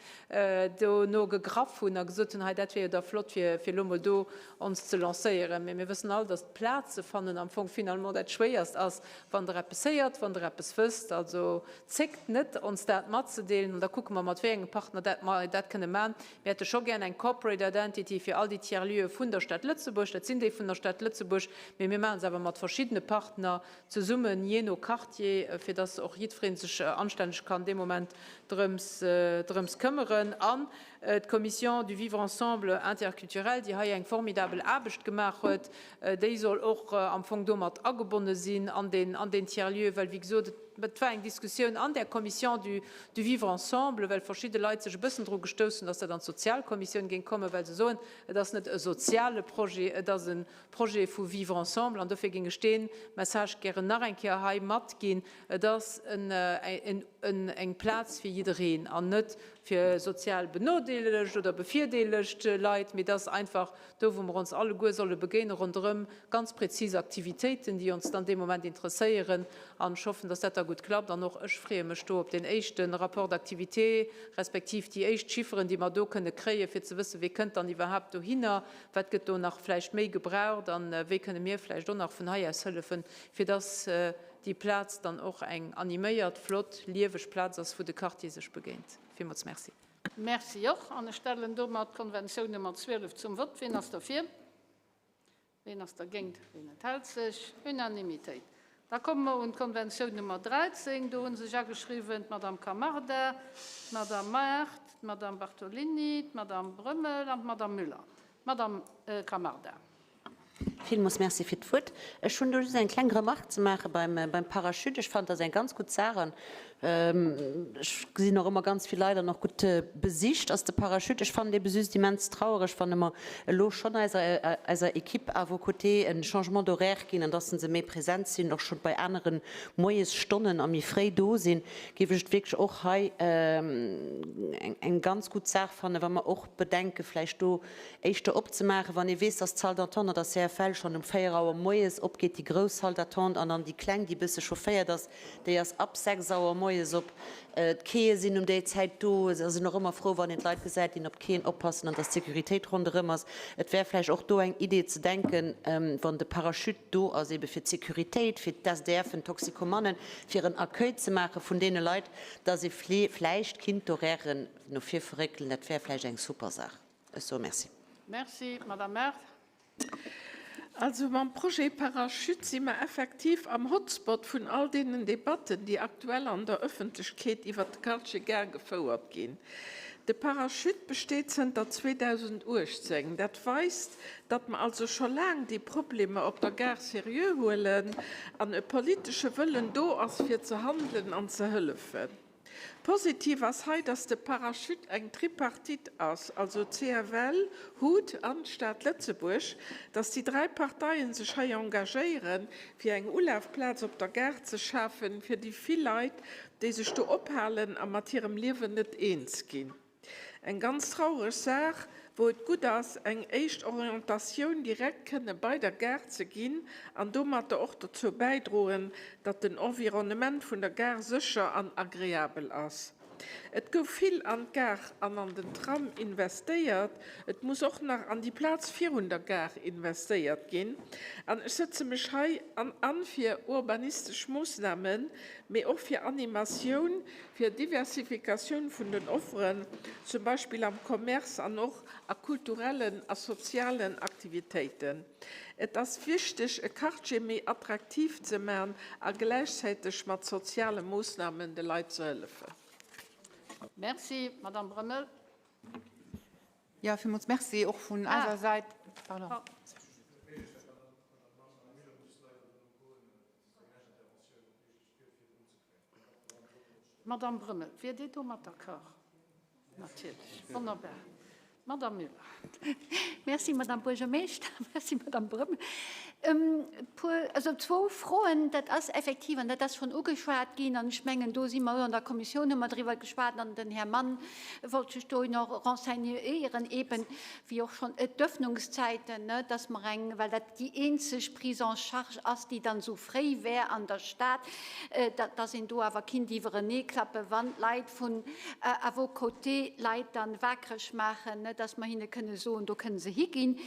dono gegraff hunn a gesot hunn, hei dat wier jo da flott, fir elo emol do ons ze lancéieren. Mee mir wëssen all, dass d'Plaze fannen am Fong finalement dat Schwéierst ass, wann Der eppes héiert, wann Der eppes wësst. Also zéckt net, ons dat matzedeelen an da kucke mer, mat wéi engem Partner dat mer dat kënne maachen. Mir hätte scho gär eng Corporate Identity fir all déi Tiers-lieux vun der Stad Lëtzebuerg. Dat sinn déi vun der Stad Lëtzebuerg, mee mir maache se awer mat verschiddene Partner zesummen, jee no Quartier, fir dass och jiddweree sech anstänneg kann dee Moment drëms, drëms këmmeren. An d'Commission du vivre ensemble interculturel, déi hei eng formidabel Aarbecht gemaach huet, déi soll och am Fong do mat agebonne sinn an deen, an deen Tiers-lieu, well, wéi gesot, et war eng Diskussioun an där Commission du, du vivre ensemble, well verschidde Leit sech e bëssen dru gestouss hunn, dass dat an d'Sozialkommissioun géing kommen, well se soen, et ass net e soziale Projet, et ass e Projet vu vivre ensemble. An dofir géing ech dee Message gären nach eng Kéier hei matginn, Et ass en, en, eng Plaz fir jiddereen an net fir sozial benodeelegt oder bevirdeelegt Leit, mee et ass einfach do, wou mer ons alleguer solle begéine ronderëm ganz prezis Aktivitéiten, déi ons dann dee Moment interesséieren. An ech hoffen, dass dat da gutt klappt. An och ech freeë mech do op deen éischte Rapport d'activité, respektiv déi éischt Chifferen, déi mer do kënne kréien, fir ze wëssen, wie kënnt dann iwwerhaapt dohinner, wat gëtt do nach vläicht méi gebraucht a wéi kënne mir vläicht och nach vun hei aus hëllefen, fir dass déi Plaz dann och eng animéiert, flott, lieweg Plaz ass, wou de Quartier sech begéint. Villmools Merci. Merci och. An ech stellen domat d'Konventioun Nummer 12 zum Vott. Wien ass derfir? Wien ass dergéint? Wien enthält sech? Unanimitéit. Da komme mer un d'Konventioun Nummer 13. Do hu sech ageschriwwen d'Madame Camarda, d'Madame Mart, d'Madame Bartolini, d'Madame Brömmel an d'Madame Müller. D'Madame Camarda. Villmoos Merci fir d'Wuert. Ech hunn do just eng kleng Remarque ze maache beim, beim Parachute. Ech fannen, dat ass eng ganz gutt Saach an ech gesinn och ëmmer ganz vill Leit an och gutt besicht ass de Parachute. Ech fannen et ebe just immens trauereg, wann mer elo schonn eiser, eiser Equipe à vos côtés e Changement d'horaire ginn an dass se méi present sinn, och scho bei anere Moiesstonnen a méi fréi do sinn, géif ech et wierklech och hei eng, eng ganz gutt Saach fannen, wa mer och bedenke vläicht do éischter opzemaachen, wann ee weess, dass d'Salle d'attente an der CFL schonn um 4 Auer moies opgeet, déi grouss Salle d'attente, an dann déi kleng, déi e bësse chaufféiert ass, déi ass ab 6 Auer moies op. D'Quaie sinn um déi Zäit do. Se sinn och ëmmer frou, wann een d'Leit gesäit, déi op d'Quaien oppassen an dass d'Sécuritéit ronderëm ass. Et wär vläicht och do eng Idee ze denken, wann de Parachute do ass, ebe fir d'Sécuritéit, fir d'SDFen, d'Toxicomanen, fir en Accueil ze maache vun deene Leit, dass ee vläicht kinnt d'Horairen no vir verréckelen. Dat wär vläicht eng super Saach. Ech soe Merci. Merci, Madame Err. Also mam Projet Parachute si mer effektiv am Hotspot vun all deenen Debatten, déi aktuell an der Ëffentlechkeet iwwert de Quartier Gare gefouert ginn. De Parachute besteet zënter 2018. Dat weist, datt mer also scho laang déi Problemer op der Gare seriö huelen an e politesche Wëllen do ass, fir ze handelen an ze hëllefen. Positiv ass hei, dass de Parachute eng Tripartite ass, also CFL, hut an d'Stad Lëtzebuerg, dass déi 3 Parteien sech hei engagéieren, fir eng Ulafplaz op der Gare ze schafen, fir déi vill Leit, déi sech do ophalen a mat hirem Liewen net eens ginn. Eng ganz traureg Saach, wou et gutt ass, eng éischt Orientatioun direkt kënne bei der Gare ze ginn an domatter och dozou bäidroen, datt den Environnement vun der Gare sécher an agreabel ass. Et gouf vill an d'Gare an an den Tram investéiert, et muss och nach an déi Plaz virun der Gare investéiert ginn. An ech sëtze mech hei an an fir urbanistesch Moossnamen, mee och fir Animatioun, fir Diversifikatioun vun den Offeren, zum Beispill am Commerce an och a kulturellen a sozialen Aktivitéiten. Et ass wichteg, e Quartier méi attraktiv ze man a gläichzäiteg mat soziale Moossnamen de Leit ze hëllefen. Merci, Madame Brömmel. Jo, villmools Merci och vun eiser Säit. Pardon. Madame Brömmel, wier Dir domat d'accord? Natierlech. Wonnerbar. Madame Müller. Merci, Madame Buergermeeschter. Merci, Madame Brömmel. Puer, also zwou Froen. Dat ass effektiv, an dat ass schonn ugeschwat ginn, an ech mengen, do si mer jo an der Kommissioun, hu mer driwwer geschwat, an den Här Mann wollt sech do nach renseignéieren, eeben, wéi och schonn d'Öffnungszäiten, ne, dass mer eng, well dat déi eenzeg Prise en charge ass, déi dann esou fréi wär an der Stad, dass een do awer kinnt iwwereneeklappen, wann d'Leit vun à vos côtés Leit dann wakereg maachen, dass mer hinne kënne soen, do kënne se higinn.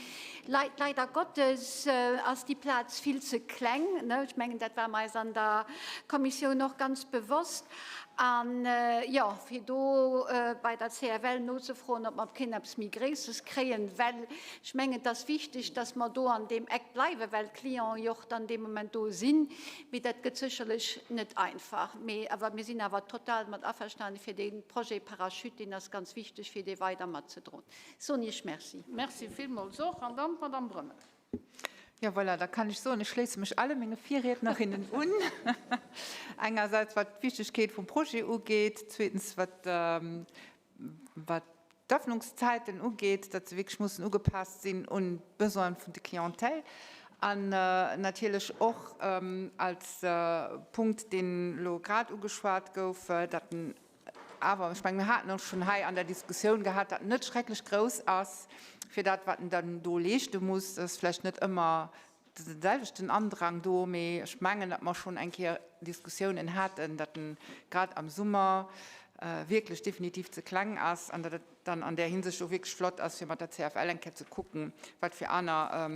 Leider Gottes ass déi Plaz vill ze kleng. Ech mengen, dat war mer eis an der Kommissioun och ganz bewosst. An, jo, fir do bei der CFL nozefroen, ob mer kéint eppes méi Gréisses kréien, well ech mengen, et ass wichteg, dass mer do an deem Eck bleiwen, well d'Clienten jo och dann dee Moment do sinn. Mee dat gëtt sécherlech net einfach. Mee awer mir sinn awer total mat averstane fir dee Projet Parachute, deen ass ganz wichteg, fir dee weider matzedroen. Soen Iech Merci. Merci villmools och. An dann d'Madame Brömmel. Jo, voilà, da kann ech soen, ech schléisse mech alle menge Virriednerinnen un. Engersäits wat d'Wichtegkeet vum Projet ugeet, zweetens wat, wat d'Öffnungszäiten ugeet, datt se wierklech mussen ugepasst sinn un d'Besoine vun de Clientèle an natierlech och als Punkt, deen elo grad ugeschwat gouf, datt den Awer ech mengen, mir haten och schonn hei an der Diskussioun gehat, datt en net schrecklech grouss ass fir dat, wat en dann do leeschte muss. Et ass vläicht net ëmmer de selwechten Andrang do, mee ech mengen, datt mer schonn eng Kéier Diskussiounen haten, datt en grad am Summer wierklech definitiv ze kleng ass an datt et dann an där Hinsicht och wierklech flott ass, fir mat der CFL eng Kéier ze kucken, wat fir aner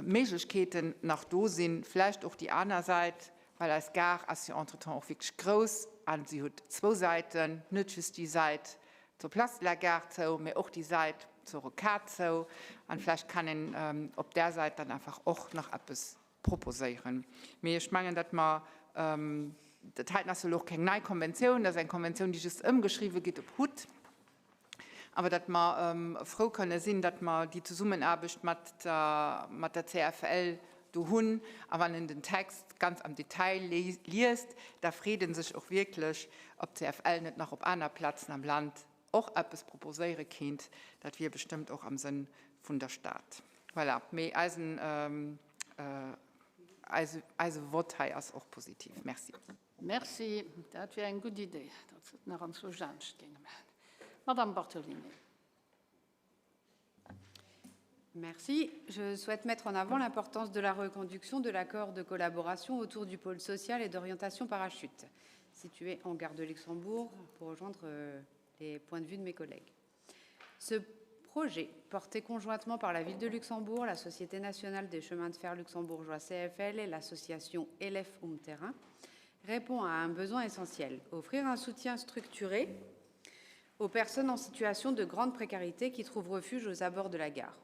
Méiglechkeeten nach do sinn. Vläicht och déi aner Säit, Well eis Gare ass jo entretemps och wierklech grouss a si huet zwou Säiten, net just déi Säit zur Place de la Gare zou, mä och déi Säit zur Rocade zou. An vläicht kann een op där Säit dann einfach och nach eppes proposéieren. Mee ech mengen, datt mer, dat heiten ass jo elo och keng nei Konventioun, dat ass eng Konventioun, déi just ëmgeschriwwe gétt op hut. Awer datt mer frou kënne sinn, datt mer déi Zesummenaarbecht mat der, mat der CFL do hunn. A wann een den Text ganz am Detail liest, da freet ee sech och wierklech, ob d'CFL net nach op aner Plazen am Land och eppes proposéiere kéint. Dat wier bestëmmt och am Sënn vun der Stad. Voilà, mee eisen, eise, eise Vott hei ass och positiv. Merci. Merci. Dat wier eng gutt Idee, datt se et nach anzwousch anescht géinge maachen. Madame Bartolini. Merci. Je souhaite mettre en avant l'importance de la reconduction de l'accord de collaboration autour du pôle social et d'orientation parachute, situé en gare de Luxembourg, pour rejoindre euh, les points de vue de mes collègues. Ce projet, porté conjointement par la ville de Luxembourg, la Société nationale des chemins de fer luxembourgeois CFL et l'association LF Um Terrain, répond à un besoin essentiel, offrir un soutien structuré aux personnes en situation de grande précarité qui trouvent refuge aux abords de la gare.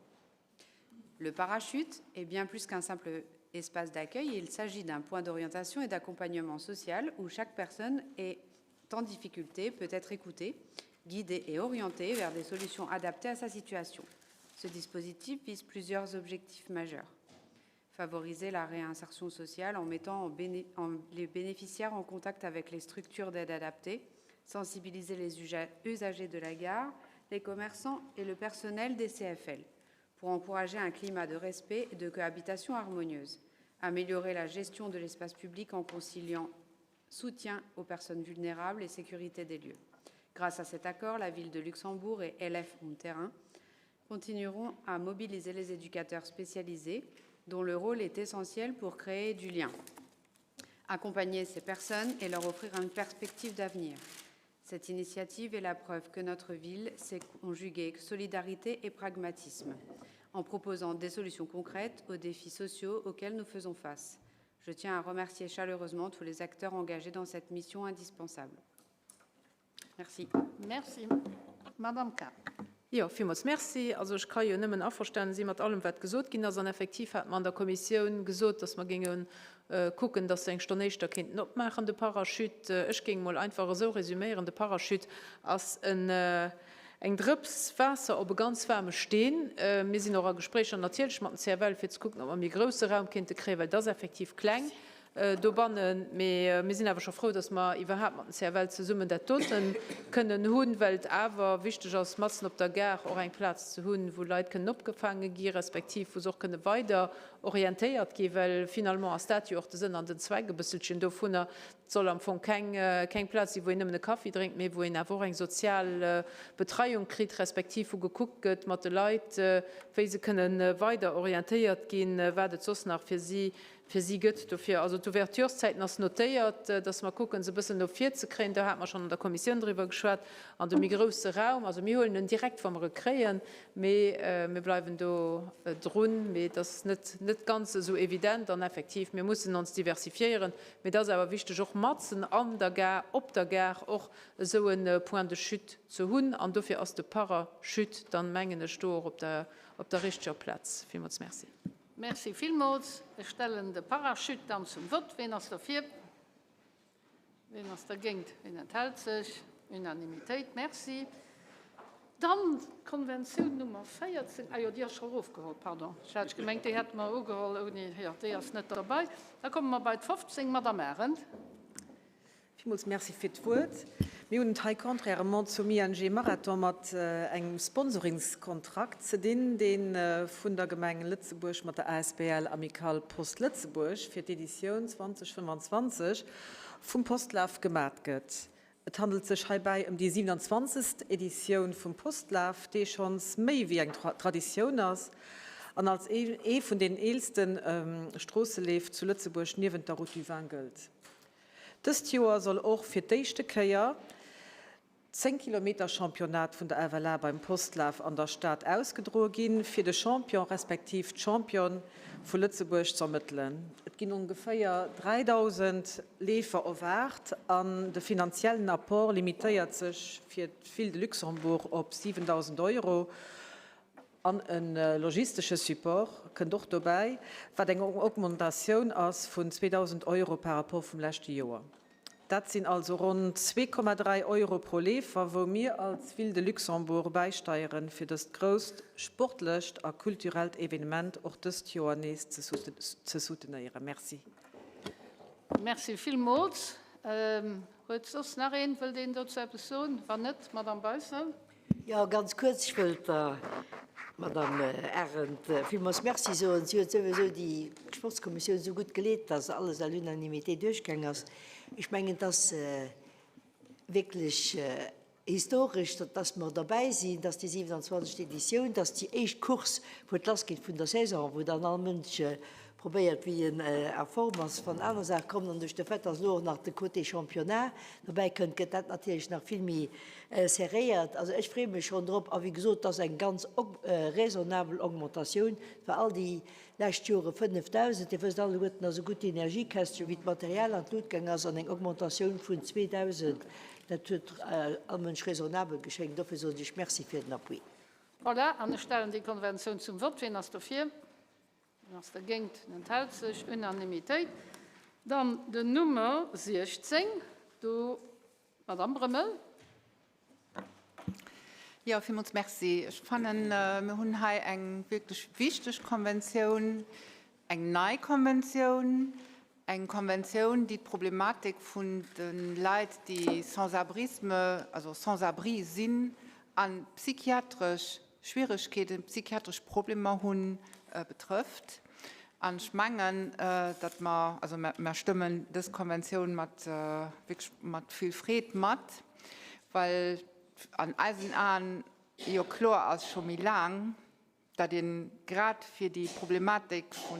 Le parachute est bien plus qu'un simple espace d'accueil, il s'agit d'un point d'orientation et d'accompagnement social où chaque personne est en difficulté peut être écoutée, guidée et orientée vers des solutions adaptées à sa situation. Ce dispositif vise plusieurs objectifs majeurs. Favoriser la réinsertion sociale en mettant en béné en, les bénéficiaires en contact avec les structures d'aide adaptées, sensibiliser les usagers de la gare, les commerçants et le personnel des CFL pour encourager un climat de respect et de cohabitation harmonieuse, améliorer la gestion de l'espace public en conciliant soutien aux personnes vulnérables et sécurité des lieux. Grâce à cet accord, la ville de Luxembourg et LF Terrain continueront à mobiliser les éducateurs spécialisés dont le rôle est essentiel pour créer du lien, accompagner ces personnes et leur offrir une perspective d'avenir. Cette initiative est la preuve que notre ville sait conjuguer solidarité et pragmatisme en proposant des solutions concrètes aux défis sociaux auxquels nous faisons face. Je tiens à remercier chaleureusement tous les acteurs engagés dans cette mission indispensable. Merci. Merci. Madame Kapp. Jo, villmools Merci. Also ech ka jo nëmmen averstanen si mat allem, wat gesot ginn ass. An effektiv hate mer an der Kommissioun gesot, dass mer géinge kucken, dass se eng Stonn éischter kéinten opmaachen, de Parachute. Ech géing emol einfach esou resüméieren, De Parachute ass en, eng Drëps Waasser op e ganz waarme Steen. Mir sinn och a Gespréicher natierlech mat den CFL, fir ze kucken, ob mer méi grousse Raum kéinte kréien, well et ass effektiv kleng dobannen. Mee mir sinn awer scho frou, dass mer iwwerhaapt mat den CFL zesummen dat dote kënnen hunn, well et awer wichteg ass, matzen op der Gare och eng Plaz ze hunn, wou Leit kënnen opgefaange gi respektiv wou se och kënne weider orientéiert ginn, well finalement ass dat jo och de Sënn an den Zweck e bësselchen dovunner. Et soll am Fong keng, keng Plaz sinn, wou een nëmmen e Kaffi drénkt, mee wou een awer och eng sozial Betreiung kritt, respektiv wou gekuckt gëtt mat de Leit, wéi se kënnen weider orientéiert ginn, wat et soss nach fir si, fir si gëtt. Dofir, also d'Ouvertureszäiten ass notéiert, dass mer kucken, se e bëssen no vir ze kréien. Do hate mer schonn an der Kommissioun driwwer geschwat. An de méi grousse Raum, also mir huelen en direkt, wa mer e kréien, Mee mir bleiwen do drun. Mee et ass net, net ganz esou evident. An effektiv, mir mussen ons diversifiéieren. Mee et ass awer wichteg, och matzen an der Gare, op der Gare och esou e Point de chute ze hunn. An dofir ass de Parachute dann, mengen ech, do och op der, op der richteger Plaz. Villmools Merci. Merci villmools. Ech stellen de Parachute dann zum Vott. Ween ass derfir? Ween ass dergéint? Ween enthält sech? Unanimitéit. Merci. Dann d'Konventioun Nummer 14. Ah jo, déi ass scho erofgeholl, pardon. Ech hat gemengt, déi hätte mer ugeholl ouni. Jo, déi ass net derbei. Da komme mer bei d' 15. Madame Arendt. Villmools Merci fir d'Wuert. Mir hunn et hei, contrairement zum ING Marathon, mat engem Sponsoringskontrakt ze dinn, dee vun der Gemeng Lëtzebuerg mat der asbl Amicale Post Lëtzebuerg fir d'Editioun 2025 vum Postlaf gemat gëtt. Et handelt sech heibäi ëm déi 27. Editioun vum Postlaf, dee schonns méi wéi eng Traditioun ass an als ee vun den eelste Stroosseleef zu Lëtzebuerg niewent der Route du Vin gëllt. Dëst Joer soll och fir d'éischte Kéier d'10 Kilometer Championnat vun der FLA beim Postlaf an der Stad ausgedroe ginn, fir de Champion respektiv d'Championne vu Lëtzebuerg z'ermëttelen. Et ginn ongeféier 3.000 Leefer erwaart an de finanziellen Apport limitéiert sech fir d'Ville de Luxembourg op 7.000 Euro. An e logistesche Support kënnt och dobäi, wat eng Augmentatioun ass vun 2.000 Euro par rapport vum leschte Joer. Dat sinn also ronn 2,3 Euro pro Leefer, wou mir als Ville de Luxembourg bäisteieren, fir dëst grousst sportlecht a kulturellt Evenement och dëst Joer nees ze soutenéieren. Merci. Merci villmools. Huet soss nach een, wëllt een dozou eppes soen? Wann net, Madamm Beissel. Jo, ganz kuerz, Ech wëllt der Madamm Arendt villmools Merci soen. Si huet souwisou déi Sportskommissioun esou gutt geleet, dass alles à l'unanimité duerchgaang ass. Ech mengen, et ass wierklech historesch, dass mer derbäi sinn, dass déi 27. Editioun, dass déi éischt Course, wou et lassgeet vun der Saison, wou dann all Mënsch probéiert, wéi en a Form ass, wann aner Saache kommen. An duerch de Fait, dass elo och nach de Côté Championnat derbäi kënnt, gëtt dat natierlech nach vill méi serréiert. Also ech freeë mech schonn drop. A wéi gesot, et ass eng ganz raisonnabel Augmentatioun. Et war all déi lescht Jore 5.000. Dir wësst alleguerten, dass esou gutt d'Energiekäschtchen wéi d'Material an d'Lut gaang ass. An eng Augmentatioun vun 2.000, dat huet all Mënsch raisonnabel geschéngt. Dofir soen ech Merci fir den Appui. Voilà, an ech stellen déi Konventioun zum Vott. Wien ass dofir? Wien ass dergéint? Wien enthält sech? Unanimitéit. Dann den Nummer 16, do d'Madame Brömmel. Jo, villmools Merci. Ech fannen, mir hunn hei eng wierklech wichteg Konventioun, eng nei Konventioun, eng Konventioun, déi d'Problematik vun de Leit, déi Sans-abrisme, also sans-abri sinn a psychiatresch Schwieregkeeten, psychiatresch Problemer hunn, betrëfft. An ech mengen, datt mer, also mer stëmmen dës Konventioun mat, wierklech mat vill Freed mat, well an eisen Aen jo kloer ass scho méi laang, datt ee grad fir déi Problematik vu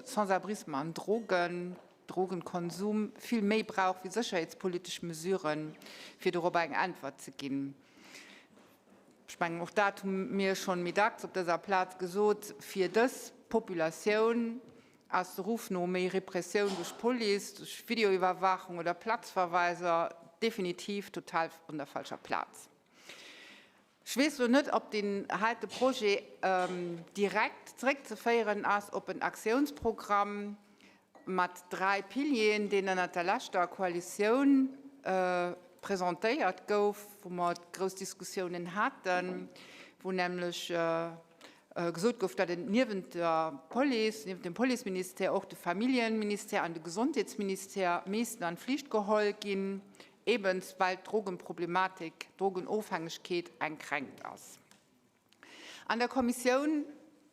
Sans-abrisme an Drogen, Drogenkonsum vill méi brauch wéi sécherheetspolitesch Mesuren, fir dorobber eng Äntwert ze ginn. Ech mengen, och dat hu mir schonn méi dacks op dëser Plaz gesot, fir dës Populatioun ass de Ruff no méi Repressioun duerch d'Police, duerch Videoiwwerwaachung oder Platzverweiser definitiv total un der falscher Plaz. Ech weess elo net, ob deen heite Projet direkt zeréckzeféieren ass op en Aktiounsprogramm mat dräi Pilieren, deen ënnert der leschter Koalitioun presentéiert gouf, wou mer grouss Diskussiounen haten, wou nämlech gesot gouf, datt et niewent der Police, niewent dem Policeministère och de Familljenministère an de Gesondheetsministère missten an d'Flicht geholl ginn, ebens well d'Drogenproblematik, d'Drogenofhängegkeet eng Kränkt ass. An der Kommissioun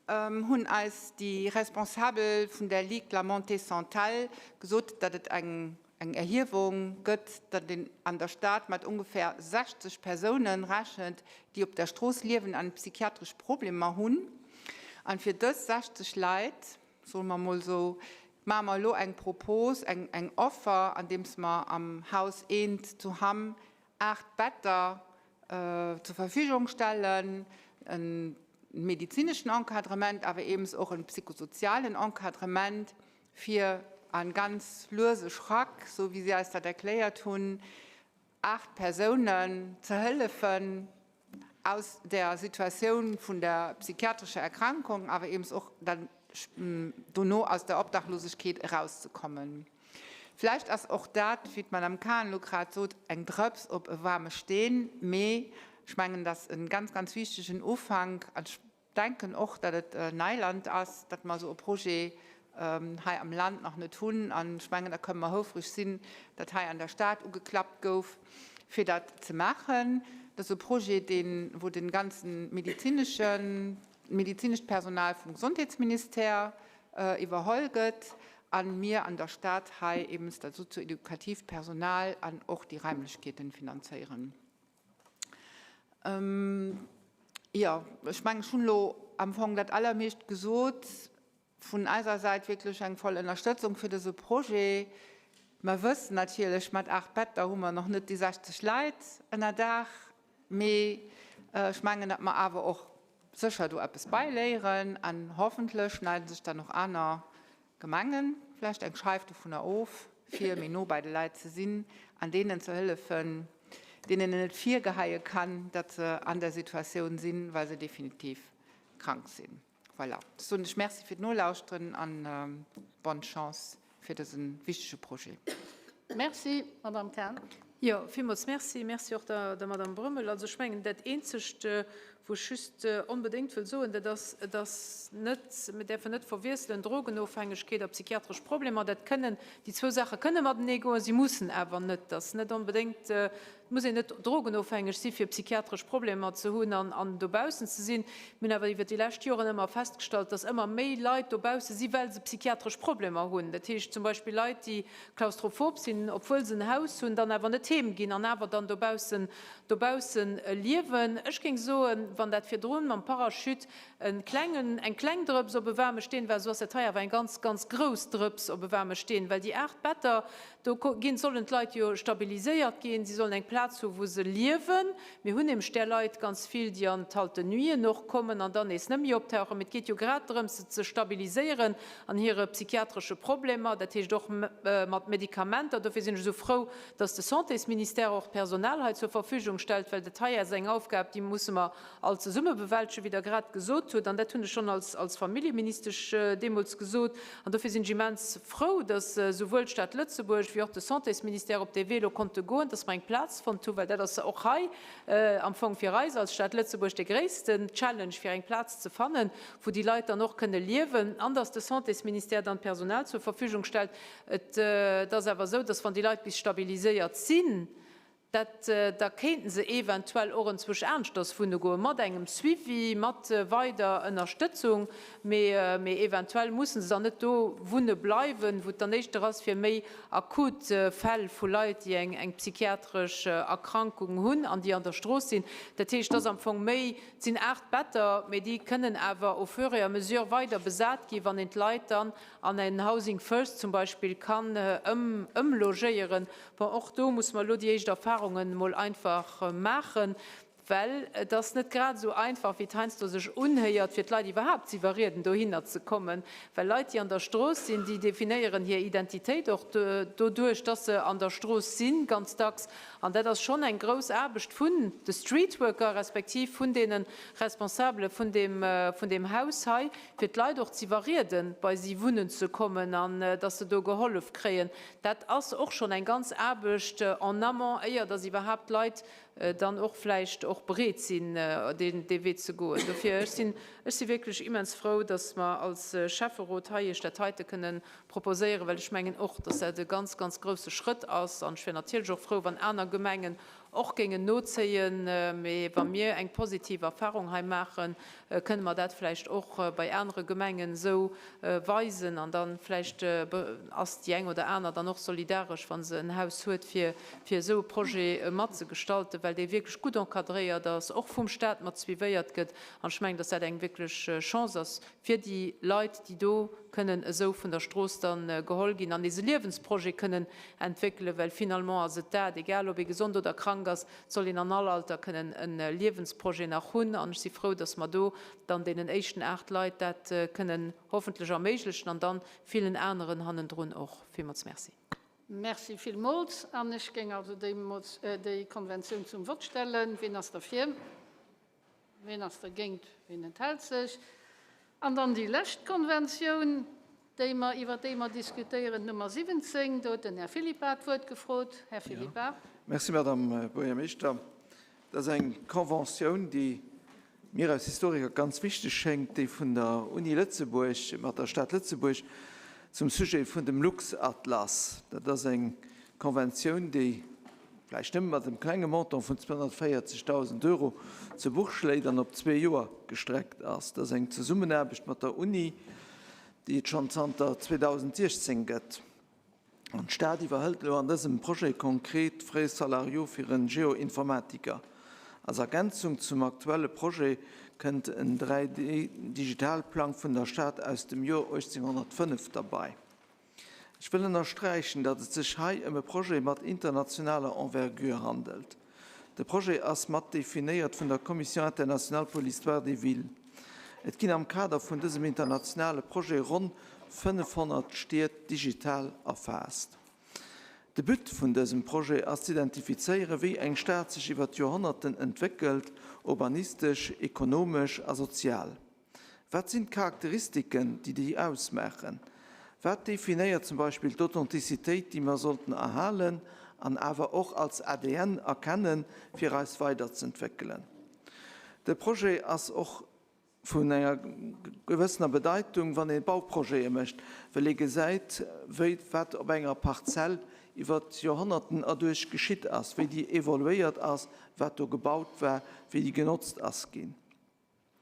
hunn eis déi Responsabel vun der Ligue de la Montée Santal gesot, datt et eng Erhiewung gëtt, datt een an der Stad mat ongefähr 60 Persounen rechent, déi op der Strooss liewen an psychiatresch Problemer hunn. An fir dës 60 Leit, soe mer emol esou, maache mer elo eng Propos, eng Offer, andeems mer am Haus Eent zu Hamm 8 Better zur Verfügung stellen, e medezineschen Encadrement, awer eems och e psychosozialen Encadrement, fir a ganz luese Schrack, esou wéi si eis dat erkläert hunn, 8 Persounen ze hëllefen, aus der Situatioun vun der psychiatrescher Erkrankung, awer eems och dann dono aus der Obdachlosegkeet erauszekommen. Vläicht ass och dat, wéi d'Madame Cahen elo grad sot, eng Drëps op e waarme Steen, mee ech mengen, dat ass e ganz, ganz wichtegen Ufank. An ech denken och, datt et Neiland ass, datt mer esou e Projet hei am Land nach net hunn. An ech mengen, da kënnen mer houfreg sinn, datt hei an der Stad ugeklappt gouf, fir dat ze maachen. Dat ass e Projet, deen, wou de ganze medezineschen, medezinescht Personal vum Gesondheetsministère iwwerholl gëtt a mir an der Stad hei eben dat sozioedukatiivt Personal an och déi Raimlechkeeten finanzéieren. Jo, ech mengen, ech hunn elo am Fong dat Allermeescht gesot. Vun eiser Säit wierklech eng voll Ënnerstëtzung fir dëse Projet. Mer wëssen natierlech, mat 8 Better hu mer nach net déi 60 Leit ënnerdaach, mee ech mengen, datt mer awer och sécher do eppes bailéieren an hoffentlech schneiden sech dann och aner Gemengen vläicht eng Scheif dovunner of, fir méi no bei de Leit ze sinn an deenen ze hëllefen, deenen een net virgeheie kann, datt se an der Situatioun sinn, well se definitiv krank sinn. Voilà, da soen ech Merci fir d'Nolauschteren an bonne Chance fir dëse wichtege Projet. Merci, Madame Cahen. Jo, villmools Merci. Merci och der Madame Brömmel. Also ech mengen, dat Eenzegt, wou ech just onbedéngt wëll soen, dat ass, et ass net, mir däerfen net verwiesselen Drogenofhängegkeet a psychiatresch Problemer. Dat kënnen, déi zwou Saache kënne matenee goen, si mussen awer net. Et ass net onbedéngt, et muss een net drogenofhängeg si fir psychiatresch Problemer ze hunn an dobaussen ze sinn. Mir hunn awer iwwert déi lescht Joren ëmmer festgestallt, dass ëmmer méi Leit dobausse si well se psychiatresch Problemer hunn. Dat heescht zum Beispill Leit, déi klaustrophob sinn, obwuel se en Haus hunn, dann awer net heem ginn an awer dann dobaussen, dobaussen liewen. Ech géing soen, wann dat virdrun mam Parachute e klengen, eng kleng Drëps op e waarme Steen war, esou ass dat hei awer eng ganz, ganz grouss Drëps op e waarme Steen, well déi 8 Better, do ginn, sollen d'Leit jo stabiliséiert ginn, si sollen eng Plaz hu wou se liewen. Mir hunn nämlech där Leit ganz vill, déi an d'Halte nuiten och kommen an dann nees net méi optauchen. Mee et geet jo grad drëms, se ze stabiliséieren an hire psychiatresche Problemer, dat heescht och mat Medikamenter. Dofir sinn ech esou frou, dass de Santésministère och Personal hei zur Verfügung stellt, well dat hei ass eng Aufgab, déi musse mer all zesumme bewältegen, wéi Der grad gesot hutt. An dat hunn ech schonn als Familljeministesch deemools gesot. An dofir sinn ech immens frou, dass souwuel d'Stad Lëtzebuerg wéi och de Santésministère op dee Wee elo konnte goen, dass mer eng Plaz fonnt hunn, well dat ass och hei am Fong fir eis als Stad Lëtzebuerg dee gréissten Challenge, fir eng Plaz ze fannen, wou déi Leit dann och kënne liewen, an dass de Santésministère dann d'Personal zur Verfügung stellt. Et ass awer esou, dass wann déi Leit bis stabiliséiert sinn, Dat, da kéinten se eventuell och enzwousch aneschters wunne goen, mat engem Suivi, mat weider Ënnerstëtzung, mee, mee eventuell mussen se dann net do wunne bleiwen, wou et dann éischter ass fir méi akut Fäll vu Leit, déi eng, eng psychiatresch Erkrankung hunn an déi an der Strooss sinn. Dat heescht, et ass am Fong méi, et sinn 8 Better, mee déi kënnen awer au fur et à mesure weider besat ginn, wann een d'Leit dann an en Housing First zum Beispill kann ëm, ëmlogéieren. Bon, och do musse mer elo déi éischt Erfahrungen emol einfach maachen, well et ass net grad esou einfach, wéi et heiansdo sech unhéiert, fir d'Leit iwwerhaapt ze iwwerrieden, dohinner ze kommen. Well Leit, déi an der Strooss sinn, déi definéieren hir Identitéit och doduerch, dass se an der Strooss sinn, ganz dacks. An dat ass schonn eng grouss Aarbecht vun de Streetworker respektiv vun deene Responsabele vun deem, vun deem Haus hei, fir d'Leit och ze iwwerrieden, bei si wunnen ze kommen an dass se do gehollef kréien. Dat ass och schonn eng ganz Aarbecht en amont, éier dass iwwerhaapt d'Leit dann och vläicht och bereet sinn, dee Wee ze goen. Dofir, ech sinn, ech si wierklech immens frou, dass mer als Schäfferot hei Iech dat heite kënnen proposéieren, well ech mengen och, dass dat e ganz, ganz grouse Schrëtt ass. An ech wier natierlech och frou, wann aner Gemengen och géingen nozéien. Mee wa mir eng positiv Erfahrung hei maachen, kënne mer dat vläicht och bei anere Gemengen esou weisen. An da vläicht ass déi eng oder aner dann och solidaresch, wa se en Haus huet, fir esou e Projet matzegestalten, well dee wierklech gutt encadréiert ass, och vum Stat mat suivéiert gëtt. An ech mengen, dass dat eng wierklech Chance ass fir déi Leit, déi do kënnen esou vun der Strooss dann geholl ginn an nees e Liewensprojet kënnen entwéckelen, well finalement ass et dat, egal ob ee gesond oder krank ass, et soll een an all Alter kënnen e Liewensprojet nach hunn. An ech si frou, dass mer do dann deenen éischten 8 Leit dat kënnen hoffentlech erméiglechen an dann villen aneren hannendrun och. Villmools Merci. Merci villmools. An ech géing also déi Konventioun zum Vott stellen. Wien ass derfir? Ween ass dergéint? Ween enthält sech? An dann déi lescht Konventioun, déi mer, iwwert déi mer diskutéieren, d'Nummer 17. Do huet den Här Philippart d'Wuert gefrot. Här Philippart. Merci, Madame Buergermeeschter. Dat ass eng Conventioun, déi mir als Historiker ganz wichteg schéngt, déi vun der Uni Lëtzebuerg mat der Stad Lëtzebuerg zum Sujet vun dem Luxatlas. Dat ass eng Conventioun, déi vläicht nëmme mat engem klenge Montant vun 240.000 Euro zu Buch schléit an op zwee Joer gestreckt ass. Dat ass eng Zesummenaarbecht mat der Uni, déi et schonn zanter 2016 gëtt. An d'Stad iwwerhëlt elo an dësem Projet konkret d'Frais salariaux fir e Geoinformatiker. Als Ergänzung zum aktuelle Projet kënnt en 3D-Digitalplang vun der Stad aus dem Joer 1805 derbei. Ech wëll ënnersträichen, datt et sech hei ëm e Projet mat internationaler Envergure handelt. De Projet ass mat definéiert vun der Commission internationale pour l'histoire des villes. Et ginn am Kader vun dësem internationale Projet ronn 500 Stied digital erfaasst. De But vun dësem Projet ass z'identifizéieren, wéi eng Stad sech iwwer d'Joerhonnerten entwéckelt, urbanistesch, ekonomesch a sozial. Wat sinn d'Charakteristiken, déi déi ausmaachen? Wat definéiert zum Beispill d'Authentizitéit, déi mer sollten erhalen an awer och als ADN erkennen, fir eis weiderzentwéckelen? De Projet ass och vun enger gewëssener Bedeitung, wann ee Bauprojete mécht, well ee gesäit, wéi wat op enger Parzell iwwer d'Joerhonnerten erduerch geschitt ass, wéi déi evoluéiert ass, wat do gebaut war, wéi déi genotzt ass ginn.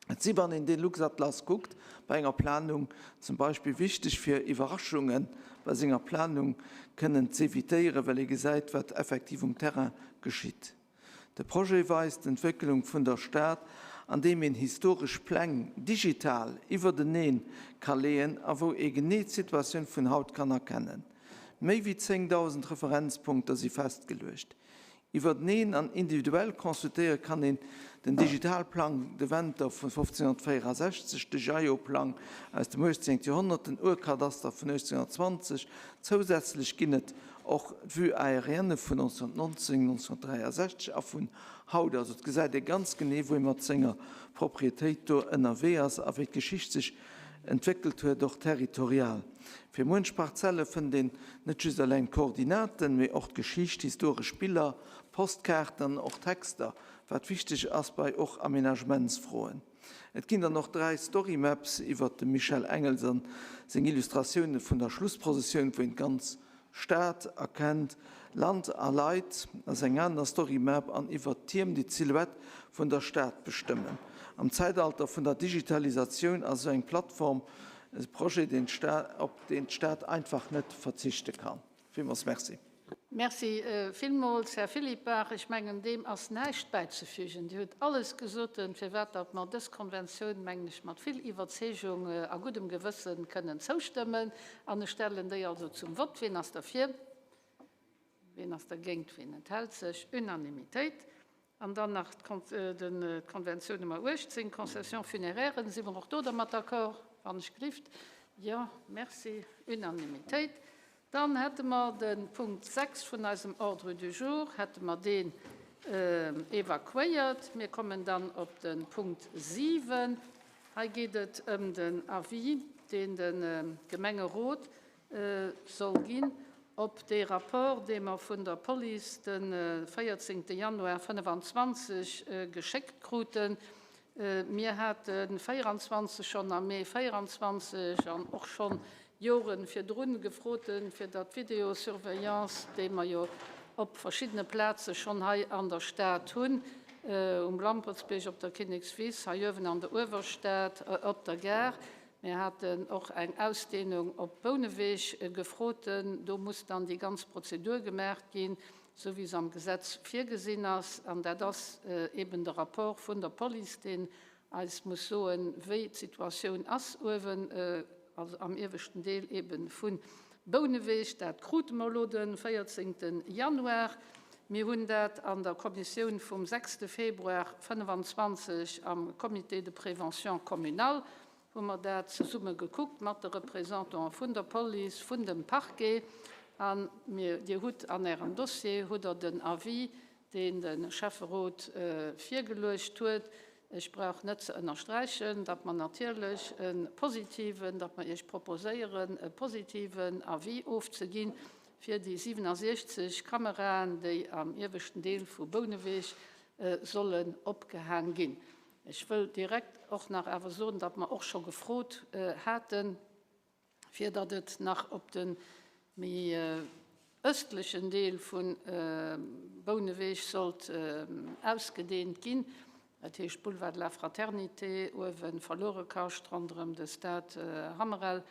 Et si, wann een dee Luxatlas kuckt, bei enger Planung zum Beispill wichteg, fir Iwwerraschunge bei senger Planung kënnen z'evitéieren, well ee gesäit, wat effektiv um Terrain geschitt. De Projet weist d'Entwécklung vun der Stad, andeem een historesch Pläng digital iwwerteneen ka leeën a wou ee genee d'Situatioun vun haut kann erkennen. Méi wéi 10.000 Referenzpunkter si festgeluecht. Iwwerteneen an individuell consultéiere kann een den Digitalplang de Venter vun 1564, de Jaillot-Plang aus dem 18. Joerhonnert, den Urkadaster vun 1820. Zousätzlech ginn et och d'Vue aérienne vun 1919, 1963 a vun haut. Also et gesäit ee ganz genee, wou ee mat senger Proprietéit do ënnerwee ass a wéi d'Geschicht sech entwéckelt huet, och territorial. Fir muench Parzelle fënnt een net just eleng d'Koordinaten, mee och d'Geschicht, historesch Biller, Postkaarten an och Texter, wat wichteg ass bei och Aménagementsfroen. Et ginn dann och 3 Storymaps iwwert dem Michel Engels an seng Illustratioune vun der Schlussprozessioun, wou een d'ganz Stad erkennt. Land a Leit ass eng aner Storymap an iwwert d'Tierm, déi d'Silhouette vun der Stad bestëmmen. Am Zäitalter vun der Digitalisatioun ass esou eng Plattform e Projet, deen op deen d'Stad einfach net verzichte kann. Villmools Merci. Merci villmools, Här Philippart. Ech mengen, deem ass näischt bäizefügen. Dir hutt alles gesoten, firwat datt mer dës Konventioun, mengen ech, mat vill Iwwerzeegung a guddem Gewësse kënnen zoustëmmen. An ech stellen déi also zum Vott. Wien ass derfir? Wien ass dergéint? Wien enthält sech? Unanimitéit. An dann nach d'Konventioun Nummer 18, Concessions funéraires. Si mer och do dermat d'accord, wann ech gelift? Jo, merci. Unanimitéit. Dann hätte mer de Punkt 6 vun eisem Ordre du jour, hätte mer deen evakuéiert. Mir kommen dann op de Punkt 7. Hei geet et ëm den Avis, deen de Gemengerot soll ginn op dee Rapport, dee mer vun der Police de 14 Januar 25 geschéckt kruten. Mir hate 24 schonn am Mee 24 an och schonn Jore virdrun gefrot, fir datt d'Videosurveillance, déi mer jo op verschiddene Plaze schonn hei an der Stad hunn, um Lampertsbierg, op der Kinnekswiss, hei uewen an der Uewerstad, op der Gare, Mir haten och eng Ausdehnung op Bouneweg gefrot. Do muss dann déi ganz Prozedur gemaach ginn, esou wéi se am Gesetz virgesinn ass. An dat ass eben de Rapport vun der Police, deen eis muss soen, wéi d'Situatioun ass uewen, also am ieweschten Deel eben vu Bouneweg. Dat krute mer elo de 14. Januar. Mir hunn dat an der Kommissioun vum 6. Februar 25 am Comité de prévention communal hu mer dat zesumme gekuckt mat de Représentante vun der Police, vun dem Parquet. A mir, Dir hutt an Ärem Dossier hutt Der den Avis, deen de Schäfferot virgeluecht huet. Ech brauch net ze ënnersträichen, datt mer natierlech e positiven, datt mer Iech proposéieren, e positiven Avis ofzeginn fir déi 67 Kameraen, déi am ieweschten Deel vu Bouneweg sollen opgehaang ginn. Ech wëll direkt och nach awer soen, datt mer och scho gefrot haten, fir datt et nach op de méi ëstlechen Deel vu Bouneweg sollt ausgedeent ginn, dat heescht Boulevard de la Fraternité, uewe Verluerekascht, ronderëm de Stade Hammerel.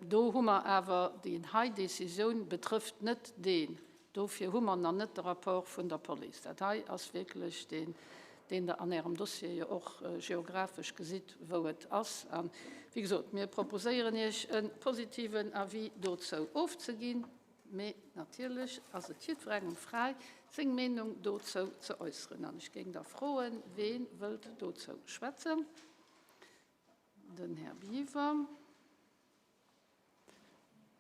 Do hu mer awer, déi hei Décisioun betrëfft net deen. Dofir hu mer nach net de Rapport vun der Police. Dat hei ass wierklech deen, deen Der an Ärem Dossier jo och geographesch gesitt, wou et ass. A wéi gesot, mir proposéieren Iech e positiven Avis dozou ofzeginn, mee natierlech ass et jiddwerengem fräi, seng Meenung dozou ze äusseren. An ech géing da froen, Wee wëllt dozou schwätzen? Den Här Biwer.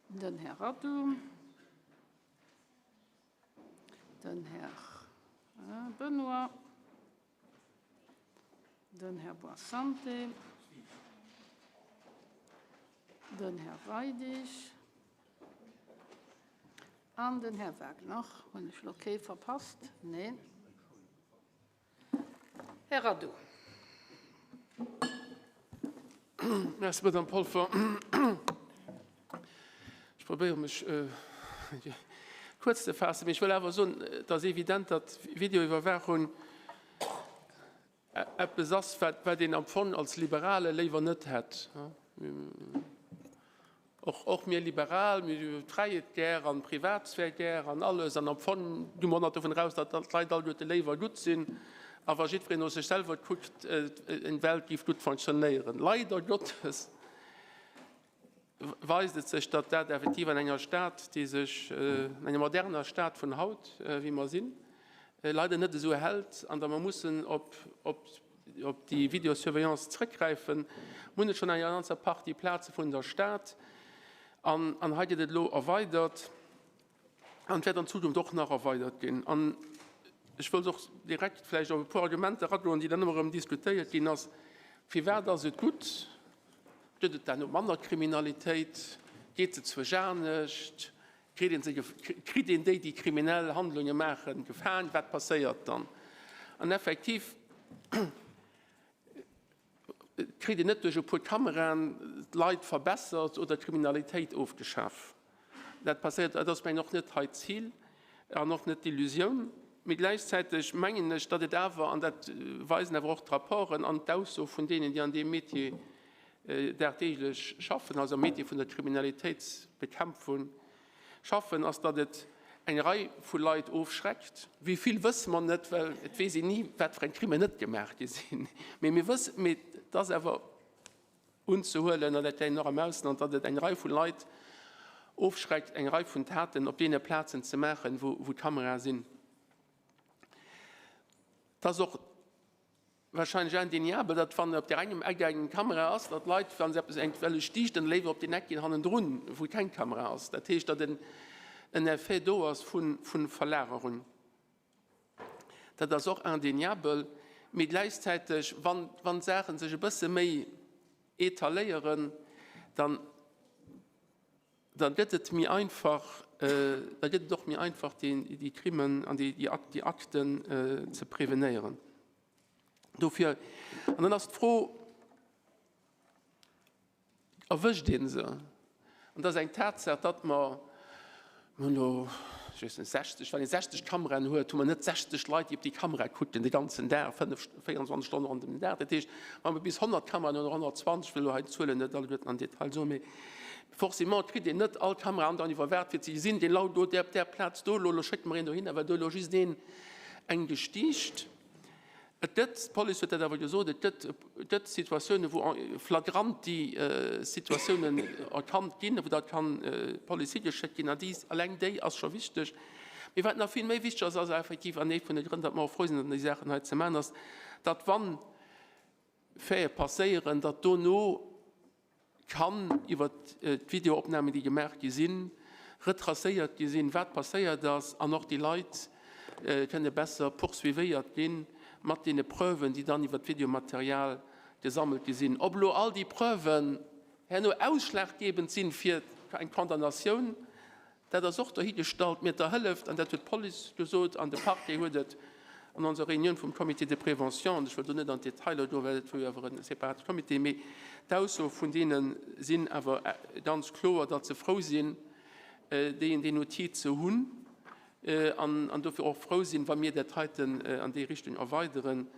Den Här Radu, den Här Benoy, den Här Boissante, Den Här Weidig an den Här Wagner. Hunn ech elo kee verpasst? Neen. Här Radu. Merci, Madame Polfer. Ech probéiere mech kuerz ze faassen, mee ech wëll awer soen, et ass evident, datt Videoiwwerwaachung eppes ass, wat een am Fong als Liberale léiwer net hätt. Och mir Liberal, mir hu d'Fräiheet gär an d'Privatsphär gär an alles. An am Fong gi mer och nach dovun eraus, datt d'Leit alleguerte léif a gutt sinn. A wa jiddwereen no sech selwer kuckt, eng Welt géif gutt fonctionnéieren. Leider Gottes weist et sech, datt dat effektiv an enger Stad, déi sech, an enger moderner Stad vun haut, wéi mer sinn, leider net esou hält an datt mer mussen op op déi Videosurveillance zrëckgräifen. Mir hunn et schonn an enger ganzer Partie Plaze vun der Stad an an hei gëtt et elo erweidert an et wäert an Zukunft och nach erweidert ginn. An ech wëllt och direkt vläicht op e puer Argumenter eragoen, déi dann ëmmer erëm diskutéiert ginn ass. Firwat ass et gutt? Gëtt et dann manner Kriminalitéit? Geet se zwech anescht? Kritt een se, kritt een déi, déi kriminell Handlunge maachen, gefaang? Wat passéiert dann? An effektiv kritt een net duerch e puer Kameraen d'Leit verbessert oder d'Kriminalitéit ofgeschaf. Dat passéiert, dat ass mengen och net hei d'Zil an och net d'Illusioun. Mee gläichzäiteg mengen ech, datt et awer, an dat weisen awer och d'Rapporten an d'Ausso vun deenen, déi an deem Métier dagdeeglech schaffen, also am Métier vun der Kriminalitéitsbekämpfung schaffen, ass, datt et eng Rei vu Leit ofschreckt. Wéi vill wësse mer net, well et weess een ni, wat fir eng Crimen net gemaach gi sinn. Mee mir wëssen, mee et ass awer unzehuelen, an dat gesäit een och am Ausland, datt et eng Rei vu Leit ofschreckt, eng Rei vun Taten op deene Plazen ze maachen, wou Kamerae sinn. Et ass och Wahrscheinlech indéniabel, datt wann op där engem Eck eng Kamera ass, datt d'Leit, wa se eppes eng wëlle stiichten, léiwer op deen Eck ginn hannendrun, wou keng Kamera ass. Dat heescht, datt en en Effet do ass vu Verlagerung. Dat ass och indéniabel. Mee gläichzäiteg, wann wann d'Saache sech e bësse méi etaléieren, dann, Da gëtt et méi einfach, da gëtt et och méi einfach, déi Crimen an déi Akten ze prevenéieren. Dofir, an dann ass d'Fro, Erwëscht ee se? An et ass eng Tatsaach, datt mer, mir hunn elo, ech weess net, 60, wann ee 60 Kameraen huet, hu mer net 60 Leit, déi op déi Kamera kucken de ganzen Dag, 5, 24 Stonnen ronderëm den Dag. Dat heescht, wa mer bis 100 Kameraen hunn oder 120, ech wëll elo hei d'Zuelen net alleguerten am Detail soen, mee Forcément kritt een net all Kamera andauernd iwwerwaacht fir ze gesinn, deen laut do op där Plaz do elo, elo schécke mer een dohinner, well do elo just een eng gestiicht. Et gëtt, d'Police huet dat awer gesot, et gëtt, et gëtt Situatiounen, wou flagrant déi Situatiounen erkannt ginn, wou da kann d'Police higeschéckt ginn an déi, alleng déi ass scho wichteg. Mee wat nach vill méi wichteg ass, ass effektiv, an ee vun de Grënn, datt mer och frou sinn, déi Saachen hei ze maachen, ass, datt wann Faite passéieren, datt dono kann iwwer d'Videoopnamen, déi gemaach gi sinn, retracéiert gi sinn, wat passéiert ass, an och déi Leit kënne besser poursuivéiert gi mat deene Preuven, déi dann iwwer d'Videomaterial gesammelt gi sinn. Ob elo all déi Preuven herno ausschlaggebend sinn fir eng Condamnatioun, Dat ass och dohigestallt. Mee et hëlleft, an dat huet d'Police gesot an de Parquet huet et an onser Reunioun vum Comité de prévention, an ech wëll do net an d'Detailer goen, well dat wor jo awer e separate Comité, mee d'Aussoe vun deene sinn awer ganz kloer, datt se frou sinn, déi deen Outil ze hunn an dofir och frou sinn, wa mir dat heiten an déi Richtung erweideren.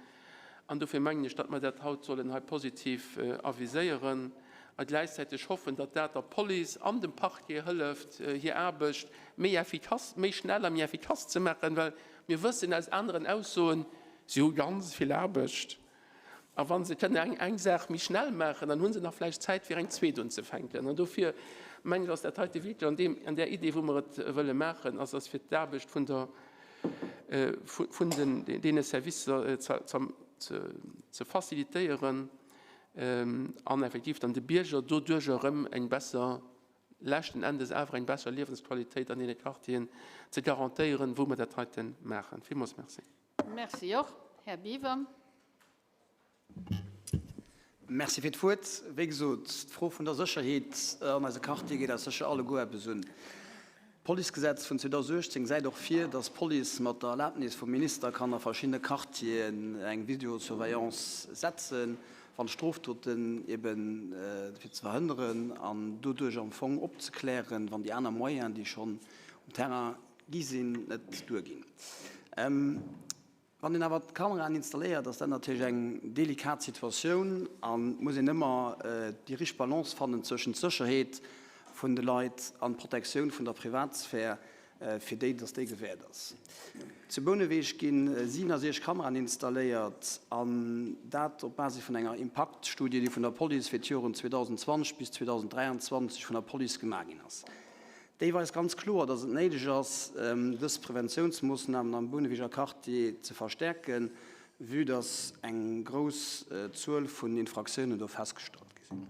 An dofir mengen ech, datt mer dat haut sollen hei positiv aviséieren a gläichzäiteg hoffen, datt dat der Police an dem Parquet hëlleft, hir Aarbecht méi effikass, méi schnell a méi effikass ze maachen, well mir wëssen aus aneren Aussoen, si hu ganz vill Aarbecht a wa se kënnen eng eng Saach méi schnell maachen, dann hu se nach vläicht Zäit, fir eng zweet unzefänken. An dofir mengen ech, ass dat heite wierklech an deem, an där Idee, wou mer et wëlle maachen, ass, ass fir d'Aarbecht vun der, vun deene Servicer ze facilitéieren an effektiv dann de Bierger doduerch erëm eng besser, leschten Endes awer eng besser Liewensqualitéit an deene Quartieren ze garantéieren, wou mer dat heite maachen. Villmools merci. Merci och. Här Biever. Merci fir d'Wuert. Wéi gesot, d'Fro vun der Sécherheet an eise Quartier geet eis sécher alleguer eppes un. D'Policegesetz vun 2018 gesäit och vir, dass d'Police mat der Erlaabnis vum Minister kann a verschiddene Quartieren eng Videosurveillance setzen, wann Strofdoten eben fir ze verhënneren an doduerch am Fong opzeklären, wann déi aner Moyenen, déi schonn um Terrain gi sinn, net duerginn. Wann een awer d'Kameraen installéiert, ass dat natierlech eng delikat Situatioun a muss een ëmmer déi richteg Balance fannen zwëschent d'Sécherheet vun de Leit an d'Protektioun vun der Privatsphär, fir déi, dass déi gewäert ass. Zu Bouneweg gi 67 Kameraen installéiert an dat op Basis vun enger Impaktstudie, déi vun der Police fir d'Joren 2020 bis 2023 vun der Police gemaach ginn ass. Déi weist ganz kloer, dass et néideg ass, dës Preventiounsmoossnamen am Bouneweger Quartier ze verstärken, vue dass eng grouss Zuel vun Infraktiounen do festgestallt gi sinn.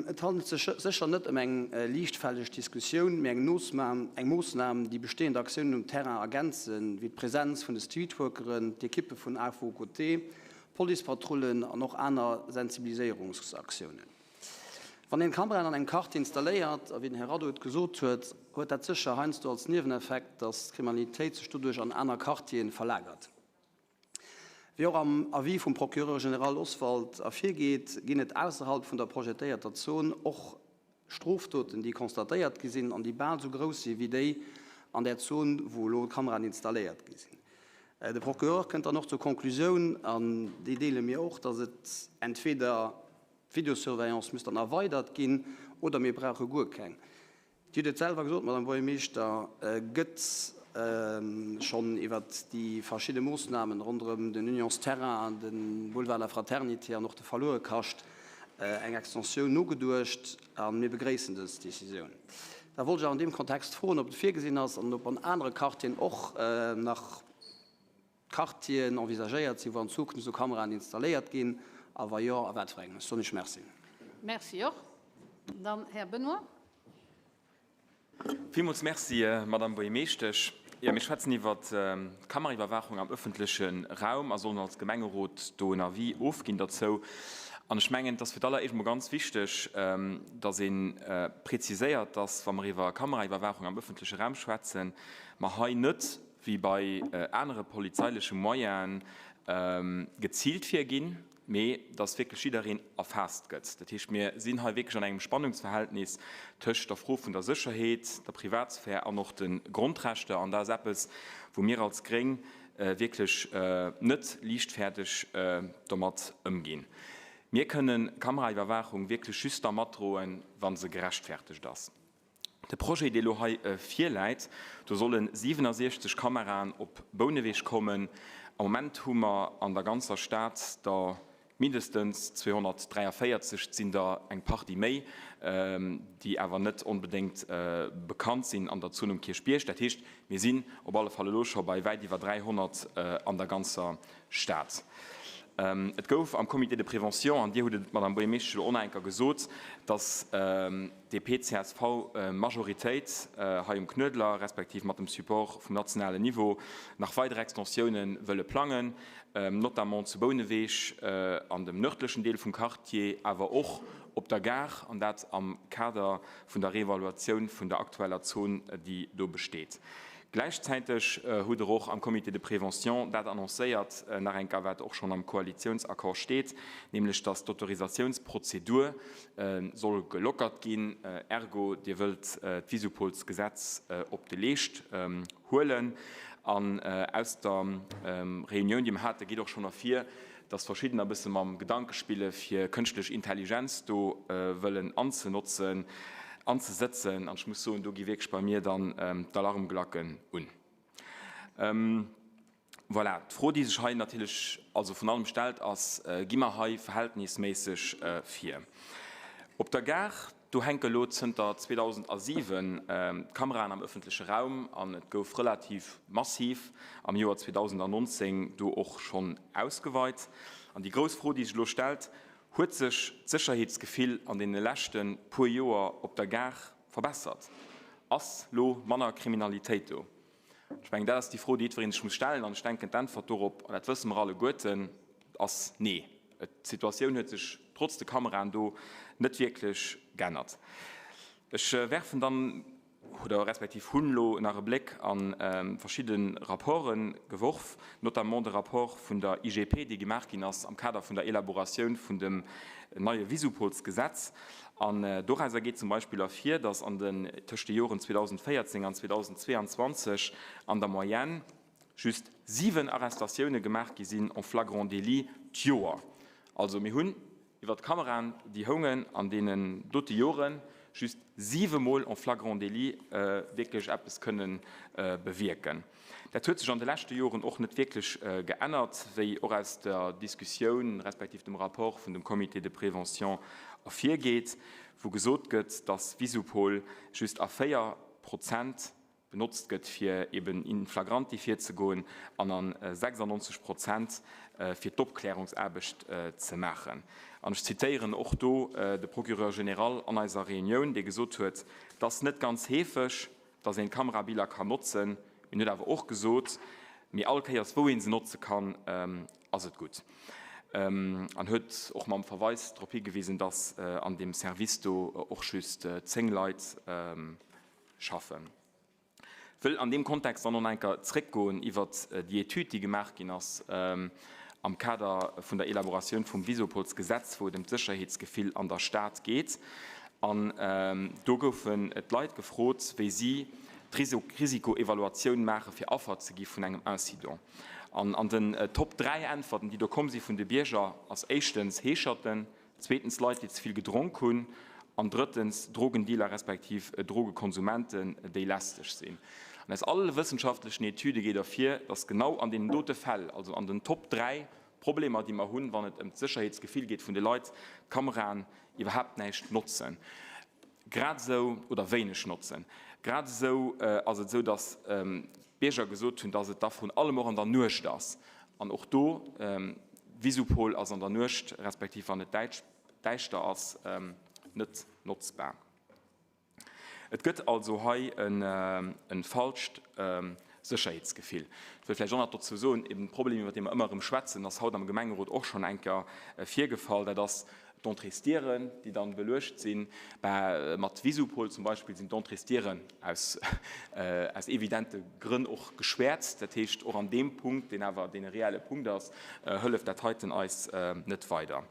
Et handelt sech sécher net ëm eng liichtfälleg Diskussioun, mee eng Moossnam, déi bestehend Aktiounen um Terrain ergänzen, wéi d'Presenz vun de Streetworkeren, d'Ekippe vun AFO Côté, Policepatrullen an och aner Sensibiliséierungsaktiounen. Wann een Kameraen an engem Quartier installéiert, a wéi den Här Rado et gesot huet, huet dat sécher heiansdo als Nieweneffekt, datt d'Kriminalitéit sech doduerch an aner Quartieren verlagert. Wéi och am Avis vum Procureur général Oswald ervirgeet, ginn et ausserhalb vun der projetéierter Zon och Strofdoten, déi constatéiert gi sinn an déi bal esou grouss si wéi déi an där Zon, wou elo d'Kameraen installéiert gi sinn. De Procureur kënnt dann och zur Konklusioun, an déi deele mir och, datt et entweder D'Videosurveillance muss dann erweidert ginn oder mir brauche guer keng. Dir hutt et selwer gesot, Madame Buergermeeschter, gëtt schonn iwwert déi verschidde Moossnamen ronderëm den Unionsterrain, de Boulevard de la Fraternité an och de Verluerekascht eng Extensioun nogeduecht a mir begréissen dës Decisioun. Da wollt ech awer an deem Kontext froen, ob et virgesinn ass an ob an anere Quartieren och nach Quartieren envisagéiert sinn, wou an Zukunft esou Kameraen installéiert ginn, a wa jo, a wat fir engem? Ech soen Iech Merci. Merci och. Dann Här Benoy. Villmools Merci, Madamm Buergermeeschtesch. Jo, mir schwätzen iwwer d'Kameraiwwerwaachung am ëffentleche Raum a sollen als Gemengerot do en Avis ofginn derzou. An ech mengen, et ass fir d'alleréischt emol ganz wichteg, dass ee preziséiert, dass, wa mer iwwer Kameraiwwerwaachung am ëffentleche Raum schwätzen, mer hei net wéi bei anere polizeileche Moyenen, geziilt virginn, mee dass wierklech jiddereen erfaasst gëtt. Dat heescht, mir sinn hei wierklech an engem Spannungsverhältnis tëscht der Fro vun der Sécherheet, der Privatsphär an och de Grondrechter. An dat ass eppes, wou mir als Gréng wierklech net liichtfäerdeg domat ëmginn. Mir kënnen Kameraiwwerwaachung wierklech just da matdroen, wa se gerechtfertegt ass. De Projet, dee lo hei virläit, do solle 67 Kameraen op Bouneweg kommen. Am Moment hu mer an der ganzer Stad der mindestens 243, et sinn der eng Partie méi, déi awer net onbedéngt bekannt sinn an der Zon um Kierchbierg. Dat heescht, mir sinn op alle Fall elo scho bei wäit iwwer 300 an der ganzer Stad. Et gouf am Comité de prévention, an Dir hutt et, Madame Buergermeeschtesch, elo och nach eng Kéier gesot, dass d'DP-CSV-Majoritéit hei um Knuedler, respektiv mat dem Support vum nationalen Niveau, nach weider Extensiounen wëlle plangen, notamment zu Bouneweg an dem nördlechen Deel vum Quartier, awer och op der Gare, an dat am Kader vun der Reevaluatioun vun der aktueller Zon, déi do besteet. Gläichzäiteg hutt Der och am Comité de prévention dat annoncéiert, nach eng Kéier, wat och schonn am Koalitionsaccord steet, nämlech dass d'Autorisationsprozedur soll gelockert ginn, ergo Dir wëllt d'Visupolsgesetz op de Leescht huelen. An aus der Reunioun, déi mer hate, geet och schonn ervir, dass verschiddener e bësse mam Gedanke spille fir kënschtlech Intelligenz do wëllen anzenotzen, anzesëtzen. An ech muss soen, do gi wierklech bei mir dann d'Alarmglacken un. Voilà, d'Fro, déi sech hei natierlech also vun allem stellt, ass, Gi mer hei verhältnisméisseg vir? Op der Gare, do hänke elo zënter 2007 d'Kameraen am ëffentleche Raum an et gouf relativ massiv am Joer 2019 do och schonn ausgeweit. An déi grouss Fro, déi sech elo stellt, Huet sech d'Sécherheetsgefill an deene leschte puer Joer op der Gare verbessert? Ass lo manner Kriminalitéit do? Ech mengen, dat ass déi Fro, déi jiddweree sech muss stellen. An ech denken, d'Äntwert dorop, an dat wësse mer alleguerten, ass Nee. D'Situatioun huet sech trotz de Kameraen do net wierklech geännert. Ech werfen dann, oder respektiv hunn elo nach e Bléck a verschidde Rapporte geworf, notamment de Rapport vun der IGP, dee gemaach ginn ass am Kader vun der Elaboratioun vun dem neie Visupolsgesetz. An dorauser geet zum Beispill ervir, dass an den, tëscht de Joren 2014 an 2022 an der Moyenne just 7 Arrestatioune gemaach gi sinn en flagrant délit d'Joer. Also mir hunn iwwer d'Kameraen, déi houngen an deenen dote Joren, just 7 Mol en flagrant délit wierklech eppes kënne bewierken. Dat huet sech an de leschte Joren och net wierklech geännert, wéi och aus der Diskussioun respektiv dem Rapport vun dem Comité de prévention ervirgeet, wou gesot gëtt, dass Visupol just a 4 Prozent benotzt gëtt, fir eben in flagranti virzegoen an a 96 Prozent fir d'Opklärungsaarbecht ze maachen. An ech zitéieren och do de Procureur général an eiser Reunioun, dee gesot huet, Et ass net ganz heefeg, dass een d'Kamerabiller kann notzen. Mee en huet awer och gesot, mee all Kéiers wou ee se notze kann, ass et gutt. An huet och mam Verweis drop higewisen, dass an deem Service do och just 10 Leit schaffen. Wëll an deem Kontext dann och nach eng Kéier zréckgoen iwwert déi Etüd, déi gemaach ginn ass am Kader vun der Elaboratioun vum Visopolsgesetz, wou et ëm d'Sécherheetsgefill an der Stad geet. An do goufen d'Leit gefrot, wéi si d'Risikoevaluatioun maache fir Affer ze gi vun engem Incident. An an den Top 3 Äntwerten, déi do komm si vun de Bierger, ass éischtens Heescherten, Zweetens Leit, déi ze vill gedronk hunn. An drëttens Drogendealer respektiv Drogekonsumenten, déi lästeg sinn. An aus alle wëssenschaftlechen Etüde geet ervir, dass genau an deenen dote Fäll, also an den Top 3 Problemer, déi mer hunn, wann et ëm d'Sécherheetsgefill geet vun de Leit, d'Kameraen iwwerhaapt näischt notzen. Grad esou, oder wéineg notzen. Grad esou ass et esou, dass d'Bierger gesot hunn, dass et da vrun allem och an der Nuecht ass. An och do, Visupol ass an der Nuecht, respektiv wann et däischter ass, net notzbar. Et gëtt also hei e falscht Sécherheetsgefill. Ech wëll vläicht och nach dozou soen, eben de Problem, iwwer dee mer ëmmer erëm schwätzen, ass haut am Gemengerot och schonn eng Kéier virgefall, dat ass d'Entréesdieren, déi dann beluecht sinn. Bah, mat Visupol zum Beispill sinn d'Entréesdieren aus, aus evidente Grënn och geschwäerzt. Dat heescht, och an deem Punkt, deen awer dee reelle Punkt ass, hëlleft dat heiten eis net weider.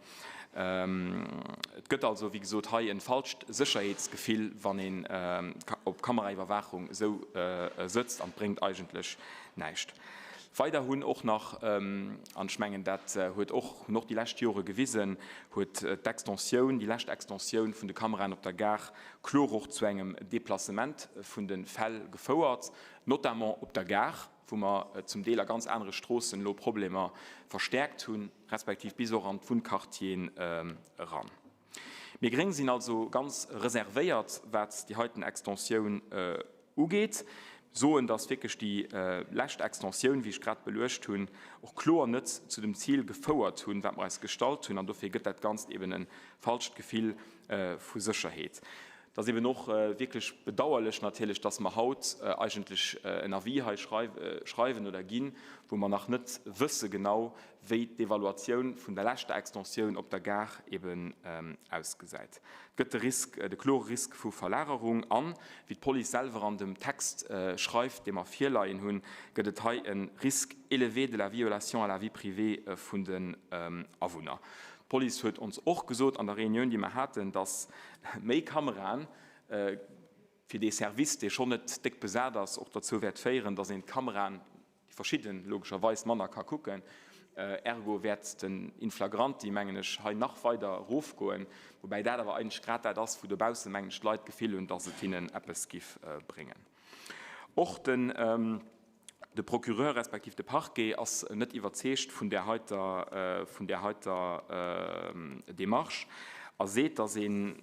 Et gëtt also, wéi gesot, hei e falscht Sécherheetsgefill, wann een op Kameraiwwerwaachung esou sëtzt, an et bréngt eigentlech näischt. Weider hunn och nach, an ech mengen, dat huet och, hunn och déi lescht Jore gewisen, huet d'Extensioun, déi lescht Extensioun vun de Kameraen op der Gare kloer och zu engem Deplacement vun de Fäll gefouert, notamment op der Gare, wou mer zum Deel a ganz anere Stroossen elo Problemer verstäerkt hunn. respektiv bis och an d'Wunnquartieren eran. Mir Gréng sinn also ganz reservéiert, wat déi heiten Extensioun ugeet, soen, dass wierklech déi lescht Extensioun, wéi ech grad beluecht hunn, och kloer net zu dem Zil gefouert hunn, wat mer eis gestallt hunn, an dofir gëtt dat Ganzt eben e falscht Gefill vu Sécherheet. Et ass eben och wierklech bedauerlech natierlech, dass mer haut eigentlech en Avis hei schreiwen oder ginn, wou mer nach net wësse genau, wéi d'Evaluatioun vun der leschter Extensioun op der Gare eben ausgesäit. Et gëtt de Risk, de klore Risk vu Verlagerung an, wéi d'Police selwer an dem Text schreift, dee mer virleien hunn, gëtt et hei e Risque élevé de la violation à la vie privée vun den Awunner. D'Police huet ons och gesot an der Reunioun, déi mer haten, dass méi Kameraen fir dee Service, dee schonn net déck besat ass, och dozou wäert féieren, dass een d'Kameraen, déi verschidden, logescherweis manner ka kucken. Ergo wäert den in flagranti, mengen ech, hei nach weider erofgoen, woubäi dat awer eigentlech grad dat ass, wou dobausse, mengen ech, d'Leit d'Gefill hunn, dass et hinnen eppes giff bréngen. Och den. De Procureur respektiv de Parquet ass net iwwerzeegt vun där heiter, vun där heiter Démarche a seet, datt een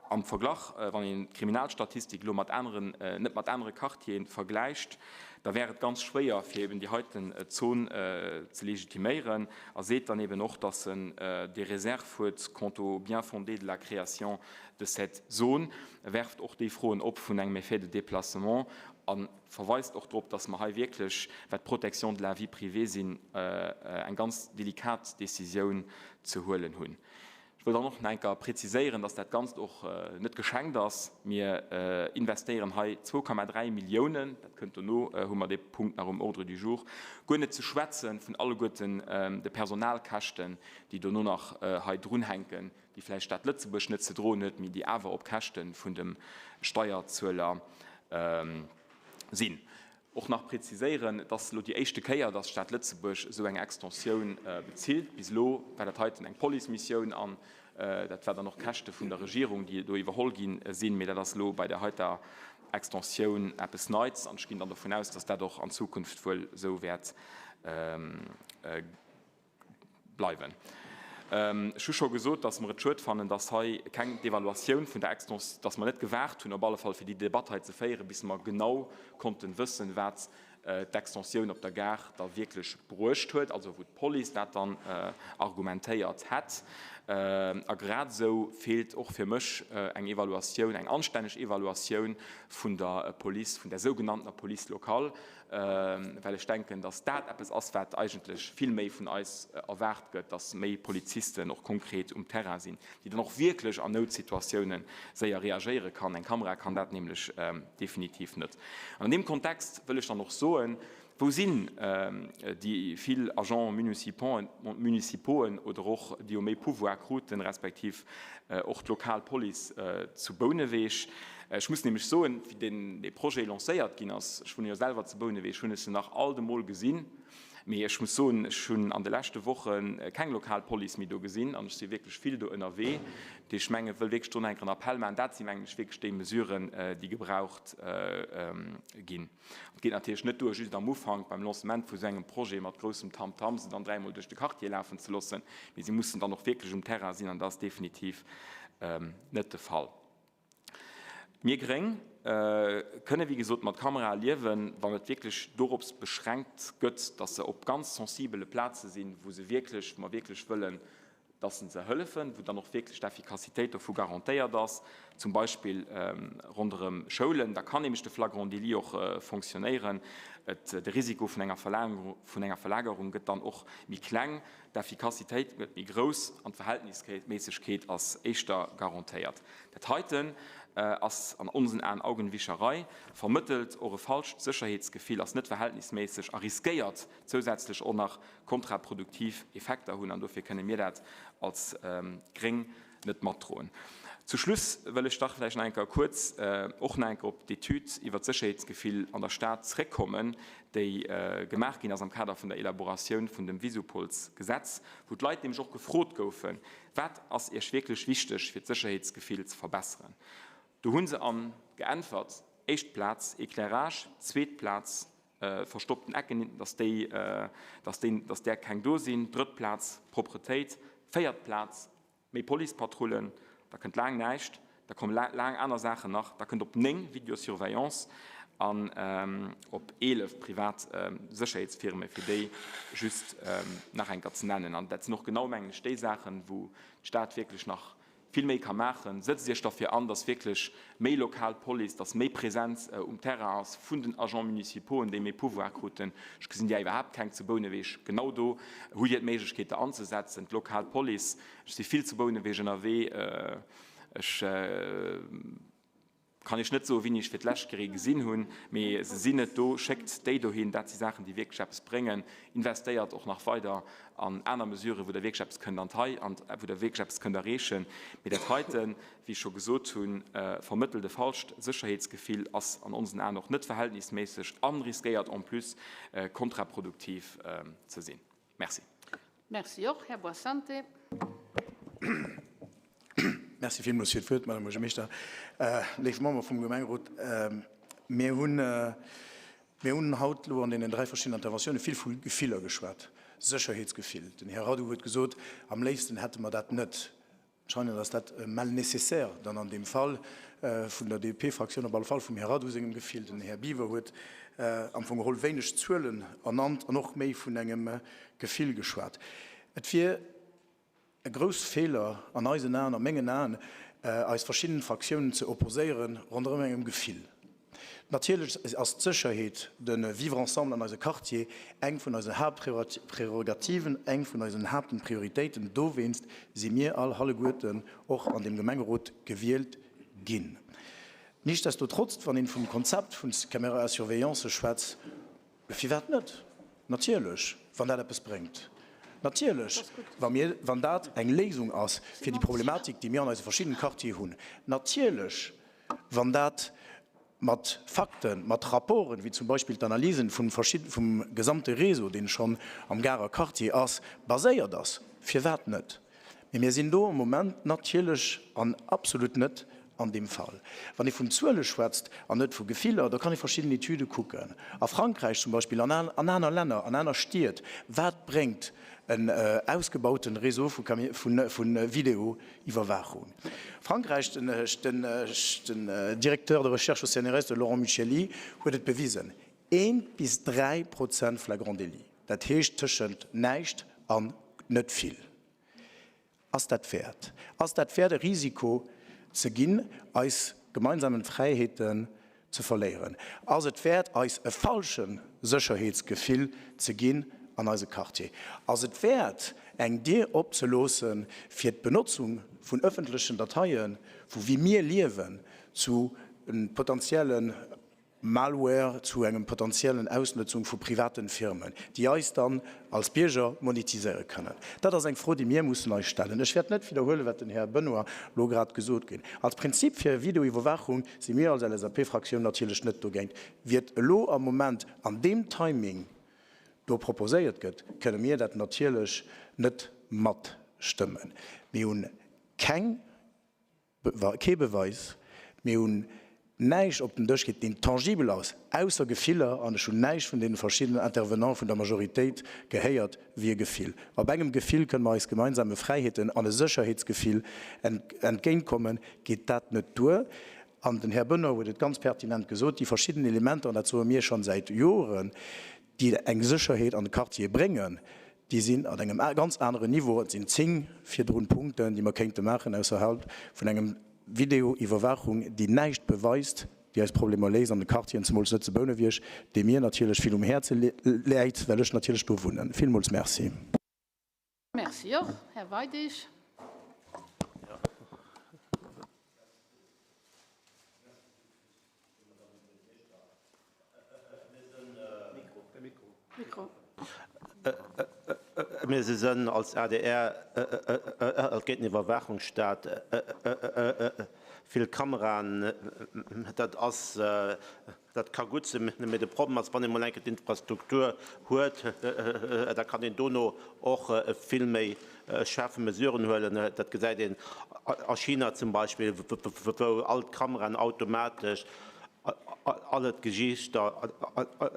am Verglach, wann een d'Kriminalstatistik elo mat aneren, net mat anere Quartiere vergläicht, da wär et ganz schwéier, fir eben déi heiten Zon ze legitiméieren a seet dann eben och, datt en des réserves huet quant au bien fondé de la création de cette zone, werft och déi Froen op vun engem Effet de déplacement. A verweist och drop, dass mer hei wierklech, wat d'Protection de la vie privée sinn, eng ganz delikat Décisioun ze huelen hunn. Ech wëll dann och nach eng Kéier präziséieren, dass dat Ganzt och net geschenkt ass. Mir investéieren hei 2,3 Milliounen, dat kënnt dono, hu mer dee Punkt nach um Ordre du jour, guer net ze schwätze vun alleguerten de Personalkäschten, déi dono nach hei drunhänken, déi vläicht d'Stad Lëtzebuerg net ze droen huet, mee déi awer op Käschte vun dem Steierzueler sinn. Och nach präziséieren, et ass elo déi éischte Kéier, dass d'Stad Lëtzebuerg esou eng Extensioun bezilt. Bis elo war dat heiten eng Police-Missioun an dat war dann och Käschte vun der Regierung, déi do iwwerholl gi sinn. Mee dat ass elo bei där heiter Extensioun eppes Neits an ech ginn dann dovun aus, dass dat och an Zukunft wuel esou wäert Bleiwen. Ech hu scho gesot, dass mer et schued fannen, dass hei keng d'Evaluatioun vun der Extens, dass mer net gewaart hunn op alle Fall fir déi Debatt hei ze féieren, bis mer genau konnten wëssen, wat d'Extensioun op der Gare da wierklech bruecht huet, also wou d'Police dat dann argumentéiert hätt. A grad esou feelt och fir mech eng Evaluatioun, eng anstänneg Evaluatioun vun der Police, vun der sougenanntener Police locale, well ech denken, dass dat eppes ass, wat eigentlech vill méi vun eis erwaart gëtt, dass méi Polizisten och konkret um Terrain sinn, déi dann och wierklech an Noutsituatiounen séier reagéiere kann. Eng Kamera kann dat nämlech definitiv net. An an deem Kontext wëll ech dann och soen, Wou sinn déi vill Agents municipauxen oder och déi jo méi Pouvoir kruten, respektiv och d'lokal Police zu Bouneweg? Ech muss nämlech soen, wéi deen dee Projet lancéiert ginn ass, ech wunne jo selwer zu Bouneweg, hunn ech se nach alt emol gesinn, mee ech muss soen, ech hunn an de leschte Woche keng lokal Police méi do gesinn an ech si wierklech vill do ënnerwee. Déi ech menge wëll wierklech do nach eng Kéier en Appell maachen, dat si mengen ech wierklech déi Mesuren, déi gebraucht ginn. Et geet natierlech net duer, just am Ufank beim Lancement vu sou engem Projet mat groussem Tamtam se dann dräimol duerch de Quartier lafen ze loossen, mee se mussen dann och wierklech um Terrain sinn an dat ass definitiv net de Fall. Mir Gréng kënne wéi gesot mat Kamerae liewen, wann et wierklech dorops beschränkt gëtt, dass se op ganz sensibele Plaze sinn, wou se wierklech, wou mer wierklech wëllen, dass se se hëllefen, wou dann och wierklech d'Effikassitéit dovu garantéiert ass, zum Beispill ronderëm Schoulen. Da kann nämlech de Flagrant délit och fonctionnéieren. Et, de Risiko vun enger vun enger Verlagerung gëtt dann och méi kleng, d'Effikassitéit gëtt méi grouss an d'Verhältnisméissegkeet ass éischter garantéiert. Dat heiten ass an onsen Aen Augenwischerei, vermëttelt och e falscht Sécherheetsgefill, ass net verhältnisméisseg a riskéiert zousätzlech och nach kontraproduktiv Effekter hunn an dofir kënne mir dat als Gréng net matdroen. Zu Schluss wëll ech dach vläicht nach eng Kéier kuerz och nach eng Kéier op d'Etüd iwwert d'Sécherheetsgefill an der Stad zréckkommen, déi gemaach ginn ass am Kader vun der Elaboratioun vun dem Visupols-Gesetz, wou d'Leit nämlech och gefrot goufen, Wat ass Iech wierklech wichteg, fir d'Sécherheetsgefill ze verbesseren? Do hu se an geäntwert, éischt Plaz Éclairage, zweet Plaz verstoppten Ecken, dass déi, dass déi, dass där keng do sinn, drëtt Plaz Propretéit, véiert Plaz méi Policepatrullen, da kënnt laang näischt, da komme laang aner Saachen nach, da kënnt op 9 Videosurveillance an op 11 privat Sécherheetsfirmen, fir déi just nach eng Kéier ze nennen. An dat sinn och genau, mengen ech, déi Saachen, wou d'Stad wierklech nach vill méi ka maachen. Sëtzt Iech derfir an, dass wierklech méi lokal Police, dass méi Präsenz um Terrain ass vun den Agents municipauxen, déi méi Pouvoir kruten. Ech gesinn där iwwerhaapt keng zu Bouneweg. Genau do hutt Dir d'Méiglechkeet, der anzesetzen, d'lokal Police. Ech si vill zu Bouneweg ënnerwee. Ech kann Iech net soen, wéini ech fir d'lescht Kéier ee gesinn hunn, mee se sinn net do. Schéckt déi dohin. Dat si Saachen, déi wierklech eppes bréngen. Investéiert och nach weider an aner Mesuren, wou Der wierklech eppes kënnt an d'Hai an wou Der wierklech eppes kënnt erreechen. Mee dat heiten, wéi ech scho gesot hunn, vermëttelt e falscht Sécherheetsgefill, ass an onsen Aen och net verhältnisméisseg a riskéiert en plus kontraproduktiv ze sinn. Merci. Merci och, Här Boissante. Merci villmools fir d'Wuert, Madame Buergermeeschter. Léif Member vum Gemengerot, mir hunn, mir hunn haut elo an deenen dräi verschiddenen Interventiounen vill vu Gefiller geschwat, Sécherheetsgefill. Den Här Radu huet gesot, am léifsten hätte mer dat net. Anscheinend ass dat e mal nécessaire dann an deem Fall vun der DP-Fraktioun, op alle Fall vum Här Radu sengem Gefill. Den Här Biwer huet am Fong geholl wéineg Zuelen ernannt an och méi vun engem Gefill geschwat. Et wier e grouss Feeler an eisen Aen, a mengen Aen, eis verschidden Fraktiounen ze opposéiere ronderëm engem Gefill. Natierlech ass d'Sécherheet, de Vivre ensemble an eise Quartier eng vun eisen Haaptprerogativen, eng vun eisen Haaptenprioritéiten. Dowéinst si mir all halleguerten och an deem Gemengerot gewielt ginn. Nichtsdestotrotz, wann een vum Konzept vun Caméras à surveillance schwätzt, firwat net? Natierlech, wann dat eppes bréngt. Natierlech, wa mir, wann dat eng Léisung ass fir déi Problematik, déi mir an eise verschiddenen Quartier hunn. Natierlech, wann dat mat Fakten, mat Rapporten, wéi zum Beispill d'Analysen vum vum gesamte Réseau, deen schonn am Garer Quartier ass, baséiert ass. Firwat net? Mee mir sinn do am Moment natierlech an absolut net an deem Fall. Wann ee vun Zuele schwätzt an net vu Gefiller, da kann ee verschidden Etüde kucken, a Frankräich zum Beispill, an an aner Länner, an aner Stied, wat bréngt en ausgebauten Réseau vu Videoiwwerwaachung. Frankräich, den Directeur de recherche au CNRS, de Laurent Mucchielli, huet et bewisen, eent bis 3% flagrant délit, dat heescht tëschent näischt an net vill. Ass dat wäert? Ass dat wäert e Risiko ze ginn, eis gemeinsamen Fräiheeten ze verléieren? Ass et wäert eis e falsche Sécherheetsgefill ze ginn an eise Quartier? Ass et wäert eng Dier opzeloosse fir d'Benotzung vun ëffentlechen Dateien, vu wéi mir liewen, zu potentiellen Malware zu engem potentiellen Ausnëtzung vu privaten Firmen, déi eis dann als Bierger monetiséiere kënnen? Dat ass eng Fro, déi mir mussen eis stellen. Ech wäert net widderhuelen, wat den Här Benoy elo grad gesot ginn. Als Prinzip fir Videoiwwerwaachung si mir als LSAP-Fraktioun natierlech net dogéint. Wéi et elo am Moment an deem Timing do proposéiert gëtt, kënne mir dat natierlech net matstëmmen. Mir hunn keng Kee Beweis, mir hunn näischt op den Dësch kritt, deen tangibel ass, ausser Gefiller, an ech hunn näischt vun deene verschiddenen Intervenante vun der Majoritéit gehéiert wéi e Gefill. Op engem Gefill kënne mer eis gemeinsame Fräiheeten an e Sécherheetsgefill entgéintkommen, geet dat net duer. An den Här Benoy huet et ganz pertinent gesot, déi verschidden Elementer, an dat soe mir schonn säit Joren, déi eng Sécherheet an de Quartier bréngen, déi sinn an engem ganz aneren Niveau. Et sinn 10 virdrun Punkten, déi mer kéinte maachen ausserhalb vun engem Videoiwwerwaachung, déi näischt beweist, déi eis Problemer léist an de Quartieren, zemools net zu Bouneweg, dee mir natierlech vill um Häerze läit, well ech natierlech do wunnen. Villmools Merci. Merci och. Här Weidig. Mir sinn als adr géint den Iwwerwaachungsstaat. Vill Kameraen, dat ass, dat ka gutt sinn, mee de Problem ass, wann ee mol eng Kéier d'Infrastruktur huet, da kann een dono och vill méi schaarfe Mesuren huelen. Dat gesäit een a China zum Beispill, wou all d'Kameraen automatesch alle d'Gesiichter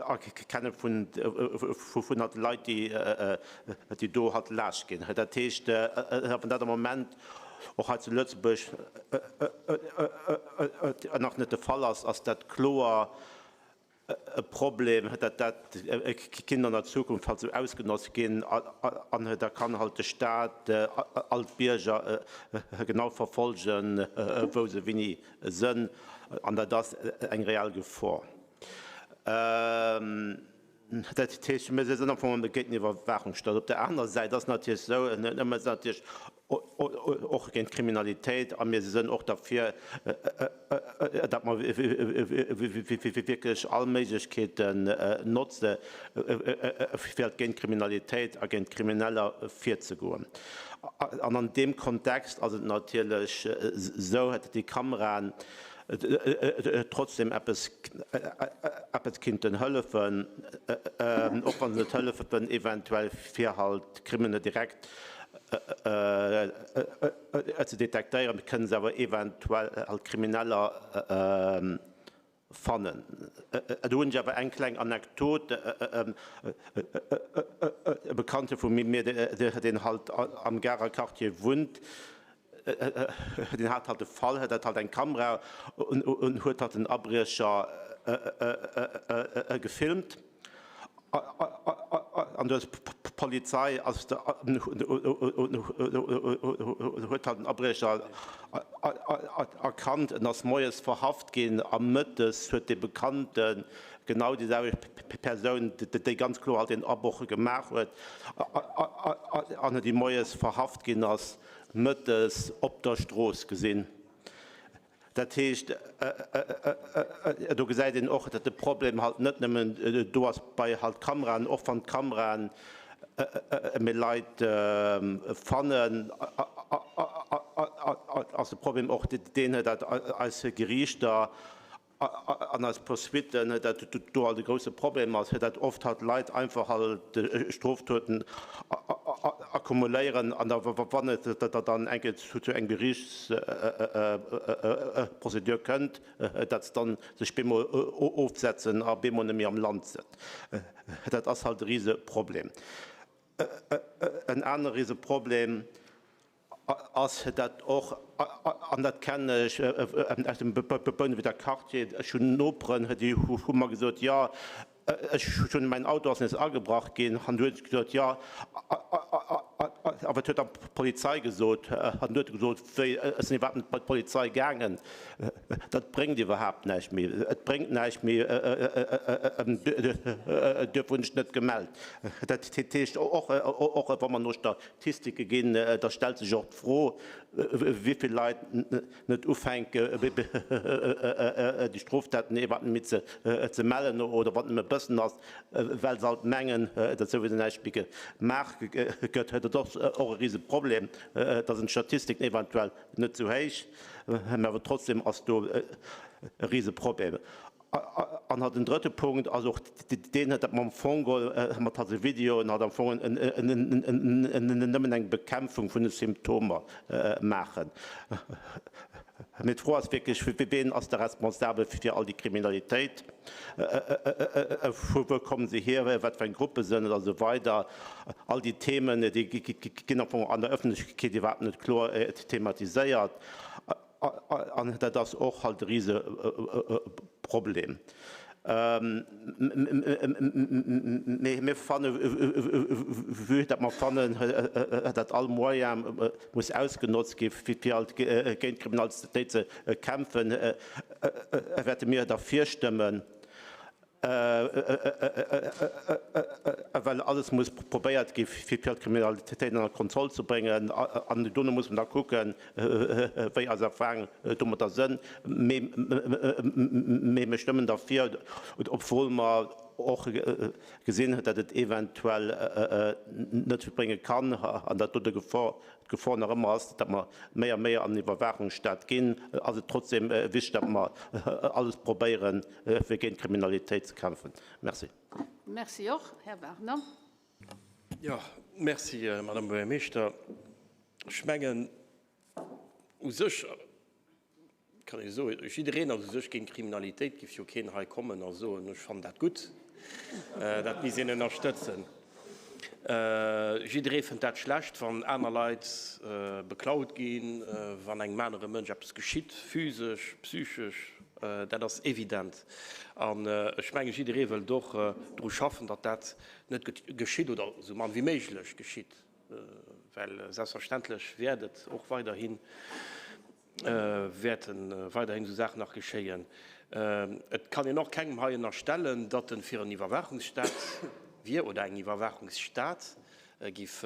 erkenne vun de Leit, déi do halt laascht ginn. Dat heescht, wann dat am Moment och hei zu Lëtzebuerg nach net de Fall ass, ass dat kloer e Problem, datt dat kinnt an der Zukunft halt esou ausgenotzt ginn an da kann halt de Staat all d'Bierger genau verfolgen, wou se wéini sënn an dat ass eng reell Gefor. Dat heescht, mir sinn am Fong géint den Iwwerwaachungsstaat. Op der anerer Säit ass natierlech esou, mir sinn natierlech och géint d'Kriminalitéit a mir sinn och derfir, datt mer wierklech all Méiglechkeeten notze fir halt géint d'Kriminalitéit a géint d'Krimineller virzegoen. An an deem Kontext ass et natierlech esou, datt déi Kameraen trotzdem eppes kinnten hëllefen, och wa se net hëllefen, eventuell fir halt Criminelle direkt ze detektéieren, kënne se awer eventuell halt Krimineller fannen. Do hunn ech awer eng kleng Anekdot, E Bekannte vu mir, deen halt am Garer Quartier wunnt, deen hat halt de Fall, hat halt eng Kamera un huet halt den Abriecher gefilmt an du d'Polizei ass huet halt den Abriecher. Erkannt. En ass moies verhaft ginn a mëttes huet dee Bekannten, genau déi selwecht Persoun, déi ganz kloer halt deen Abroch gemaach huet an déi moies verhaft ginn ass, mëttes op der Strooss gesinn. Dat heescht, do gesäit een och, datt de Problem halt net nëmmen do ass bei halt Kameraen, och wann d'Kameraen méi Leit fannen, ass de Problem och deen, datt eis Geriichter an eis Poursuitten, datt do halt e grouse Problem ass, datt oft halt Leit einfach halt Stroftoten akkumuléieren an da wann et dann eng Kéier zu engem Geriichtsprozedur kënnt, datt se dann sech bemol ofsetzen a bemol net méi am Land sinn. Dat ass halt e Riseproblem. En anere Riseproblem ass dat och, an dat kennen ech aus dem Bouneweder Quartier, ech hunn Noperen, déi hu mer gesot, jo, ech hunn, mäin Auto ass nees agebrach ginn. An du huet gesot, jo, a wat huet dann d'Polizei gesot? An du huet e gesot, wéi, ech sinn iwwerhaapt net bei d'Polizei gaangen. Dat bréngt iwwerhaapt näischt méi. Et bréngt näischt méi, duerfir hunn ech net gemellt. Dat heescht, och wa mer no Statistike ginn, da stellt sech och d'Fro, wéi vill Leit net ufänken, déi Stroftaten iwwerhaapt net méi ze mellen oder wann et nëmme e bëssen ass, well se alt mengen, datt souwisou näischt méi gemaach gëtt. Dat ass och e Riseproblem. Da sinn d'Statistiken eventuell net sou héich, mä awer trotzdem ass do e Riseproblem. An halt den drëtte Punkt ass och deen, datt mer am Fong mat halt esou Videoen halt am Fong nëmmen eng Bekämpfung vun de Symptomer maachen. Mee d'Fro ass wierklech, Ween ass da responsabel fir all déi Kriminalitéit? Vu wou komme se hier? Wat fir eng Gruppe sinn et? A sou weider. All déi Themen, déi ginn am Fong an der Ëffentlechkeet iwwerhaapt net kloer thematiséiert. An dat ass och halt e Riseproblem. Mee mir fanne, vue datt mer fannen, datt all Moyen muss ausgenotzt gi fir halt géint d'Kriminalitéit ze kämpfen, wäerte mir derfir stëmmen. Well alles muss probéiert gi fir d'Kriminalitéit ënner Kontroll ze bréngen. An dono muss mer da kucken, wéi eis Erfahrungen domadder sënn. Mee mir stëmmen derfir, obwuel mer och gesinn, datt et eventuell net vill brénge kann an datt do d'Gefor nach ëmmer ass, datt mer méi a méi an den Iwwerwaachungsstaat ginn, ass et trotzdem wichteg, datt mer alles probéieren, fir géint d'Kriminalitéit ze kämpfen. Merci. Merci och. Här Wagner. Jo, merci, Madame Buergermeeschter. Ech mengen, u sech kann ee soen, jiddereen ass u sech géint Kriminalitéit, géif jo keen hei kommen a soen, ech fannen dat gutt, dat misst een ënnerstëtzen. Jidderee fënnt dat schlecht, wann aner Leit beklaut ginn, wann engem anere Mënsch eppes geschitt, physesch, psychesch, dat ass evident. An ech menge jidderee wëllt och dru schaffen, datt dat net geschitt oder esou mann wéi méiglech geschitt, well selbstverständlech wäert et och weiderhin wäerte weiderhin esou Saachen nach geschéien. Et kann een och kengem hei ënnerstellen, datt e fir en Iwwerwaachungsstaat wier oder eng Iwwerwaachungsstaat géif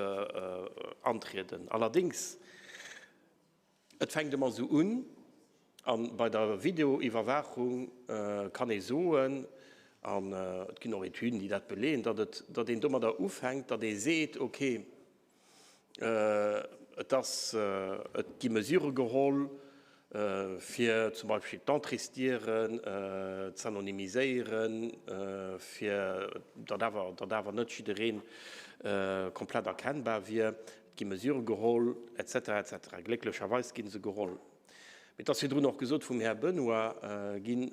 antrieden. Allerdéngs, et fänkt ëmmer esou un, a bei der Videoiwwerwaachung kann ee soen, an et ginn och Etüden, déi dat beleeën, datt et, datt een domadder ufänkt, datt ee seet, okay, Et ass, et gi Mesurë geholl, fir zum Beispill d'Entréesdieren z'anonymiséieren, fir datt awer, datt awer net jidderee komplett erkennbar wier. Et gi Mesurë geholl, et cetera, et cetera. Glécklecherweis gi se geholl. Mee et ass virdrun och gesot vum Här Benoy ginn,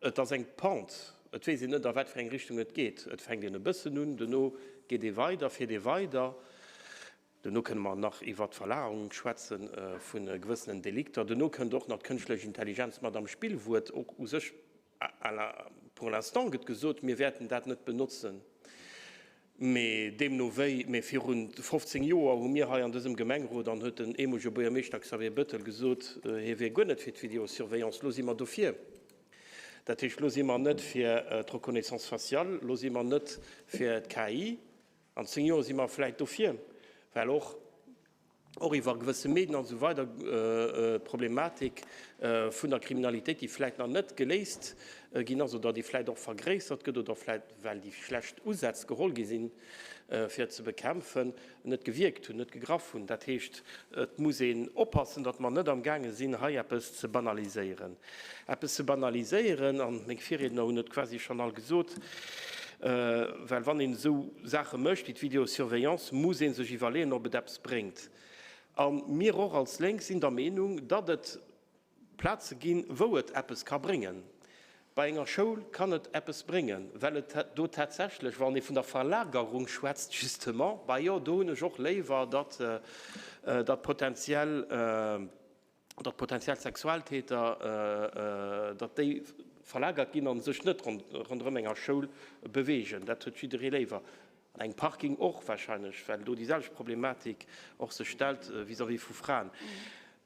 Et ass eng Pente, et weess een net a wat fir eng Richtung et geet. Et fänkt een e bëssen un, dono geet ee weider, fiert ee weider. Dono kënne mer nach iwwert d'Verlagerung schwätze vu gewëssenen Delikter. Dono kënnt och nach d'kënschtlech Intelligenz mat am Spill, wou et och u sech à la, pour l'instant gëtt gesot, mir wäerten dat net benotzen. Mee deemno wéi, mee virun 15 Joer hu mir hei an dësem Gemengerot an huet den eemolege Buergermeeschter Xavier Bettel gesot, hie wier guer net fir d'Vidéosurveillance. Lo si mer dofir. Dat heescht, lo si mer net fir d'Reconnaissance faciale, lo si mer net fir d'KI. An 10 Joer si mer vläicht dofir, well och och iwwer gewësse Medien an esou weider d'Problematik vun der Kriminalitéit, déi vläicht nach net geléist ginn ass oder déi vläicht och vergréissert gëtt oder vläicht well déi schlecht Usätz geholl gi sinn, fir et ze bekämpfen, net gewierkt hunn, net gegraff hunn. Dat heescht, et muss een oppassen, datt mer net amgaange sinn, hei eppes ze banaliséieren. Eppes ze banaliséieren, a meng Virriedner hunn et quasi schonn all gesot, well wann een esou Saache mécht wéi d'Vidéosurveillance, muss ee sech iwwerleeën, ob et eppes bréngt. A mir och als Lénk sinn der Meenung, datt et Plaze ginn, wou et eppes ka bréngen. Bei enger Schoul kann et eppes bréngen, well et do tatsächlech, wann ee vun der Verlagerung schwätzt, justement, bah jo, do hunn ech och léiwer, datt datt potenziell, datt potenziell Sexualtäter, datt déi verlagert ginn a sech net ronderëm enger Schoul beweegen. Dat huet jidderee léiwer. An engem Parking och wahrscheinlech, well do déi selwecht Problematik och sech stellt vis-à-vis vu Fraen.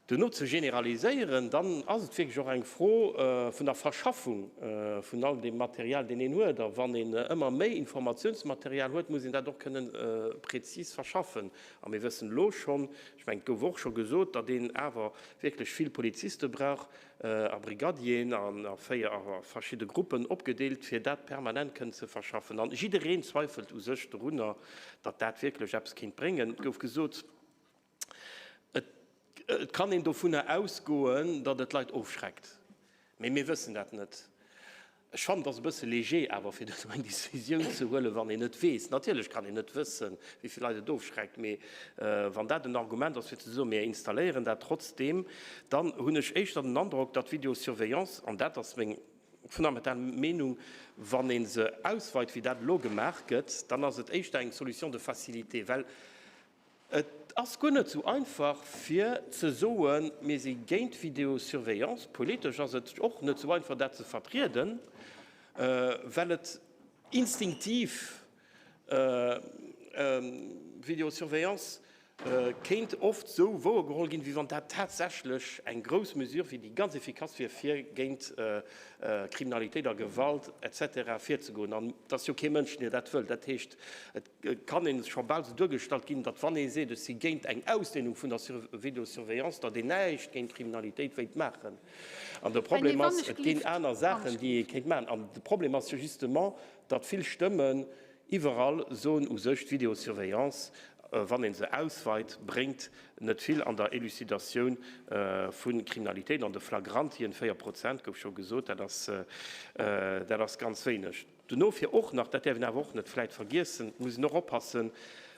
Duerno ze generaliséieren, dann ass et wierklech och eng Fro vun der Verschaffung vun all deem Material, deen een huet. A wann een ëmmer méi Informationsmaterial huet, muss een dat och kënnen prezis verschaffen. A mir wëssen elo schonn, ech mengen, et gouf och scho gesot, datt een awer wierklech vill Poliziste brauch a Brigadieren an a 4 a verschidde Gruppen opgedeelt, fir dat permanent kënnen ze verschaffen. An jiddereen zweifelt u sech dorunner, datt dat wierklech eppes kéint bréngen. Et gouf gesot, et kann een dovunner ausgoen, datt et d'Leit ofschreckt. Mee mir wëssen dat net. Ech fannen, et ass e bësse léger awer, fir do esou eng Décisioun ze huelen, wann een net weess. Natierlech kann een net wëssen, wéi vill Leit et ofschreckt, mee wann dat en Argument ass, fir ze soen, mir installéieren dat trotzdeem, dann hunn ech éischter den Androck, datt d'Vidéosurveillance, an dat ass meng fundamental Meenung, wann ee se ausweit, wéi dat elo gemaach gëtt, dann ass et éischter eng Solution de facilité, well Et ass guer net esou einfach, fir ze soen, mir si géint d'Vidéosurveillance. Politesch ass et och net esou einfach, dat ze vertrieden, well et instinktiv, Vidéosurveillance kéint oft esou wouergeholl ginn, wéi wann dat tatsächlech eng grouss Mesure wier, déi ganz effikass wier, fir géint Kriminalitéit a Gewalt et cetera virzegoen. An et ass jo kee Mënsch, deen dat wëll. Dat heescht, et Et kann een scho bal esou duergestallt ginn, datt wann ee seet, ech si géint eng Ausdehnung vun der Vidéosurveillance, datt een näischt géint Kriminalitéit wéilt maachen. An de Problem ass, et ginn aner Saachen, déi ee kéint maachen. An de Problem ass jo justement, datt vill Stëmmen iwwerall soen, u sech d'Vidéosurveillance, wann ee se ausweit, bréngt net vill an der Elucidatioun vu Kriminalitéit. An de Flagrantien, 4 Prozent gouf scho gesot, dat ass, dat ass ganz wéineg. Duerno fir och nach, dat däerf een awer och net vläit vergiessen, et muss een och oppassen,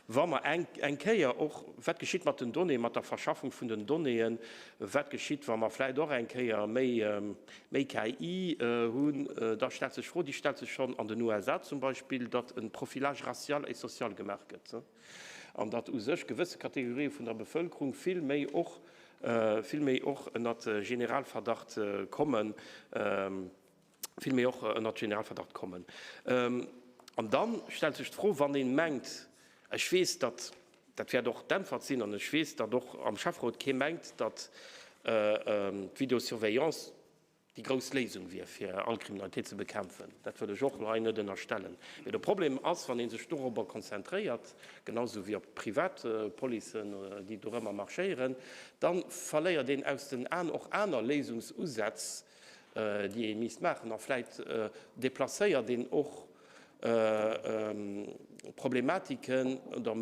wa mer eng eng Kéier och, wat geschitt mat den Donnéeën, mat der Verschaffung vun den Donnéeën, wat geschitt, wa mer vläit och eng Kéier méi méi KI hunn, da stellt sech d'Fro, déi stellt sech schonn an den USA zum Beispill, datt e Profilage racial et social gemaach gëtt an datt u sech gewësse Kategorië vun der Bevëlkerung vill méi och vill méi och ënnert Generalverdacht kommen. Vill méi och ënnert Generalverdacht kommen. An da stellt sech d'Fro, wann ee mengt, ech weess, datt, dat wäert och d'Äntwert sinn, an ech weess, datt och am Schäfferot kee mengt, datt d'Vidéosurveillance déi grouss Léisung wier, fir all Kriminalitéit ze bekämpfen. Dat wëll ech och hei net ënnerstellen. Mee de Problem ass, wann ee sech dorobber konzentréiert, genau esou wéi op d'Privatpolicen, déi dorëmmer marschéieren, da verléiert een aus den Aen och aner Léisungsusätz, déi ee misst maachen a vläit déplacéiert een och Problematiken oder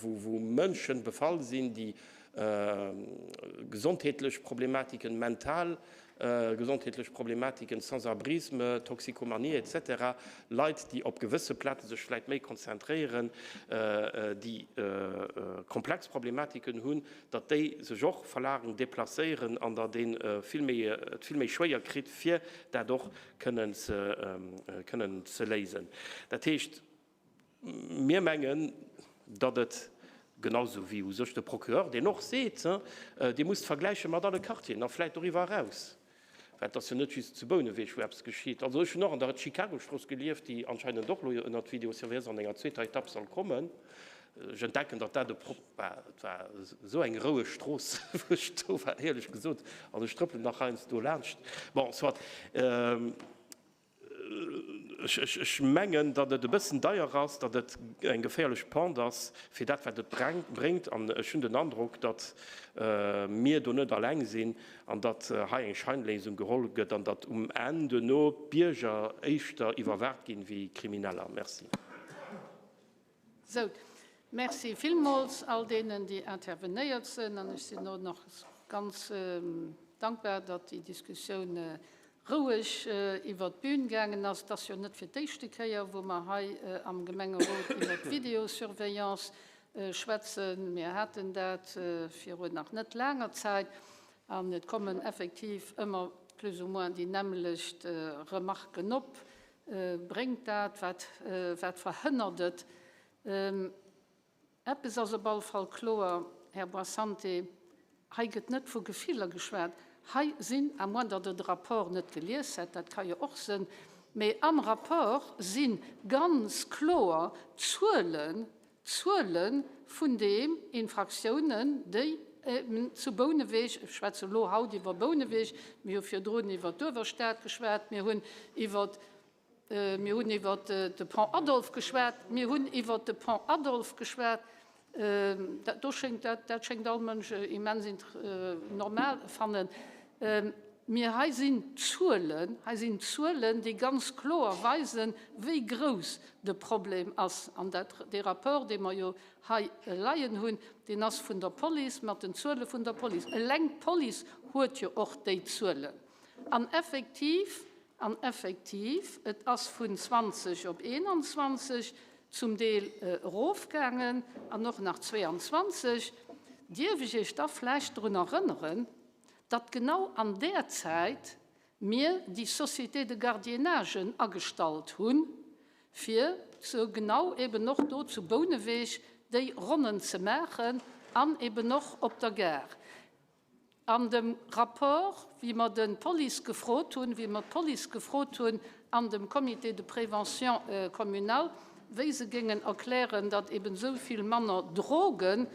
wou Mënschen befall sinn, déi gesondheetlech Problematiken, mental gesondheetlech Problematiken, Sans-abrisme, Toxicomanie et cetera, Leit, déi op gewësse Plaze sech vläit méi konzentréieren, déi komplex Problematiken hunn, datt déi sech och verlageren, déplacéieren an datt ee vill méi, et vill méi schwéier kritt, fir dat och kënnen ze, kënnen ze léisen. Dat heescht, mir mengen, datt et, genau esou wéi u sech de Procureur, deen och seet, Dir musst vergläiche mat alle Quartieren a vläicht doriwwer eraus. Well et ass jo net just zu Bouneweg, wou eppes geschitt. Also ech hunn och an der Chicago-Strooss gelieft, déi anscheinend och elo ënnert Vidéosurveillance an enger zweeter Etapp soll kommen. Ech entdecken, datt dat e Pro war. Et war esou eng roueg Strooss, wou ech do war, éierlech gesot. An ech trëppelen nach heiansdo laanscht. Bon, soit. Ech mengen, datt et e bëssen deier ass, datt et eng geféierlech Pente ass fir dat, wat et bréngt. An ech hunn den Androck, datt mir do net alleng sinn an datt hei eng Scheinléisung geholl gëtt an datt um Enn duerno d'Bierger éischter iwwerwaacht ginn wéi Krimineller. Merci. Sou, Merci villmools all deenen, déi intervenéiert sinn. An ech sinn och nach ganz dankbar, datt déi Diskussioun roueg iwwert d'Bün gaangen ass. Et ass jo net fir d'éischte Kéier, wou mer hei am Gemengerot iwwert d'Videosurveillance schwätzen. Mir haten dat virun nach net laanger Zäit. An et kommen effektiv ëmmer plus ou moins déi nämmelecht Remarken op. Bréngt dat? Wat, wat verhënnert et? Eppes ass op alle Fall kloer, Här Boissante, hei gëtt net vu Gefiller geschwat. Hei sinn, à moins datt Der de Rapport net gelies hätt, dat ka jo och sënn, mee am Rapport si ganz kloer Zuelen, D'Zuele vun de Infraktiounen, déi zu Bouneweg, ech schwätze elo haut iwwer Bouneweg, mir hu virdrun iwwer d'Uewerstad geschwat, mir hunn iwwer, mir hunn iwwer de Pont Adolphe geschwat, mir hunn iwwer de Pont Adolphe geschwat, dat do schéngt, dat schéngt all Mënsch immens normal fannen. Mee hei sinn Zuelen, hei sinn Zuelen, déi ganz kloer weisen, wéi grouss de Problem ass. An dat, dee Rapport, dee mer jo hei leien hunn, deen ass vun der Police, mat den Zuele vun der Police. Eleng d'Police huet jo och déi Zuelen. An effektiv, an effektiv, et ass vun 20 op 21 zum Deel erofgaangen an och nach 22. Dierf ech Iech da vläicht drun erënneren, datt genau an där Zäit mir déi Société de gardiennage agestallt hunn, fir ze genau eben och do zu Bouneweg déi Ronnen ze maachen an eben och op der Gare. An dem Rapport, wéi mer de Police gefrot hunn, wéi mer d'Police gefrot hunn an dem Comité de prévention communal, wéi se géingen erklären, datt eben esou vill manner Drogen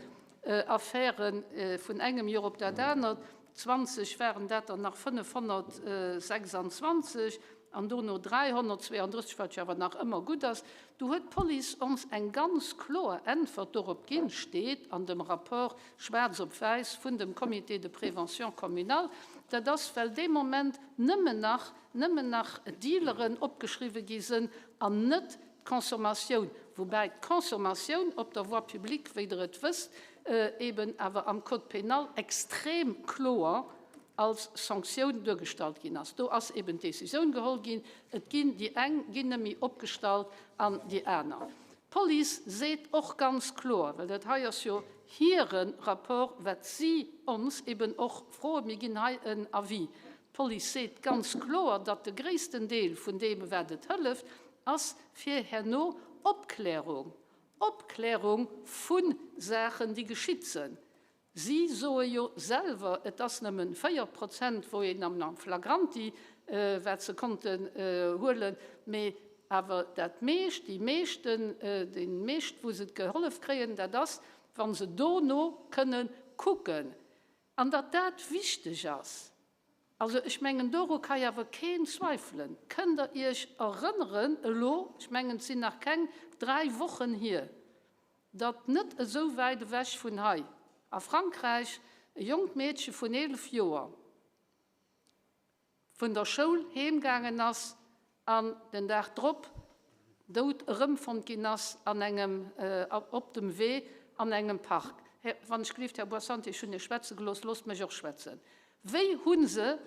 Affäre vun engem Joer op dat anert, 20 waren dat der nach 526 an dono 332, wat jo awer nach ëmmer gutt ass. Do huet d'Police ons eng ganz kloer Äntwert dorop ginn, steet an dem Rapport schwaarz op wäiss vun dem Comité de prévention communal, dat ass, well dee Moment nëmmen nach, nëmmen nach Dealeren opgeschriwwe gi sënn an net D'Consommatioun, woubäi d'Consommatioun op der Voie publique, wéi Der et wësst, eben awer am Code pénal extrem kloer als Sanktioun duergestallt ginn ass. Do ass eben d'Décisioun geholl ginn, et ginn déi eng ginn net méi opgestallt an déi aner. D'Police seet och ganz kloer, well dat hei ass jo hire Rapport, wat si ons eben och froen, mir ginn hei en Avis, d'Police seet ganz kloer, datt de gréissten Deel vun deem, wat et hëlleft, ass fir herno Opklärung, Opklärung vu Saachen, déi geschitt sënn. Si soe jo selwer, et ass nëmmen 4 Prozent, wou een am flagranti, wat se konnten huelen, mee awer dat meescht, déi meeschten, déi meescht, wou se gehollef kréien, dat ass, wa se dono kënnen kucken. An datt dat wichteg ass, Also ech mengen, doru ka jo awer keen zweifelen. Kënnt Der Iech erënneren, elo, ech mengen, et sinn nach keng 3 Wochen hier, datt net esou wäit ewech vun hei a Frankräich e jonkt Meedche vun 11 Joer vun der Schoul heemgaangen ass an den Dag drop dout erëmfonnt ginn ass an engem, op dem Wee an engem Park. Här, wann ech gelift, Här Boissante, ech hunn Iech schwätze gelooss, loosst mech och schwätzen. Wéi hu se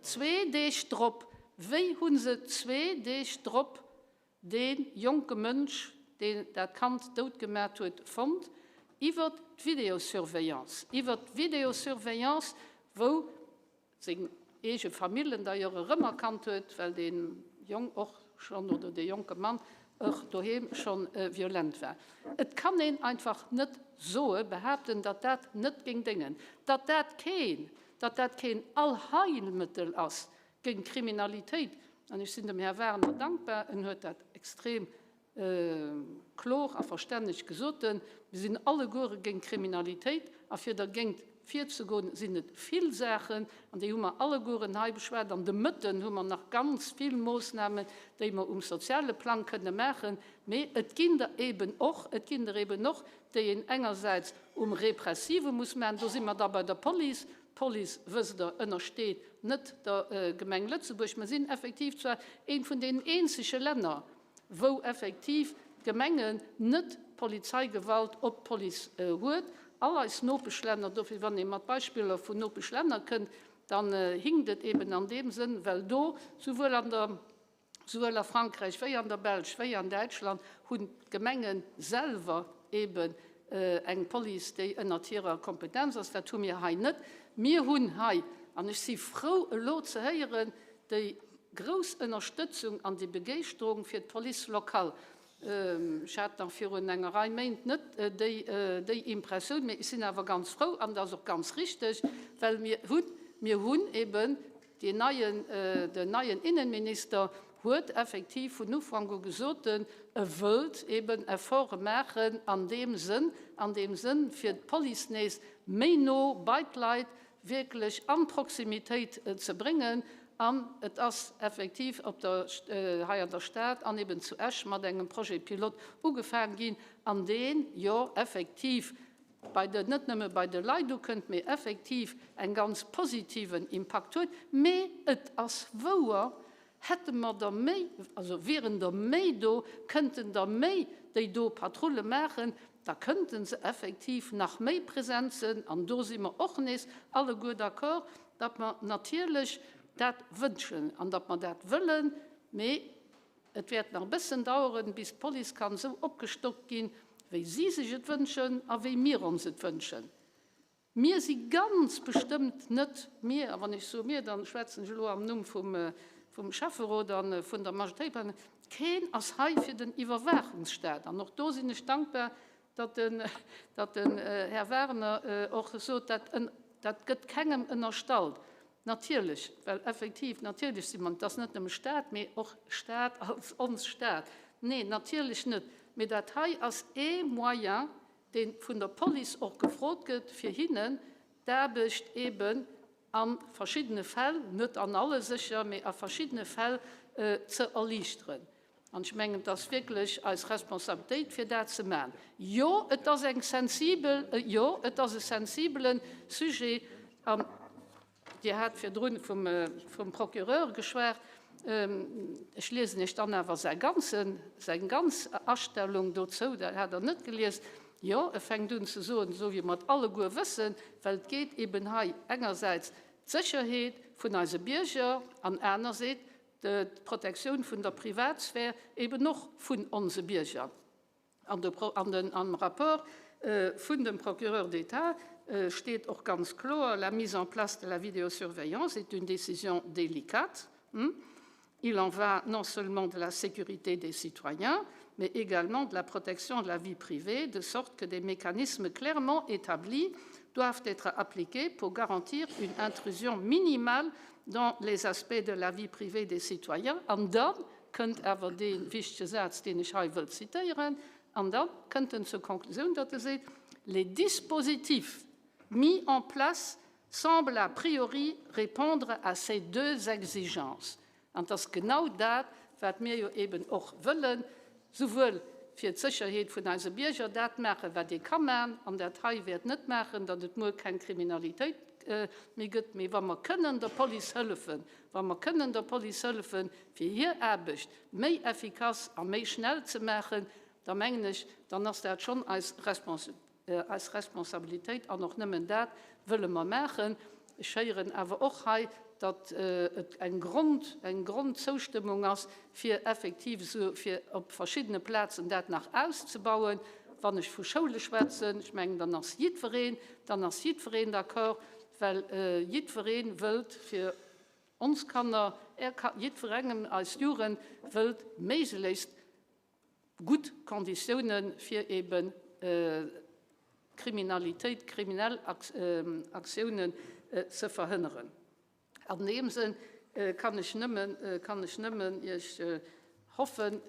zwee Deeg drop, wéi hu se zwee Deeg drop dee jonke Mënsch, deen dat Kand dout gemat huet, fonnt? Iwwert d'Videosurveillance, iwwert d'Videosurveillance, wou seng eege Famill en d'ailleurs erëmerkannt huet, well dee Jong och schonn, oder dee jonke Mann och doheem schonn violent war. Et kann een einfach net soe, behaapten, datt dat net géing déngen, datt dat keen, datt dat keen Allheilmëttel ass. Géint d'Kriminalitéit, an ech sinn dem Här Werner dankbar, en huet dat extrem klor a verstänneg gesoten, mir sinn alleguere géint d'Kriminalitéit a fir dergéint virzegoen, sinn et vill Saachen, an déi hu mer allegueren hei beschwat. An de Mëtten hu mer nach ganz vill Moosnamen, déi mer um soziale Plang kënne maachen, mee et ginn der eben och, et ginn der eben och, déi een engersäits um Repressive muss maachen, do si mer da bei der Police, D'Police, wësst Der, ënnersteet net der Gemeng Lëtzebuerg. Mer sinn effektiv zwar eent vun deenen eenzege Länner, wou effektiv d'Gemengen net Polizeigewalt op d'Police huet. All eis Nopeschlänner, dofir, wann ee mat Beispiller vun Nopeschlänner kënnt, dann hinkt et eben an deem Sënn, well do souwuel an der Souwuel a Frankräich wéi an der Belsch wéi an Däitschland hunn d'Gemenge selwer eben eng Police, déi ënnert hirer Kompetenz ass. Dat hu mir hei net. Mir hunn hei, an ech si frou elo ze héieren, déi grouss Ënnerstëtzung an déi Begeeschterung fir d'Police locale. Ech hat nach virun enger Rei Méint net déi Impressioun, mee ech sinn awer ganz frou, an dat ass och ganz richteg, well mir hunn, mir hunn eben Deen neien, den neien Innenminister huet effektiv vun Ufank u gesot, e wëllt eben Efforte maachen an deem Sënn, an deem Sënn, fir d'Police nees méi no bei d'Leit, wierklech an d'Proximitéit ze bréngen. An et ass effektiv op der, hei an der Stad an eben zu Esch mat engem Projet pilote ugefaang ginn, an deen jo effektiv bei de, net nëmme bei de Leit ukënnt, mee effektiv eng ganz positiven Impakt huet. Mee et ass wouer, hätte mer der méi, also wieren der méi do, kënnten der méi déi do Patrulle maachen, da kënnte se effektiv nach méi present sinn. An do si mer och nees alleguer d'accord, datt mer natierlech dat wënschen an datt mer dat wëllen. Mee Et wäert nach e bëssen daueren, bis d'Police kann esou opgestockt ginn, wéi si sech et wënschen a wéi mir ons et wënschen. Mir si ganz bestëmmt net, mir, a wann ech soe mir, da schwätzen ech elo am Numm vum Schäfferot a vun der Majoritéit, keen ass hei fir den Iwwerwaachungsstaat. An och do sinn ech dankbar, datt den Här Werner och sot, dat gëtt kengem ënnerstallt. Natierlech, well effektiv, natierlech si mer, et ass net nëmme Stad, mee och Stad als ons Stad. Neen, natierlech net. Mee dat hei ass ee Moyen, dee vun der Police och gefrot gëtt, fir hinnen d'Aarbecht eeben a verschiddene Fäll, net an alle sécher, mee a verschiddene Fäll ze erliichteren. An ech mengen, et ass wierklech eis Responsabilitéit, fir dat ze maachen. Jo, et ass eng sensibel, jo, et ass e sensibele Sujet. An Dir hat virdrun vum, vum Procureur geschwat. Ech liesen Iech dann awer säi ganzen, seng ganz Astellung dozou, dat hat Der net gelies. Jo, e fänkt un ze soen, esou wéi mer et alleguer wëssen, well et geet eeben hei engersäits d'Sécherheet vun eise Bierger an anerseet d'Protektioun vun der Privatsphär eben och vun onse Bierger. An am Rapport vun dem Procureur d'État steet och ganz kloer, La mise en place de la vidéosurveillance est une décision délicate. Il en va non seulement de la sécurité des citoyens, mais également de la protection de la vie privée, de sorte que des mécanismes clairement établis doivent être appliqués pour garantir une intrusion minimale dans les aspects de la vie privée des citoyens. An da kënnt awer dee wichtege Saz, deen ech hei wëll zitéieren, an da kënnt en zur Konklusioun, datt e seet, Les dispositifs mis en place semblent a priori répondre à ces deux exigences. An et ass genau dat, wat mir jo eben och wëllen, souwuel fir d'Sécherheet vun eise Bierger dat maachen, wat ee ka maachen, an dat hei wäert net maachen, datt et muer keng Kriminalitéit méi gëtt, mee wa mer kënnen der Police hëllefen, wa mer kënnen der Police hëllefen, fir hir Aarbecht méi effikass a méi schnell ze maachen, da mengen ech, dann ass dat schonn eis Eis Responsabilitéit, an och nëmmen dat wëlle mer maachen. Ech héieren awer och hei, datt et eng Grond, eng Grondzoustëmmung ass, fir effektiv esou, fir op verschiddene Plazen dat nach auszebauen. Wann ech vu Schoule schwätzen, ech mengen, dann ass jiddwereen, dann ass jiddwereen d'accord, well jiddweree wëllt fir ons Kanner, Är Kanner, jiddwerengem, eis Jugend wëllt méiglechst gutt Konditiounen, fir eben Kriminalitéit, kriminell Aktiounen ze verhënneren. An deem Sënn kann ech nëmmen, kann ech nëmmen Iech hoffen,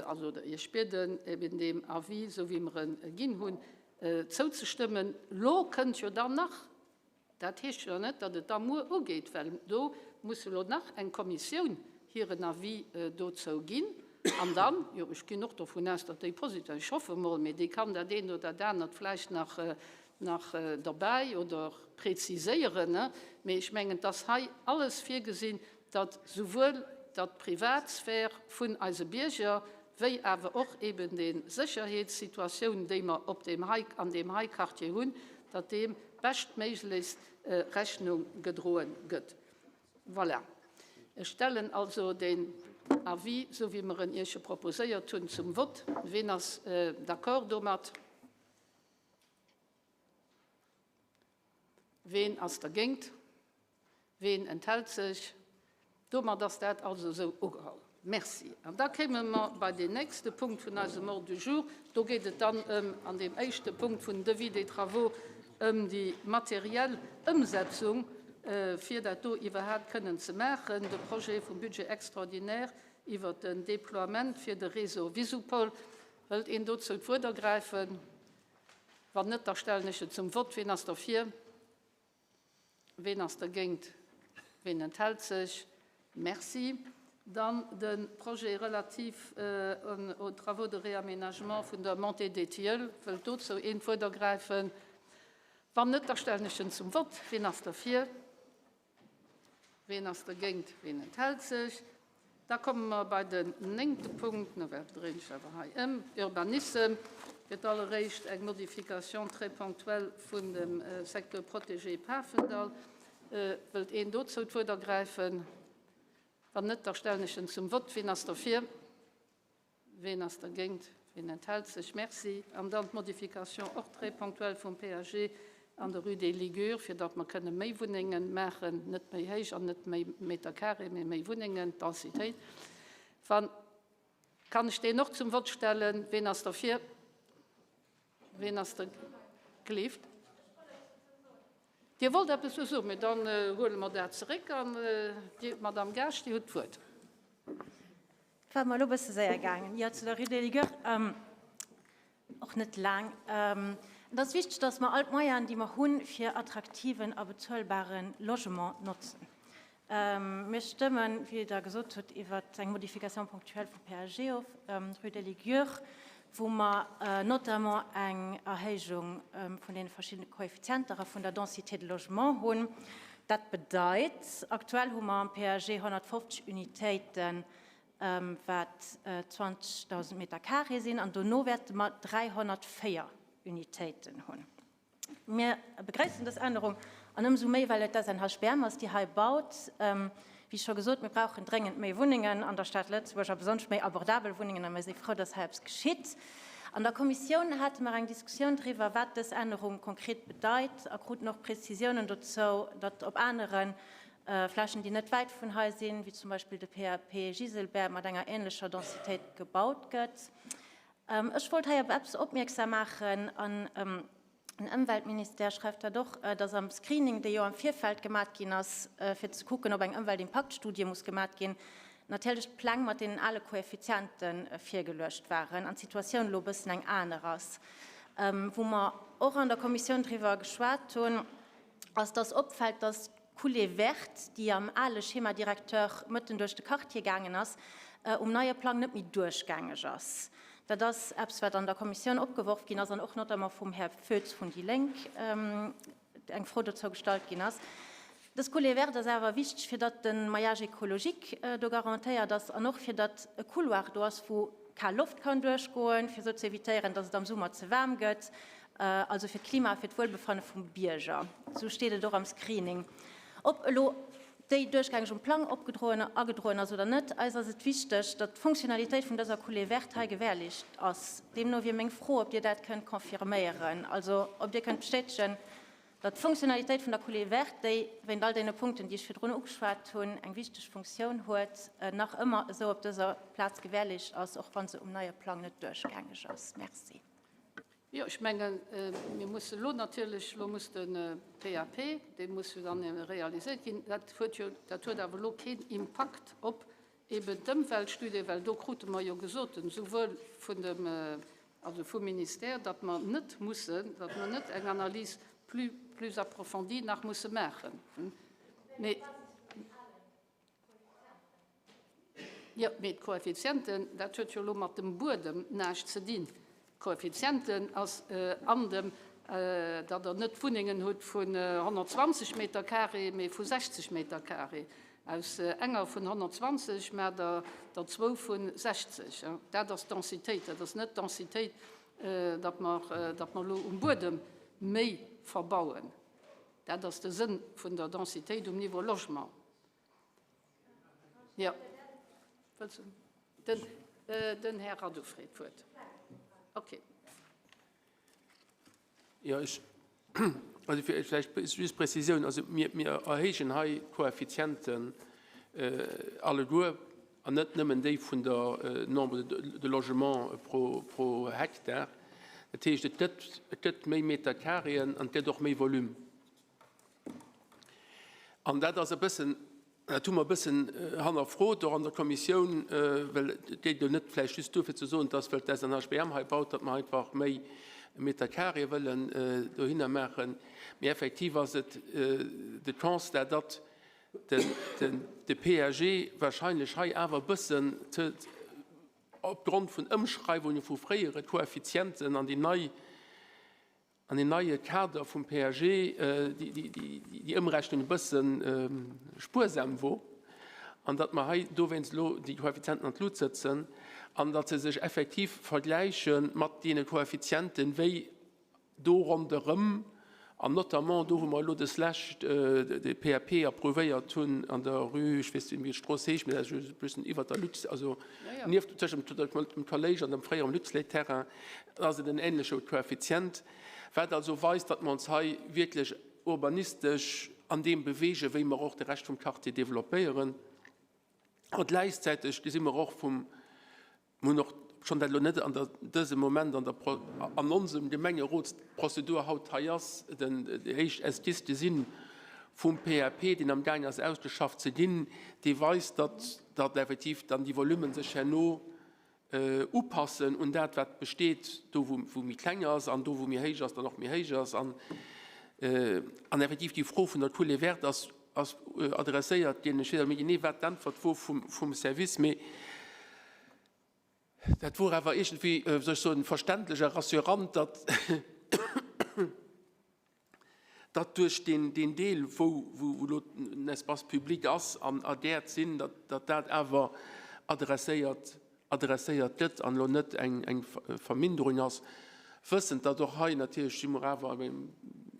also oder Iech bieden, eben deem Avis, esou wéi mer e ginn hunn, zouzestëmmen. Lo kënnt jo dann nach, dat heescht jo net, datt et da muer ugeet, well do muss elo nach eng Kommissioun hiren Avis dozou ginn. An dann, jo, ech ginn och dovun aus, datt déi positiv, ech hoffe mol, mee déi kann dat eent oder dat anert vläicht nach, nach derbäi oder preziséieren, mee ech mengen, et ass hei alles virgesinn, datt souwuel datt d'Privatsphär vun eise Bierger wéi awer och eben déi Sécherheetssituatioun, déi mer op deem hei, an deem hei Quartier hunn, datt deem beschtméiglechst Rechnung gedroen gëtt. Voilà. Ech stellen also den Avis, esou wéi mer en Iech proposéiert hunn, zum Vott. Ween ass d'accord domat? Ween ass dergéint? Ween enthält sech? Domat ass dat also esou ugeholl. Merci. An da kéime mer bei deen nächste Punkt vun eisem Ordre du jour. Do geet et dann ëm, an deem éischte Punkt vun Devis des travaux, ëm déi materiell Ëmsetzung, fir dat do iwwerhaapt kënnen ze maachen, de Projet vum Budget extraordinaire iwwert den Déploiement fir de Réseau Visupol. Wëllt een dozou d'Wuert ergräifen? Wann net, da stellen ech et zum Vott. Wien ass derfir? Ween ass dergéint? Ween enthält sech? Merci. Dann de Projet relatif aux travaux de réaménagement vun der Montée des Tilleuls. Wëllt dozou een d'Wuert ergräifen? Wann net, da stellen ech en zum Vott. Ween ass derfir? Ween ass dergéint? Ween enthält sech? Da komme mer bei den néngte Punkt, no wat dréinen ech awer hei ëm, Urbanissem. Fir d'alleréischt eng Modification très ponctuelle vun dem Secteur protégé Pafendall. Wëllt een dozou d'Wuert ergräifen? Wann net, da stellen ech en zum Vott. Wien ass derfir? Ween ass dergéint? Ween enthält sech? Merci. An dann d'Modification och très ponctuelle vum PAG an der Rue des Ligures, fir datt mer kënne méi Wunnenge maachen, net méi héich an net méi Meter carré, mee méi Wunnengen, d'Densitéit. Wann, kann ech deen och zum Vott stellen? Ween ass derfir? Ween ass der gleeft? Dir wollt eppes soen, mee dann huele mer dat zeréck an Dir, Madame Gaasch, Dir hutt d'Wuert. Et war mer elo e bësse séier gaangen. Jo, zu der Rue des Ligures, och net laang. Et ass wichteg, dass mer all d'Moyenen, déi mer hunn, fir attraktiven a bezuelbare Logement notzen. Mir stëmmen, wéi Der gesot hutt, iwwer eng Modification ponctuelle vum PAG of, Rue des Ligures, wou mer notamment eng Erhéijung vun deene verschiddene Koeffizienter a vun der Densité de logement hunn. Dat bedeit, aktuell hu mer am PAG 150 Unitéiten, wat 20.000 Meter carré sinn, an dono wäerte mer 304 Unitéiten hunn. Mir begréissen dës Ännerung, an ëmsou méi, well et d'SNHBM ass, déi hei baut. Wéi scho gesot, mir brauchen dréngend méi Wunnengen an der Stad Lëtzebuerg a besonnesch méi abordabel Wunnengen, a mir si frou, dass hei eppes geschitt. An der Kommissioun hate mer eng Diskussioun driwwer, wat dës Ännerung konkret bedeit, a kruten och Prezisiounen dozou, datt op anere Flächen, déi net wäit vun hei sinn, wéi zum Beispill de PAP Giselbert, mat enger änlecher Densitéit gebaut gëtt. Ech wollt hei op eppes opmierksam maachen, an den Ëmweltministère schreift dat och, dass am Screening, dee jo am Virfeld gemat ginn ass, fir ze kucken, ob eng Ëmweltimpaktstudie muss gemat ginn, natierlech d'Pläng mat deenen ale Koeffiziente virgeluecht waren an d'Situatioun elo e bëssen eng aner ass. Wou mer och an der Kommissioun driwwer geschwat hunn, ass, dass opfält, dass D'Coulée verte, déi am ale Schéma directeur mëtten duerch de Quartier gaangen ass, um neie Plang net méi duerchgängeg ass. Dat ass eppes, wat an der Kommissioun opgeworf ginn ass an och notamment vum Här Foetz vun déi Lénk eng Fro dozou gestallt ginn ass. Dës Coulée verte ass awer wichteg, fir datt de Maillage écologique do garantéiert ass an och fir datt e Couloir do ass, wou kal Loft kann duerchgoen, fir esou ze évitéieren, datt et am Summer ze waarm gëtt. Also fir d'Klima a fir d'Wuelbefanne vum Bierger. Esou steet et och am Screening. Ob elo déi duerchgängeg um Plang opgedroen, agedroen ass oder net, eis ass et wichteg, datt d'Fonctionnalitéit vun dëser Coulée verte hei gewährleescht ass. Deemno wier meng Fro, ob Dir dat kënnt confirméieren, also ob Dir kënnt bestätegen, datt d'Fonctionnalitéit vun der Coulée verte, déi wéint all deene Punkten, déi ech virdrun ugeschwat hunn, eng wichteg Funktioun huet, nach ëmmer esou op dëser Plaz gewährleescht ass, och wa se um neie Plang net duerchgängeg ass. Merci. Jo, ech mengen, mir musse elo natierlech, elo muss de PAP, dee muss jo dann realiséiert ginn, dat huet jo, dat huet awer elo keen Impakt op eben d'Ëmweltstudie, well do krute mer jo gesot, souwuel vun dem, also vum Ministère, datt mer net mussen, datt mer net eng Analyse plus, plus approfondie nach musse maachen. Mee. Jo, mee d'Koeffizienten, dat huet jo elo mat dem Buedem näischt ze dinn. D'Koeffizienten ass an dem, datt Der net Wunnengen hutt vun 120 Meter carré, mee vu 60 Meter carré. Aus enger vun 120 maacht Der der zwou vu 60. Dat ass d'Densitéit. Dat ass net d'Densitéit, datt mer, datt mer elo um Buedem méi verbauen. Dat ass de Sënn vun der Densitéit um Niveau Logement. Jo. Den, den Här Radu freet d'Wuert. Okay. Jo, ech, also fir vläicht just Prezisioun, also mir, mir erhéijen hei d'Koeffizienten alleguer an net nëmmen déi vun der Nombre de logements pro, pro Hektar. Dat heescht, et gëtt, et gëtt méi Meterkareeën an et gëtt och méi Volume. An dat ass e bëssen, dat hu mer e bëssen hannerfrot och an der Kommissioun, well et geet elo net vläicht just duerfir ze soen, dass well d'SNHBM hei baut, datt mer einfach méi Meterkaree wëllen dohinner maachen. Mee effektiv ass et de Constat, datt de PAG wahrscheinlech hei awer e bëssen ze, opgrond vun Ëmschreiwunge vu fréiere Koeffizienten an déi nei, an deen neie Kader vum PAG déi Ëmrechnung e bësse spuersam wor an datt mer hei dowéinst elo déi Koeffizienten an d'Lut sëtzen an datt se sech effektiv vergläiche mat deene Koeffizienten, wéi do ronderëm an notamment do, wou mer elo deslescht de PAP approuvéiert hunn an der Rue, ech weess net wéi d'Strooss heescht, mä dat ass just e bëssen iwwert der Lux, also nieft, tëschent dem Kolléisch an dem fréierem Luxlait-Terrain, ass et en ähnleche Koeffizient, wat also weist, datt mer ons hei wierklech urbanistesch an deem bewegen, wéi mer och de Rescht vum Quartier développéieren. A gläichzäiteg gesi mer och vum, mer hunn och schonn dat elo net an der dësem Moment an der an onsem Gemengerotsprozedur haut hei ass, den déi éischt Esquisse gesinn vum PAP, deen amgaang ass ausgeschafft ze ginn, dee weist, datt datt effektiv dann déi Volumen sech herno upassen un dat, wat besteet, do wou méi kleng ass an do wou méi héich ass, dann och méi héich ass. An effektiv déi Fro vun der Coulée verte ass adresséiert ginn. Ech weess awer net méi genee, wat d'Äntwert wor vum Service, mee dat wor awer iergendwéi, wéi soll ech soen, verständlech a rassurant, datt, datt duerch deen Deel, wou elo den Espace public ass an ergäert sinn, datt dat awer adresséiert adresséiert gëtt an elo net eng Verminderung ass, wëssend, datt och hei natierlech si mer awer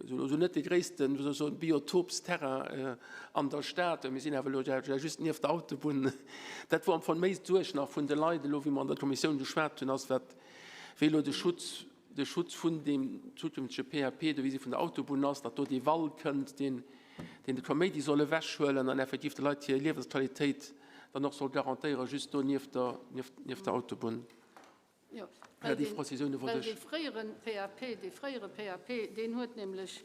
elo net de gréissten, wéi soll ech soen, Biotopsterrain an der Stad, mir sinn awer elo just nieft der Autobunn. Dat wor am Fong méi d'Suerg nach vun de Leit elo, wéi mer an der Kommissioun geschwat hunn, ass wat wéi elo de Schutz de Schutz vun deem zukünftege PAP do vis-à-vis vun der Autobunn ass, datt do dee Wall kënnt, deen deen de Kaméidi soll ewechhuelen an effektiv de Leit hir Liewensqualitéit dann och soll garantéieren, just do nieft der, nieft der Autobunn. Jo, well déi Prezisioune wollt ech. Well dee fréiere PAP, dee fréiere PAP, deen huet nämlech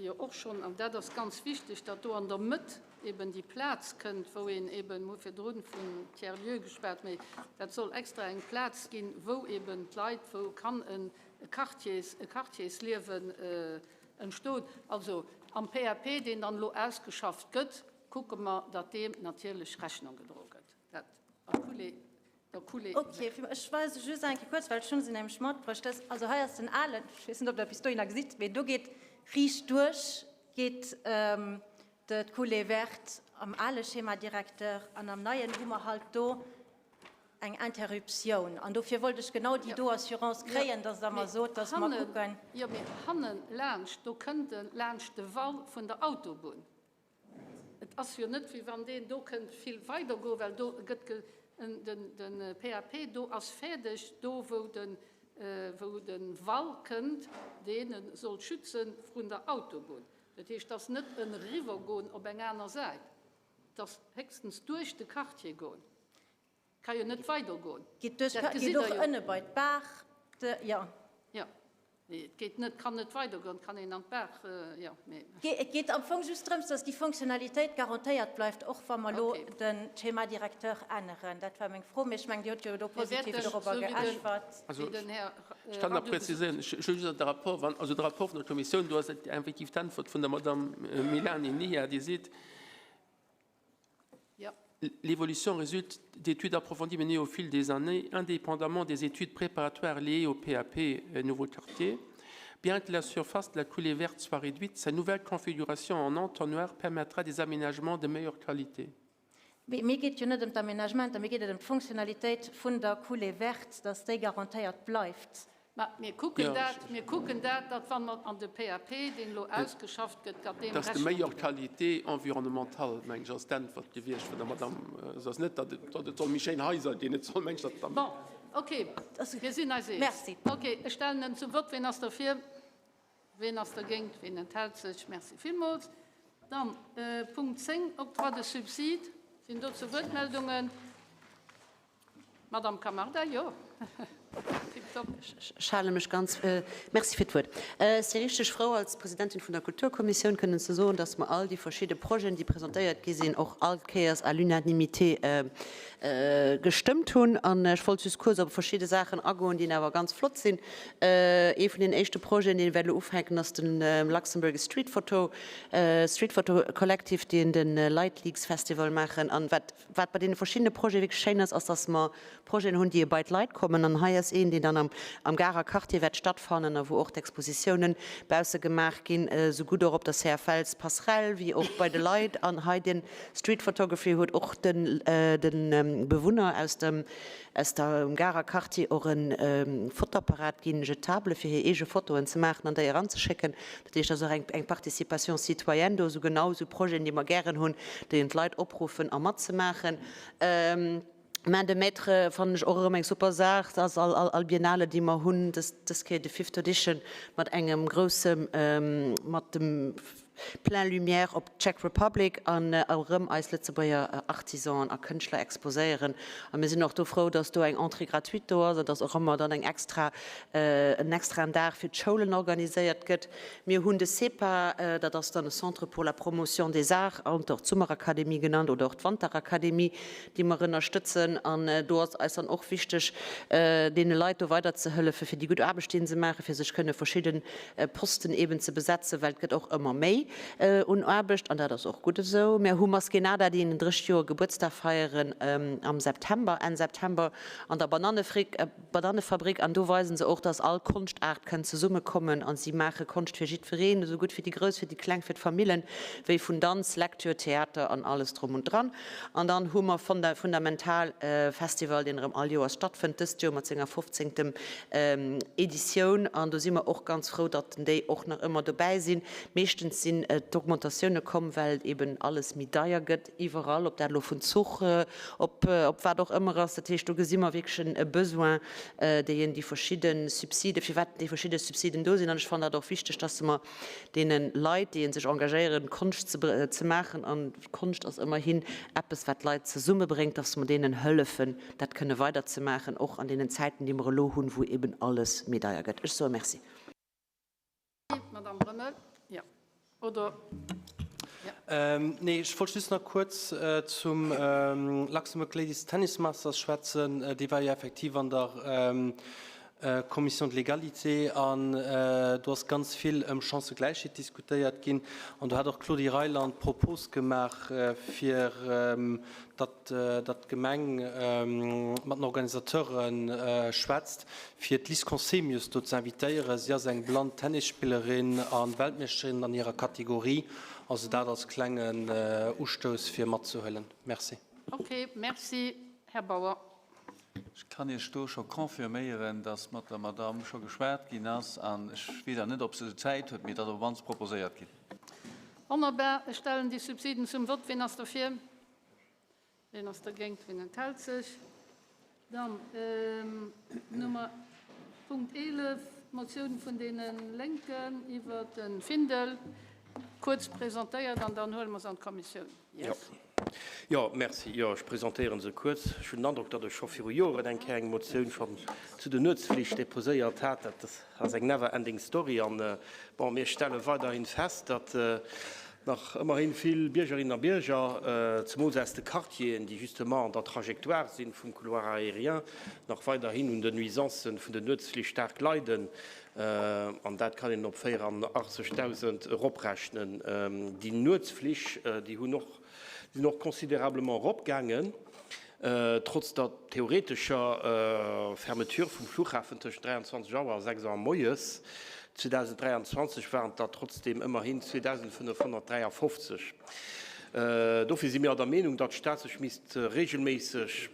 jo och schonn, an dat ass ganz wichteg, datt do an der Mëtt eben déi Plaz kënnt, wou een eben, mir hu virdrun vun Tiers-lieu geschwat, mä dat soll extra eng Plaz ginn, wou eben d'Leit, wou kann e Quartiers, e Quartiersliewen entstoen. Also am PAP, deen dann elo ausgeschafft gëtt, kucke mer, datt deem natierlech Rechnung gedroe gëtt. Dat a coulée der coulée Ok, verte. Ech weise just eng Kéier kuerz, well ech hu se nämlech matbruecht. Dës, also hei ass den alen, ech weess net, ob Der bis dohinner gesitt, mee do geet riicht duerch geet d'Coulée verte am ale Schéma directeur an am neien hu mer halt do eng Interruptioun. An dofir wollt ech genau déi do Assurance kréien, dass Der mer sot, dass mer kucken. Jo, mee hanne laanscht, do kënnt e laanscht de Wall vun der Autobunn. Et ass jo net, wéi wann deen do kënnt vill weider goen, well do gëtt de PAP do ass fäerdeg, do wou de wou de Wall kënnt, deen e soll schütze vrun der Autobunn. Dat heescht, et ass net en Eriwwergoen op eng aner Säit, et ass héchstens duerch de Quartier goen. Ka jo net weidergoen. Geet duerch, geet och ënne bei d'Baach, de, jo. Jo. Nee, et geet net, kann net weidergoen, et kann een an d'Baach, jo, mee. Et geet am Fong just drëms, dass déi Fonctionnalitéit garantéiert bleift, och wa mer elo de Schéma directeur änneren. Dat war meng Fro, mee ech mengen, Dir hutt jo do positiv dorobber geäntwert. Also, ech kann nach präziséieren, ech hu just de Rapport, wann, also de Rapport vun der Kommissioun, do ass et effektiv d'Äntwert vun der Madame Melanie Nia, déi seet, L'évolution résulte d'études approfondies menées au fil des années, indépendamment des études préparatoires liées au PAP euh, Nouveau Quartier. Bien que la surface de la coulée verte soit réduite, sa nouvelle configuration en entonnoir permettra des aménagements de meilleure qualité. Mee mir geet jo net ëm d'Aménagementer, mir geet et ëm d'Fonctionnalitéit vun der Coulée verte, dass déi garantéiert bleift. Mä mir kucken dat, mir kucken dat, datt wa mer an de PAP, deen elo ausgeschafft gëtt, datt deem Dass de Rechnung meilleure qualité environnementale, meng ech, ass d'Äntwert gewiescht vun der Madame. Et ass net, datt et, datt et soll méi schéin Haiser ginn, et soll, meng ech, datt. Bon, okay, mir sinn eis eens. Merci. Okay, ech stellen en zum Vott. Ween ass derfir? Ween ass dergéint? Ween enthält sech? Merci villmools. Dann Punkt 10, Octroi de subsides. Sinn dozou Wuertmeldungen? Madame Camarda, jo. Tiptop. Ech hale mech ganz. Merci fir d'Wuert. Ech si richteg frou, als Presidentin vun der Kulturkommissioun kënnen ze soen, dass mer all déi verschidde Projeten, déi presentéiert gi sinn, och all Kéiers à l'unanimité gestëmmt hunn. An ech wollt just kuerz op verschidde Saachen agoen, déi awer ganz flott sinn. Ee vun den éischte Projeten, dee wäert elo ufänken, ass de Luxembourg Street Photo, Street Photo Collective, déi de Light Leaks Festival maachen. An wat, wat bei deene verschiddene Projete wierklech schéin ass, ass, dass mer Projeten hunn, déi bei d'Leit kommen. An hei ass een, deen dann am, am Garer Quartier wäert stattfannen a wou och d'Expositiounen bausse gemaach ginn, esou gutt och op der CFLs Passerelle wéi och bei de Leit. An hei den Street Photography huet och den, de Bewunner aus dem, aus dem Garer Quartier och e Fotoapparat ginn, jetable, fir hir eege Fotoen ze maachen an déi eranzeschécken. Dat heescht, et ass och eng Participation citoyenne do, esou genau esou Projeten, déi mer gären hunn, déi en d'Leit opruffen a matzemaachen. Main de maître fannen ech och erëm eng super Saach. Dat ass all all Biennale, déi mer hunn, dës dës Kéier de Fifth Edition mat engem grousse mat dem Plein Lumière op d'Czech Republic an erëm eis Lëtzebuerger Artisanen a Kënschtler exposéieren. A mir sinn och do frou, dass do eng Entrée gratuite do ass an dass och ëmmer dann eng extra, en extraen Dag fir d'Schoulen organiséiert gëtt. Mir hunn de CEPA, dat ass dann e Centre pour la promotion des arts, alt och d'Summerakademie genannt oder och d'Wanterakademie, déi mer ënnerstëtzen. An do ass eis dann och wichteg, deene Leit do weiderzehëllefen, fir déi gutt Aarbecht, déi se maachen, fir sech kënne verschidde Posten eben ze besetzen, well et gëtt och ëmmer méi un Aarbecht an dat ass och gutt esou. Mir hu Maskénada, déi en 30 Joer Gebuertsdag feieren am September, Enn September an der Banannefabrik an do weisen se och, dass all Konschtaart kënnt zesummekommen a si maache Konscht fir jiddwereen, esou gutt fir déi Grouss, fir déi Kleng, fir d'Famillen, wéi vun Danz, Lecture, Theater an alles drum und dran. An dann hu mer Fundamental Festival, deen erëm all Joers stattfënnt, dëst Joer mat senger fofzéngtem Editioun. An do si mer och ganz frou, datt déi och nach ëmmer dobäi sinn. Meeschtens sinn d'Augmentatioune komm, well eben alles méi deier gëtt iwwerall, ob dat elo vun Zuch op op wat och ëmmer ass. Dat heescht, do gesi mer wierklech e Besoin, déi een déi verschidde Subsiden, firwat déi verschidde Subsiden do sinn. An ech fannen dat och wichteg, datt mer deene Leit, déi sech engagéieren, Konscht ze maachen, an Konscht ass ëmmerhin eppes, wat d'Leit zesummebréngt, dass mer deenen hëllefen, dat kënne weiderzemaachen, och an deenen Zäiten, déi mer elo hunn, wou eben alles méi deier gëtt. Ech soe Merci. Madame Römmel, jo, oder? Nee, ech wollt just nach kuerz zum Luxembourg Ladies Tennis Masters schwätzen. Dee war jo effektiv an der Commission de l'égalité an do ass ganz vill ëm Chancëgläichheet diskutéiert ginn an do hat och d'Claudie Reyland d'Propos gemaach, fir datt datt d'Gemeng mat den Organisateure schwätzt, fir d'Liz Conzemius do ze invitéieren. Si ass eng blann Tennisspillerin a Weltmeeschterin an hirer Kategorie. Also dat als klengen Ustouss fir matzehuelen. Merci. Ok, merci. Här Bauer. Ech kann Iech do scho confirméieren, dass mat der Madamm scho geschwat ginn ass an ech weess awer net, ob se Zäit huet, mee et ass op d'mannst proposéiert ginn. Wonnerbar. Ech stellen déi Subsiden zum Vott. Ween ass derfir? Ween ass dergéint? Ween enthält sech? Dann Nummer Punkt 11, d'Motioun vun deene Lénken iwwert de Findel, kuerz presentéiert an dann huele mer se an d'Kommissioun. Yes. Jo, merci. Jo, ech presentéiere se kuerz. Ech hunn den Androck, datt ech scho viru Joren eng Kéier eng Motioun schonn zu den Nuetsflich déposéiert hat. Dat ass eng never ending story. An, bon, mir stelle weiderhi fest, datt nach ëmmerhi vill Biergerinnen a Bierger, zemools aus de Quartieren, déi justement an der Trajectoire si vum Couloir aérien, nach weiderhin un den Nuisancen vun den Nuetsflich staark leiden. An dat kann een op 84.000 eroprechnen. Déi Nuetsflich, déi hunn och, sinn och considérablement eropgaangen, trotz der theoretescher Fermeture vum Flughafen tëschent 23 Auer a 6 Auer moies. 2023 waren et der trotzdeem ëmmerhin 2.553. Dofir si mir der Meenung, datt d'Stad sech misst regelméisseg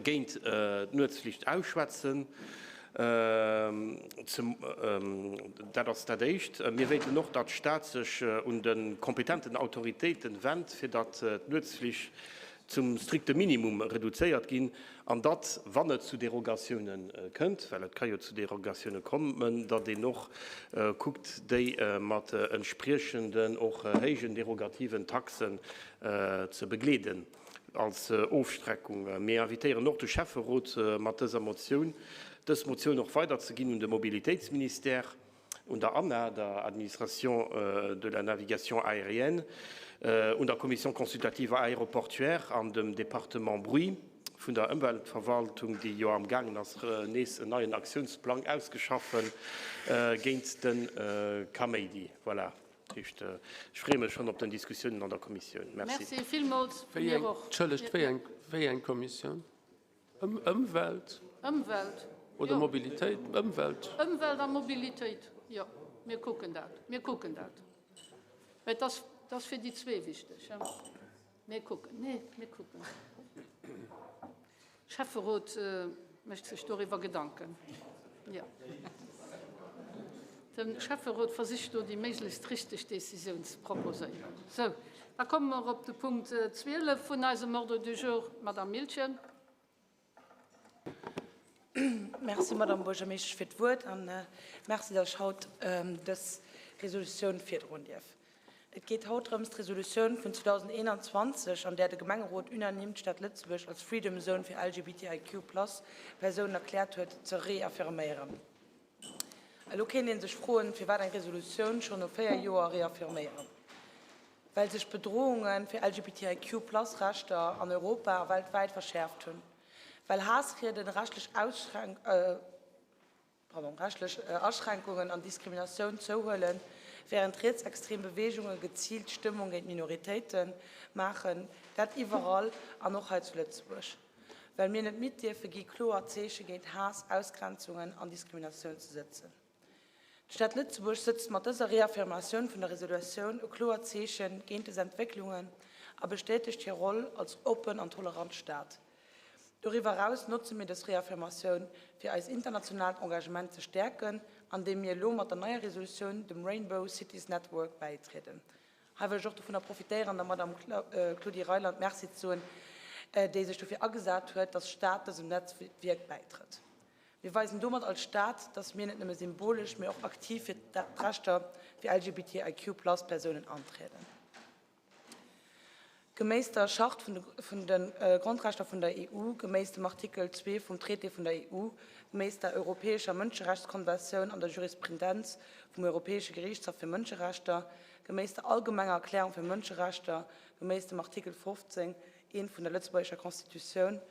géint d'Nuetsflicht ausschwätzen. Dat ass dat Éischt. Mir wéilten och, datt d'Stad sech un de kompetenten Autoritéiten wennt, fir datt d'Nuetsflich zum strikte Minimum reduzéiert ginn an datt, wann et zu Derogatiounen kënnt, well et ka jo zu Derogatioune kommen, datt een och kuckt, déi mat entspriechenden, och héijen derogativen Taxen ze begleeden. Als Ofstreckung. Mir invitéieren och de Schäfferot mat dëser Motioun, dës Motioun och weiderzeginn un de Mobilitéitsministère, un der ANA, der Administration de la Navigation Aérienne, un der Commission consultative aéroportuaire an dem Département Bruit vun der Ëmweltverwaltung, déi jo amgaangen ass, nees en neien Aktiounsplang ausgeschaffen géint de Kaméidi. Voilà. Dat heescht, ech freeë mech schonn op den Diskussiounen an der Kommissioun. Merci. Merci villmools. Wéi eng, entschëllegt, wéi eng, wéi eng Kommissioun? Ëm, Ëmwelt? Ëmwelt, Oder jo. Mobilitéit? Ëmwelt. Ëmwelt a Mobilitéit, jo. Mir kucken dat. Mir kucken dat. Mä et ass, et ass fir déi zwee wichteg, hein. Mir kucken. Nee, mir kucken. Schäfferot mécht sech doriwwer Gedanken. Jo. De Schäfferot versicht do déi méiglechst richteg Décisioun ze proposéieren. Sou, da komme mer op de Punkt 12 vun eisem Ordre du jour. Madame Miltgen. Merci, Madame Buergermeeschtesch, fir d'Wuert an merci, datt ech haut dës Resolutioun virdroen dierf. Et geet haut drëms, d'Resolutioun vun 2021, an där de Gemengerot unanime d'Stad Lëtzebuerg als Freedom Zone fir LGBTIQ plus Persounen erkläert huet, ze reaffirméieren. Elo kéint ee sech froen, firwat eng Resolutioun schonn no 4 Joer reaffirméieren? Well sech d'Bedrohunge fir LGBTIQ plus Rechter an Europa a weltwäit verschäerft hunn. Well Haassrieden, rechtlech Aschränkungen an Diskriminatioun zouhuelen, wärend rietsextrem Beweegunge geziilt Stëmmung géint Minoritéite maachen, dat iwwerall an och hei zu Lëtzebuerg. Well mir net midd dierfe gi kloer Zeeche géint Haass, Ausgrenzungen an Diskriminatioun ze sëtzen. D'Stad Lëtzebuerg sëtzt mat dëser Reaffirmatioun vun der Resolutioun e kloert Zeeche géint des Entwécklungen a bestätegt hir Roll als oppen an tolerant Stad. Doriwwer eraus notze mir dës Reaffirmatioun, fir eist internationaalt Engagement ze stäerken, andeem mir elo mat der neier Resolutioun dem Rainbow Cities Network bäitrieden. Hei wëll ech och dovunner profitéieren, der Madame Claudie Reyland Merci ze soen, déi sech dofir agesat huet, dass d'Stad dësem Netzwierk bäitrëtt. Mir weisen domat als Stad, dass mir net nëmme symbolesch, mee och aktiv fir d'Rechter fir LGBTIQ plus Persounen antrieden. Geméiss der Charte vun de Grondrechter vun der EU, geméiss dem Artikel 2 vum Traité vun der EU, geméiss der Europäescher Mënscherechtskonventioun an der Jurisprudenz vum Europäesche Geriichtshaff fir Mënscherechter, geméiss der Allgemenger Erklärung fir Mënscherechter, geméiss dem Artikel 15, 1 vun der lëtzebuergescher Constitutioun,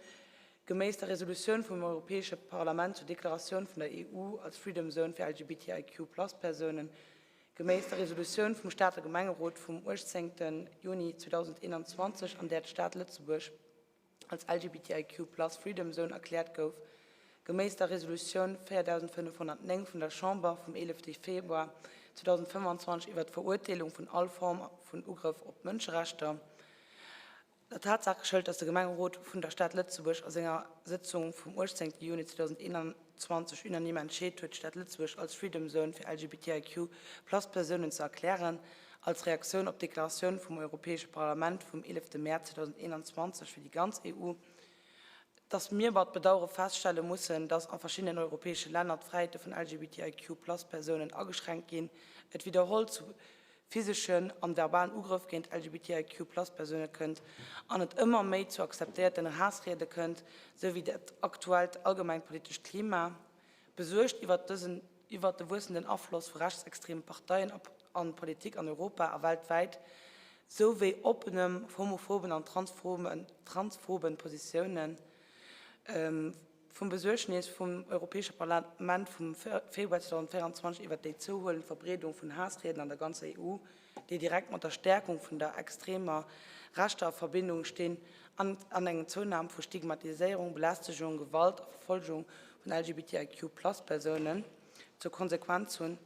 Geméiss der Resolutioun vum Europäesche Parlament zur Deklaratioun vun der EU als Freedom Zone fir LGBTIQ plus Persounen, geméiss der Resolutioun vum Stater Gemengerot vum 18 Juni 2021, an där d'Stad Lëtzebuerg als LGBTIQ plus Freedom Zone erkläert gouf, geméiss der Resolutioun 4509 vun der Chamber vum 11 Februar 2025 iwwer d'Verurteelung vun all Form vun Ugrëff op d'Mënscherechter, Der Tatsaach geschëlt, dass de Gemengerot vun der Stad Lëtzebuerg a senger Sëtzung vum 18 Juni 2021 unanime entscheet huet, d'Stad Lëtzebuerg als Freedom Zone fir LGBTIQ plus Persounen ze erklären, als Reaktioun op d'Deklaratioun vum Europäesche Parlament vum 11 Mäerz 2021 fir déi ganz EU, dass mir mat Bedauere feststelle mussen, dass a verschiddenen europäesche Länner d'Fräiheete vun LGBTIQ plus Persounen ageschränkt ginn, et widderholl zu. physeschen an verbalen Ugrëff géint LGBTIQ-Plus-Persoune kënnt an et ëmmer méi zu akzeptéierten Haassriede kënnt, sou wéi dat aktuellt allgemengt politescht Klima. Besuergt iwwert dësen iwwert de wuessenden Afloss vu rechtsextreme Parteien an Politik an Europa a weltwäit, sou wéi oppenem homophoben an transphoben Positiounen, Vum Besuergnis vum Europäesche Parlament vum Februar 2024 iwwert déi zouhuelend Verbreedung vun Haassrieden an der ganzer EU, déi direkt mat der Stäerkung vun der extremer Rechter a Verbindung stinn an an eng Zounam vu Stigmatiséierung, Belästegung, Gewalt a Verfolgung vun LGBTIQ-Plus-Persounen zur Konsequenz hunn,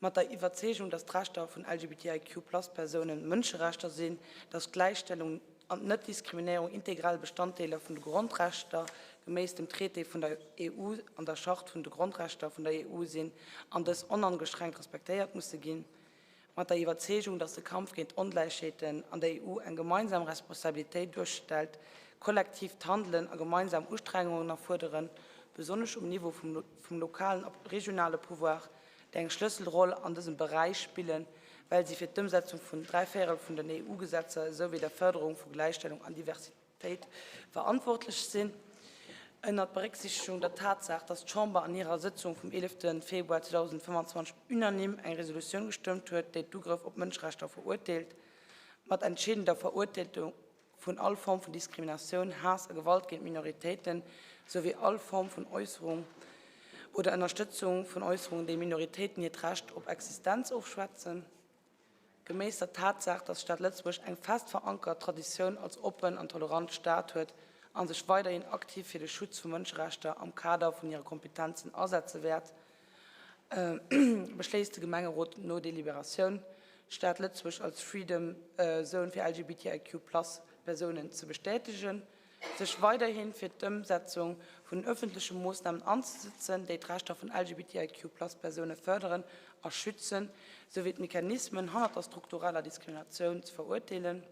Mat der Iwwerzeegung, dass d'Rechter vun LGBTIQ-Plus-Persounen Mënscherechter sinn, dass d'Gläichstellung an d'Net-Diskriminéierung integral Bestanddeeler vun de Grondrechter geméiss dem Traité vun der EU an der Charte vun de Grondrechter vun der EU sinn an dës onangeschränkt respektéiert musse ginn. Mat der Iwwerzeegung, dass de Kampf géint Ongläichheeten an der EU eng gemeinsam Responsabilitéit duerstellt, kollektiivt Handelen a gemeinsam Ustrengungen erfuerderen, besonnesch um Niveau vum lokalen a regionale Pouvoir, déi eng Schlësselroll an dësem Beräich spillen, well si fir d'Ëmsetzung vun dräivéierel vun den EU-Gesetzer esou wéi der Fërderung vu Gläichstellung an Diversitéit verantwortlech sinn. Ënnert Berécksiichtegung der Tatsaach, dass d'Chamber an hirer Sëtzung vum 11. Februar 2025 unanime eng Resolutioun gestëmmt huet, déi d'Ugrëff op d'Mënscherechter verurteelt, mat entscheedender Verurteelung vun all Form vun Diskriminatioun, Haass a Gewalt géint Minoritéiten, souwéi all Form vun Äusserung oder Ënnerstëtzung vun Äusserungen, déi Minoritéiten hiert Recht op Existenz ofschwätzen. Geméiss der Tatsaach, dass d'Stad Lëtzebuerg eng fest verankert Traditioun als oppen an tolerant Stad huet a sech weiderhin aktiv fir de Schutz vu Mënscherechter am Kader vun hire Kompetenzen asetze wäert, beschléisst de Gemengerot no Deliberatioun, d'Stad Lëtzebuerg als Freedom Zone fir LGBTIQ plus Persounen ze bestätegen, sech weiderhi fir d'Ëmsetzung vun ëffentleche Moossnamen anzesëtzen, déi d'Rechter vun LGBTIQ plus Persoune fërderen a schützen, souwéi d'Mechanismen hannert der struktureller Diskriminatioun ze verurteelen.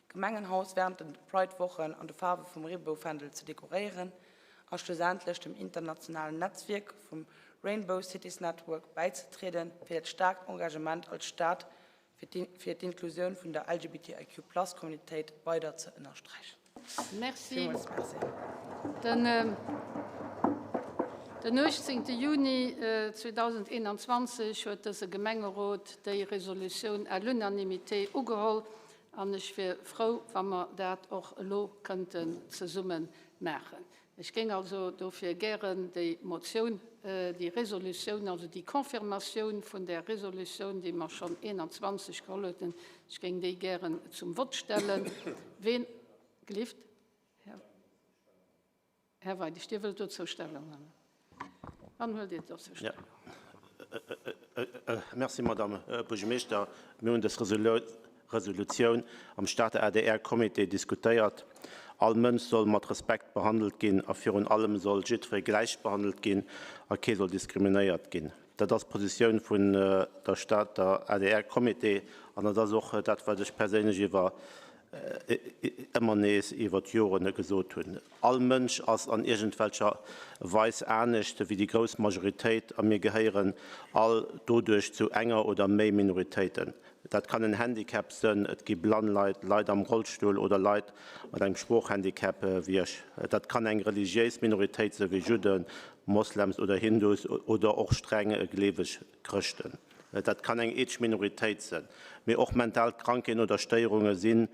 D'Gemengenhaus wärend de Pride-Wochen an de Faarwe vum Reebou-Fändel ze dekoréieren a schlussendlech dem internationalen Netzwierk vum Rainbow Cities Network bäizetrieden, fir hiert staarkt Engagement als Stad fir d'Inklusioun vun der LGBTIQ-Plus-Communitéit weider ze ënnersträichen. Merci. Den 18 Juni 2021 huet dëse Gemengerot déi Resolutioun à l'unanimité ugeholl an ech wier frou, wa mer dat och elo kënnten zesumme maachen. Ech géing also dofir gären déi Motioun, déi Resolutioun, also déi Confirmatioun vun där Resolutioun, déi mer schonn 21 geholl hueten, ech géing déi gären zum Vott stellen. Ween gelift? Här Weidig, Dir wëllt dozou Stellung huelen. Dann huelt Dir dozou Stellung. Merci, Madame Buergermeeschter. Mir hunn dës Resolutioun am Stater ADR-Comité diskutéiert. All Mënsch soll mat Respekt behandelt ginn a virun allem soll jiddweree gläich behandelt ginn a kee soll diskriminéiert ginn. Dat ass d'Positioun vun der Stater ADR-Comité an dat ass och dat, wat ech perséinlech iwwer ëmmer nees iwwer d'Joren gesot hunn. All Mënsch ass an iergendwelcher Weis anescht wéi déi grouss Majoritéit a mir gehéieren all doduerch zu enger oder méi Minoritéiten. Dat kann en Handicap sënn, et gi blann Leit, Leit am Rollstull oder Leit mat engem Sproochhandicap wéi ech. Dat kann eng religiéis Minoritéit së wéi Judden, Moslems oder Hindus oder och streng gleeweg Chrëschten. Dat kann eng ethesch Minoritéit sënn, mee och mental Krankheeten oder Stéierunge sinn,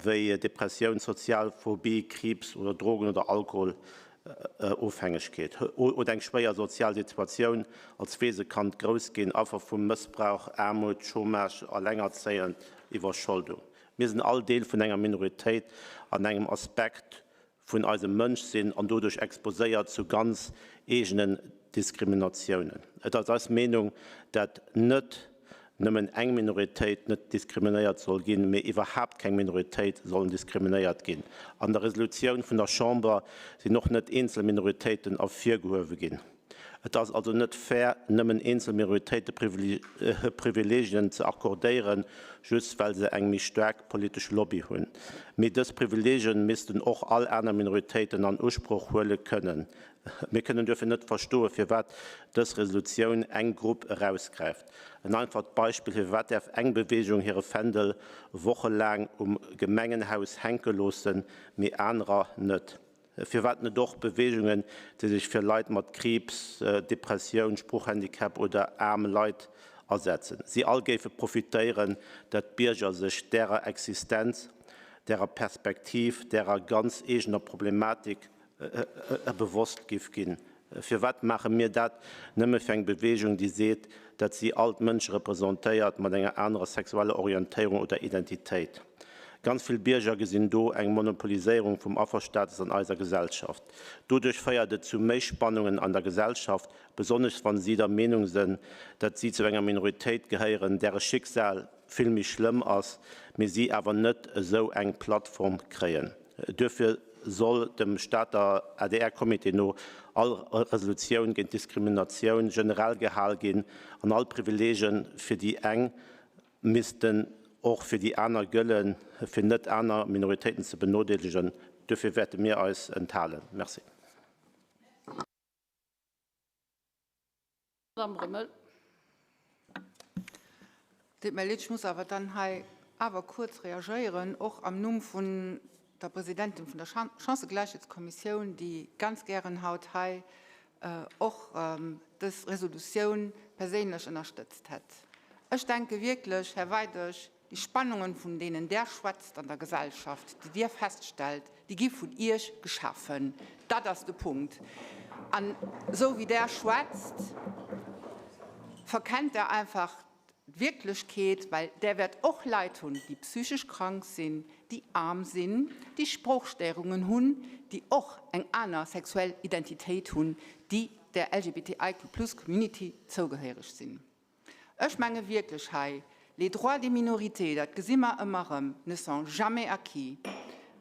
wéi Depressioun, sozial Phobie, Kriibs oder Drogen oder Alkoholofhängegkeet oder eng schwéier sozial Situatioun, als Weesekand grouss ginn, Affer vu Mëssbrauch, Aarmut, Chômage, Allengerzéiend, Iwwerscholdung. Mir sinn all Deel vun enger Minoritéit an engem Aspekt vun eisem Mënschsinn an doduerch exposéiert zu ganz eegenen Diskriminatiounen. Et ass eis Meenung, dat net nëmmen eng Minoritéit net diskriminéiert soll ginn, mee iwwerhaapt keng Minoritéit sollen diskriminéiert ginn. An der Resolutioun vun der Chamber sinn och net eenzel Minoritéiten ervirgehuewe ginn. Et ass also net fair, nëmmen eenzel Minoritéite Privileegien ze accordéieren, just well se eng méi staark politesch Lobby hunn. Mee dës Privileegien missten och all aner Minoritéiten an Usproch huele kënnen. Mir kënnen duerfir net verstoen, firwat dës Resolutioun eng Grupp erausgräift. En einfacht Beispill, Firwat däerf eng Beweegung hire Fändel wochelaang um Gemengenhaus hänke loossen, mee anerer net? Firwat net och Beweegungen, déi sech fir Leit mat Kriibs, Depressioun, Sproochhandicap oder aarm Leit asetzen? Si all géife profitéieren, dat d'Bierger sech därer Existenz, därer Perspektiv, därer ganz eegener Problematik bewosst giff ginn. Firwat maache mir dat nëmme fir eng Beweegung, déi seet, dat si all d'Mënsche representéiert mat enger anerer sexueller Orientéierung oder Identitéit? Ganz vill Bierger gesinn do eng Monopoliséierung vum Afferstatus an eiser Gesellschaft. Doduerch féiert et zu méi Spannungen an der Gesellschaft, besonnesch wann si der Meenung sënn, dat si zu enger Minoritéit gehéieren, däre Schicksal vill méi schlëmm ass, mee si awer net esou eng Plattform kréien. Duerfir soll dem Stater ADR-Comité no all Resolutioun géint Diskriminatioun generell gehal ginn an all Privileege fir déi eng missten och fir déi aner gëllen, fir net aner Minoritéiten ze benodeelegen. Duerfir wäerte mir eis enthalen. Merci. Madame Remmel. Deet mir leed, ech muss awer dann hei awer kuerz reagéieren, och am Numm vun der Presidentin vun der Chancëgläichheetskommissioun, déi ganz gären haut hei och dës Resolutioun perséinlech ënnerstëtzt hätt. Ech denke wierklech, Här Weidig, Déi Spannungen, vun deenen Der schwätzt an der Gesellschaft, déi Dir feststellt, déi gi vun Iech geschafen. Dat ass de Punkt. An esou wéi Der schwätzt, verkennt Der einfach d'Wierklechkeet, well Der wäert och Leit hunn, déi psychesch krank sinn, déi aarm sinn, déi Sproochstéierungen hunn, déi och eng aner sexuell Identitéit hunn, déi der LGBTIQ-plus-Community zougehéiereg sinn. Ech menge wierklech hei, les droits des minorités, dat gesi mer ëmmer erëm, ne sont jamais acquis.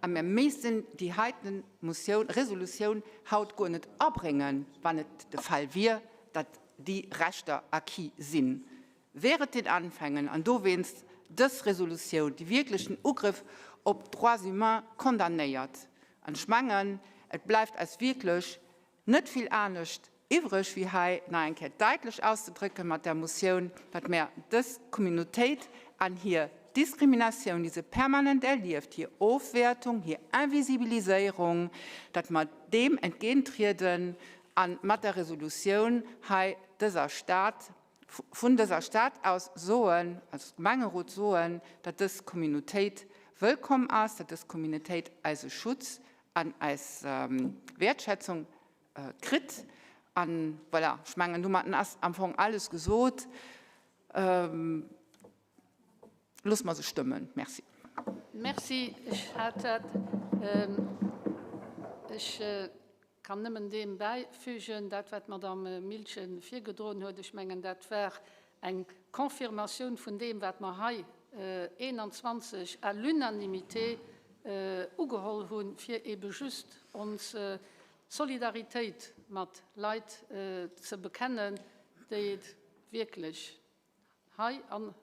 A mir missten déi heiten Motioun, Resolutioun haut guer net abréngen, wann et de Fall wier, datt déi Rechter acquis sinn. Wehret den Anfängen, an dowéinst dës Resolutioun, déi wierklech den Ugrëff op d'Droits humains condamnéiert. An ech mengen, et bleift eis wierklech net vill anescht iwwreg, wéi hei nach eng Kéier daitlech auszedrücken mat där Motioun, datt mär dës Communautéit an hir Diskriminatioun, déi se permanent erlieft, hir Ofwäertung, hir Invisibiliséierung, datt mer deem entgéinttrieden a mat der Resolutioun hei dëser Stad, vun dëser Stad aus soen, als Gemengerot soen, datt dës Communautéit wëllkomm ass, datt dës Communautéit eise Schutz an eis Wäertschätzung kritt. An voilà, ech mengen, domatten ass am Fong alles gesot. Loosse mer se stëmmen. Merci. Merci. Ech hat dat. Ech kann nëmmen deem bäifügen, dat wat d'Madame Miltgen virgedroen huet. Ech mengen, dat war eng Confirmatioun vun deem, wat mer hei 21 à l'unanimité ugeholl hunn, fir ebe just ons Solidaritéit mat Leit ze bekennen, déi et wierklech hei an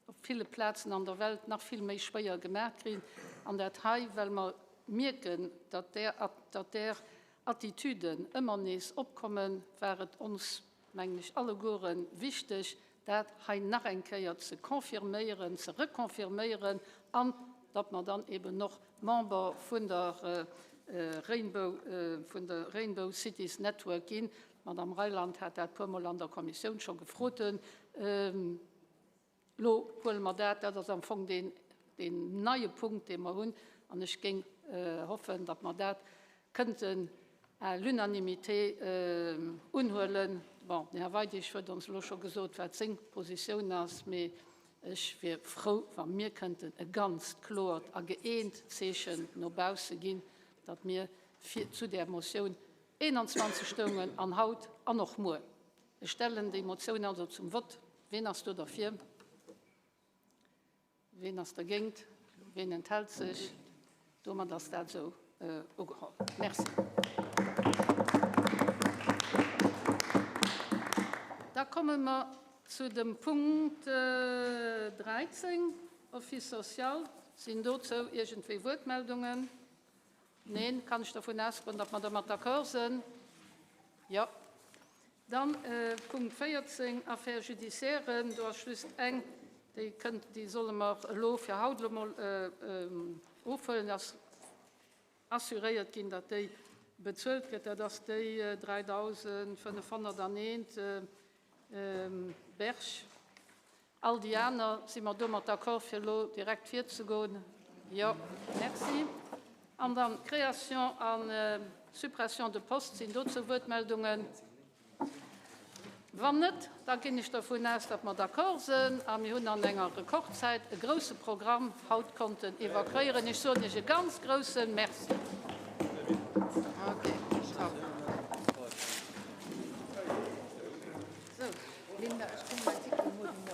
op ville Plazen an der Welt nach vill méi schwéier gemaach kréien. An dat hei, well mer mierken, datt där Attitüden ëmmer nees opkommen, war et ons, mengen ech, allegueren wichteg, dat hei nach eng Kéier ze confirméieren, ze reconfirméieren an datt mer dann eben och Member vun der Rainbow, vun der Rainbow Cities Network ginn. D'Madame Reyland hat dat puermol an der Kommissioun scho gefrot. Elo huele mer dat, dat ass am Fong deen, deen neie Punkt, dee mer hunn, an ech géing hoffen, datt mer dat kënnten à l'unanimité unhuelen. Bon, den Här Weidig huet ons elo scho gesot, wat seng Positioun ass, mee ech wier frou, wa mir kënnten e ganzt kloert a gëeent Zeechen no bausse ginn, datt mir fir zu där Motioun 21 stoungen, an haut an och muer. Ech stellen déi Motioun also zum Vott. Ween ass do derfir? Ween ass dergéint? Ween enthält sech? Domat ass dat esou ugeholl. Merci. komme mer zu dem Punkt 13, Office social. Sinn dozou iergendwéi Wuertmeldungen? Neen. Kann ech dervun ausgoen, datt mer domat d'accord sinn? Jo. Dann Punkt 14, Affaires judiciaires. Do ass just eng, déi kënnt, déi solle mer elo fir haut elo mol ofhuelen. Ass assuréiert ginn, datt déi bezuelt gëtt. Dat ass déi 3.501 Berg. All déi aner, si mer domat d'accord, fir elo direkt virzegoen? Jo. Merci. An dann Création a Suppression de postes. Sinn dozou Wuertmeldungen? Wann net, da ginn ech dervun aus, datt mer d'accord sinn a mir hunn an enger Rekordzäit e grouse Programm haut konnten evakuéieren. Ech soen Iech e ganz grouse Merci.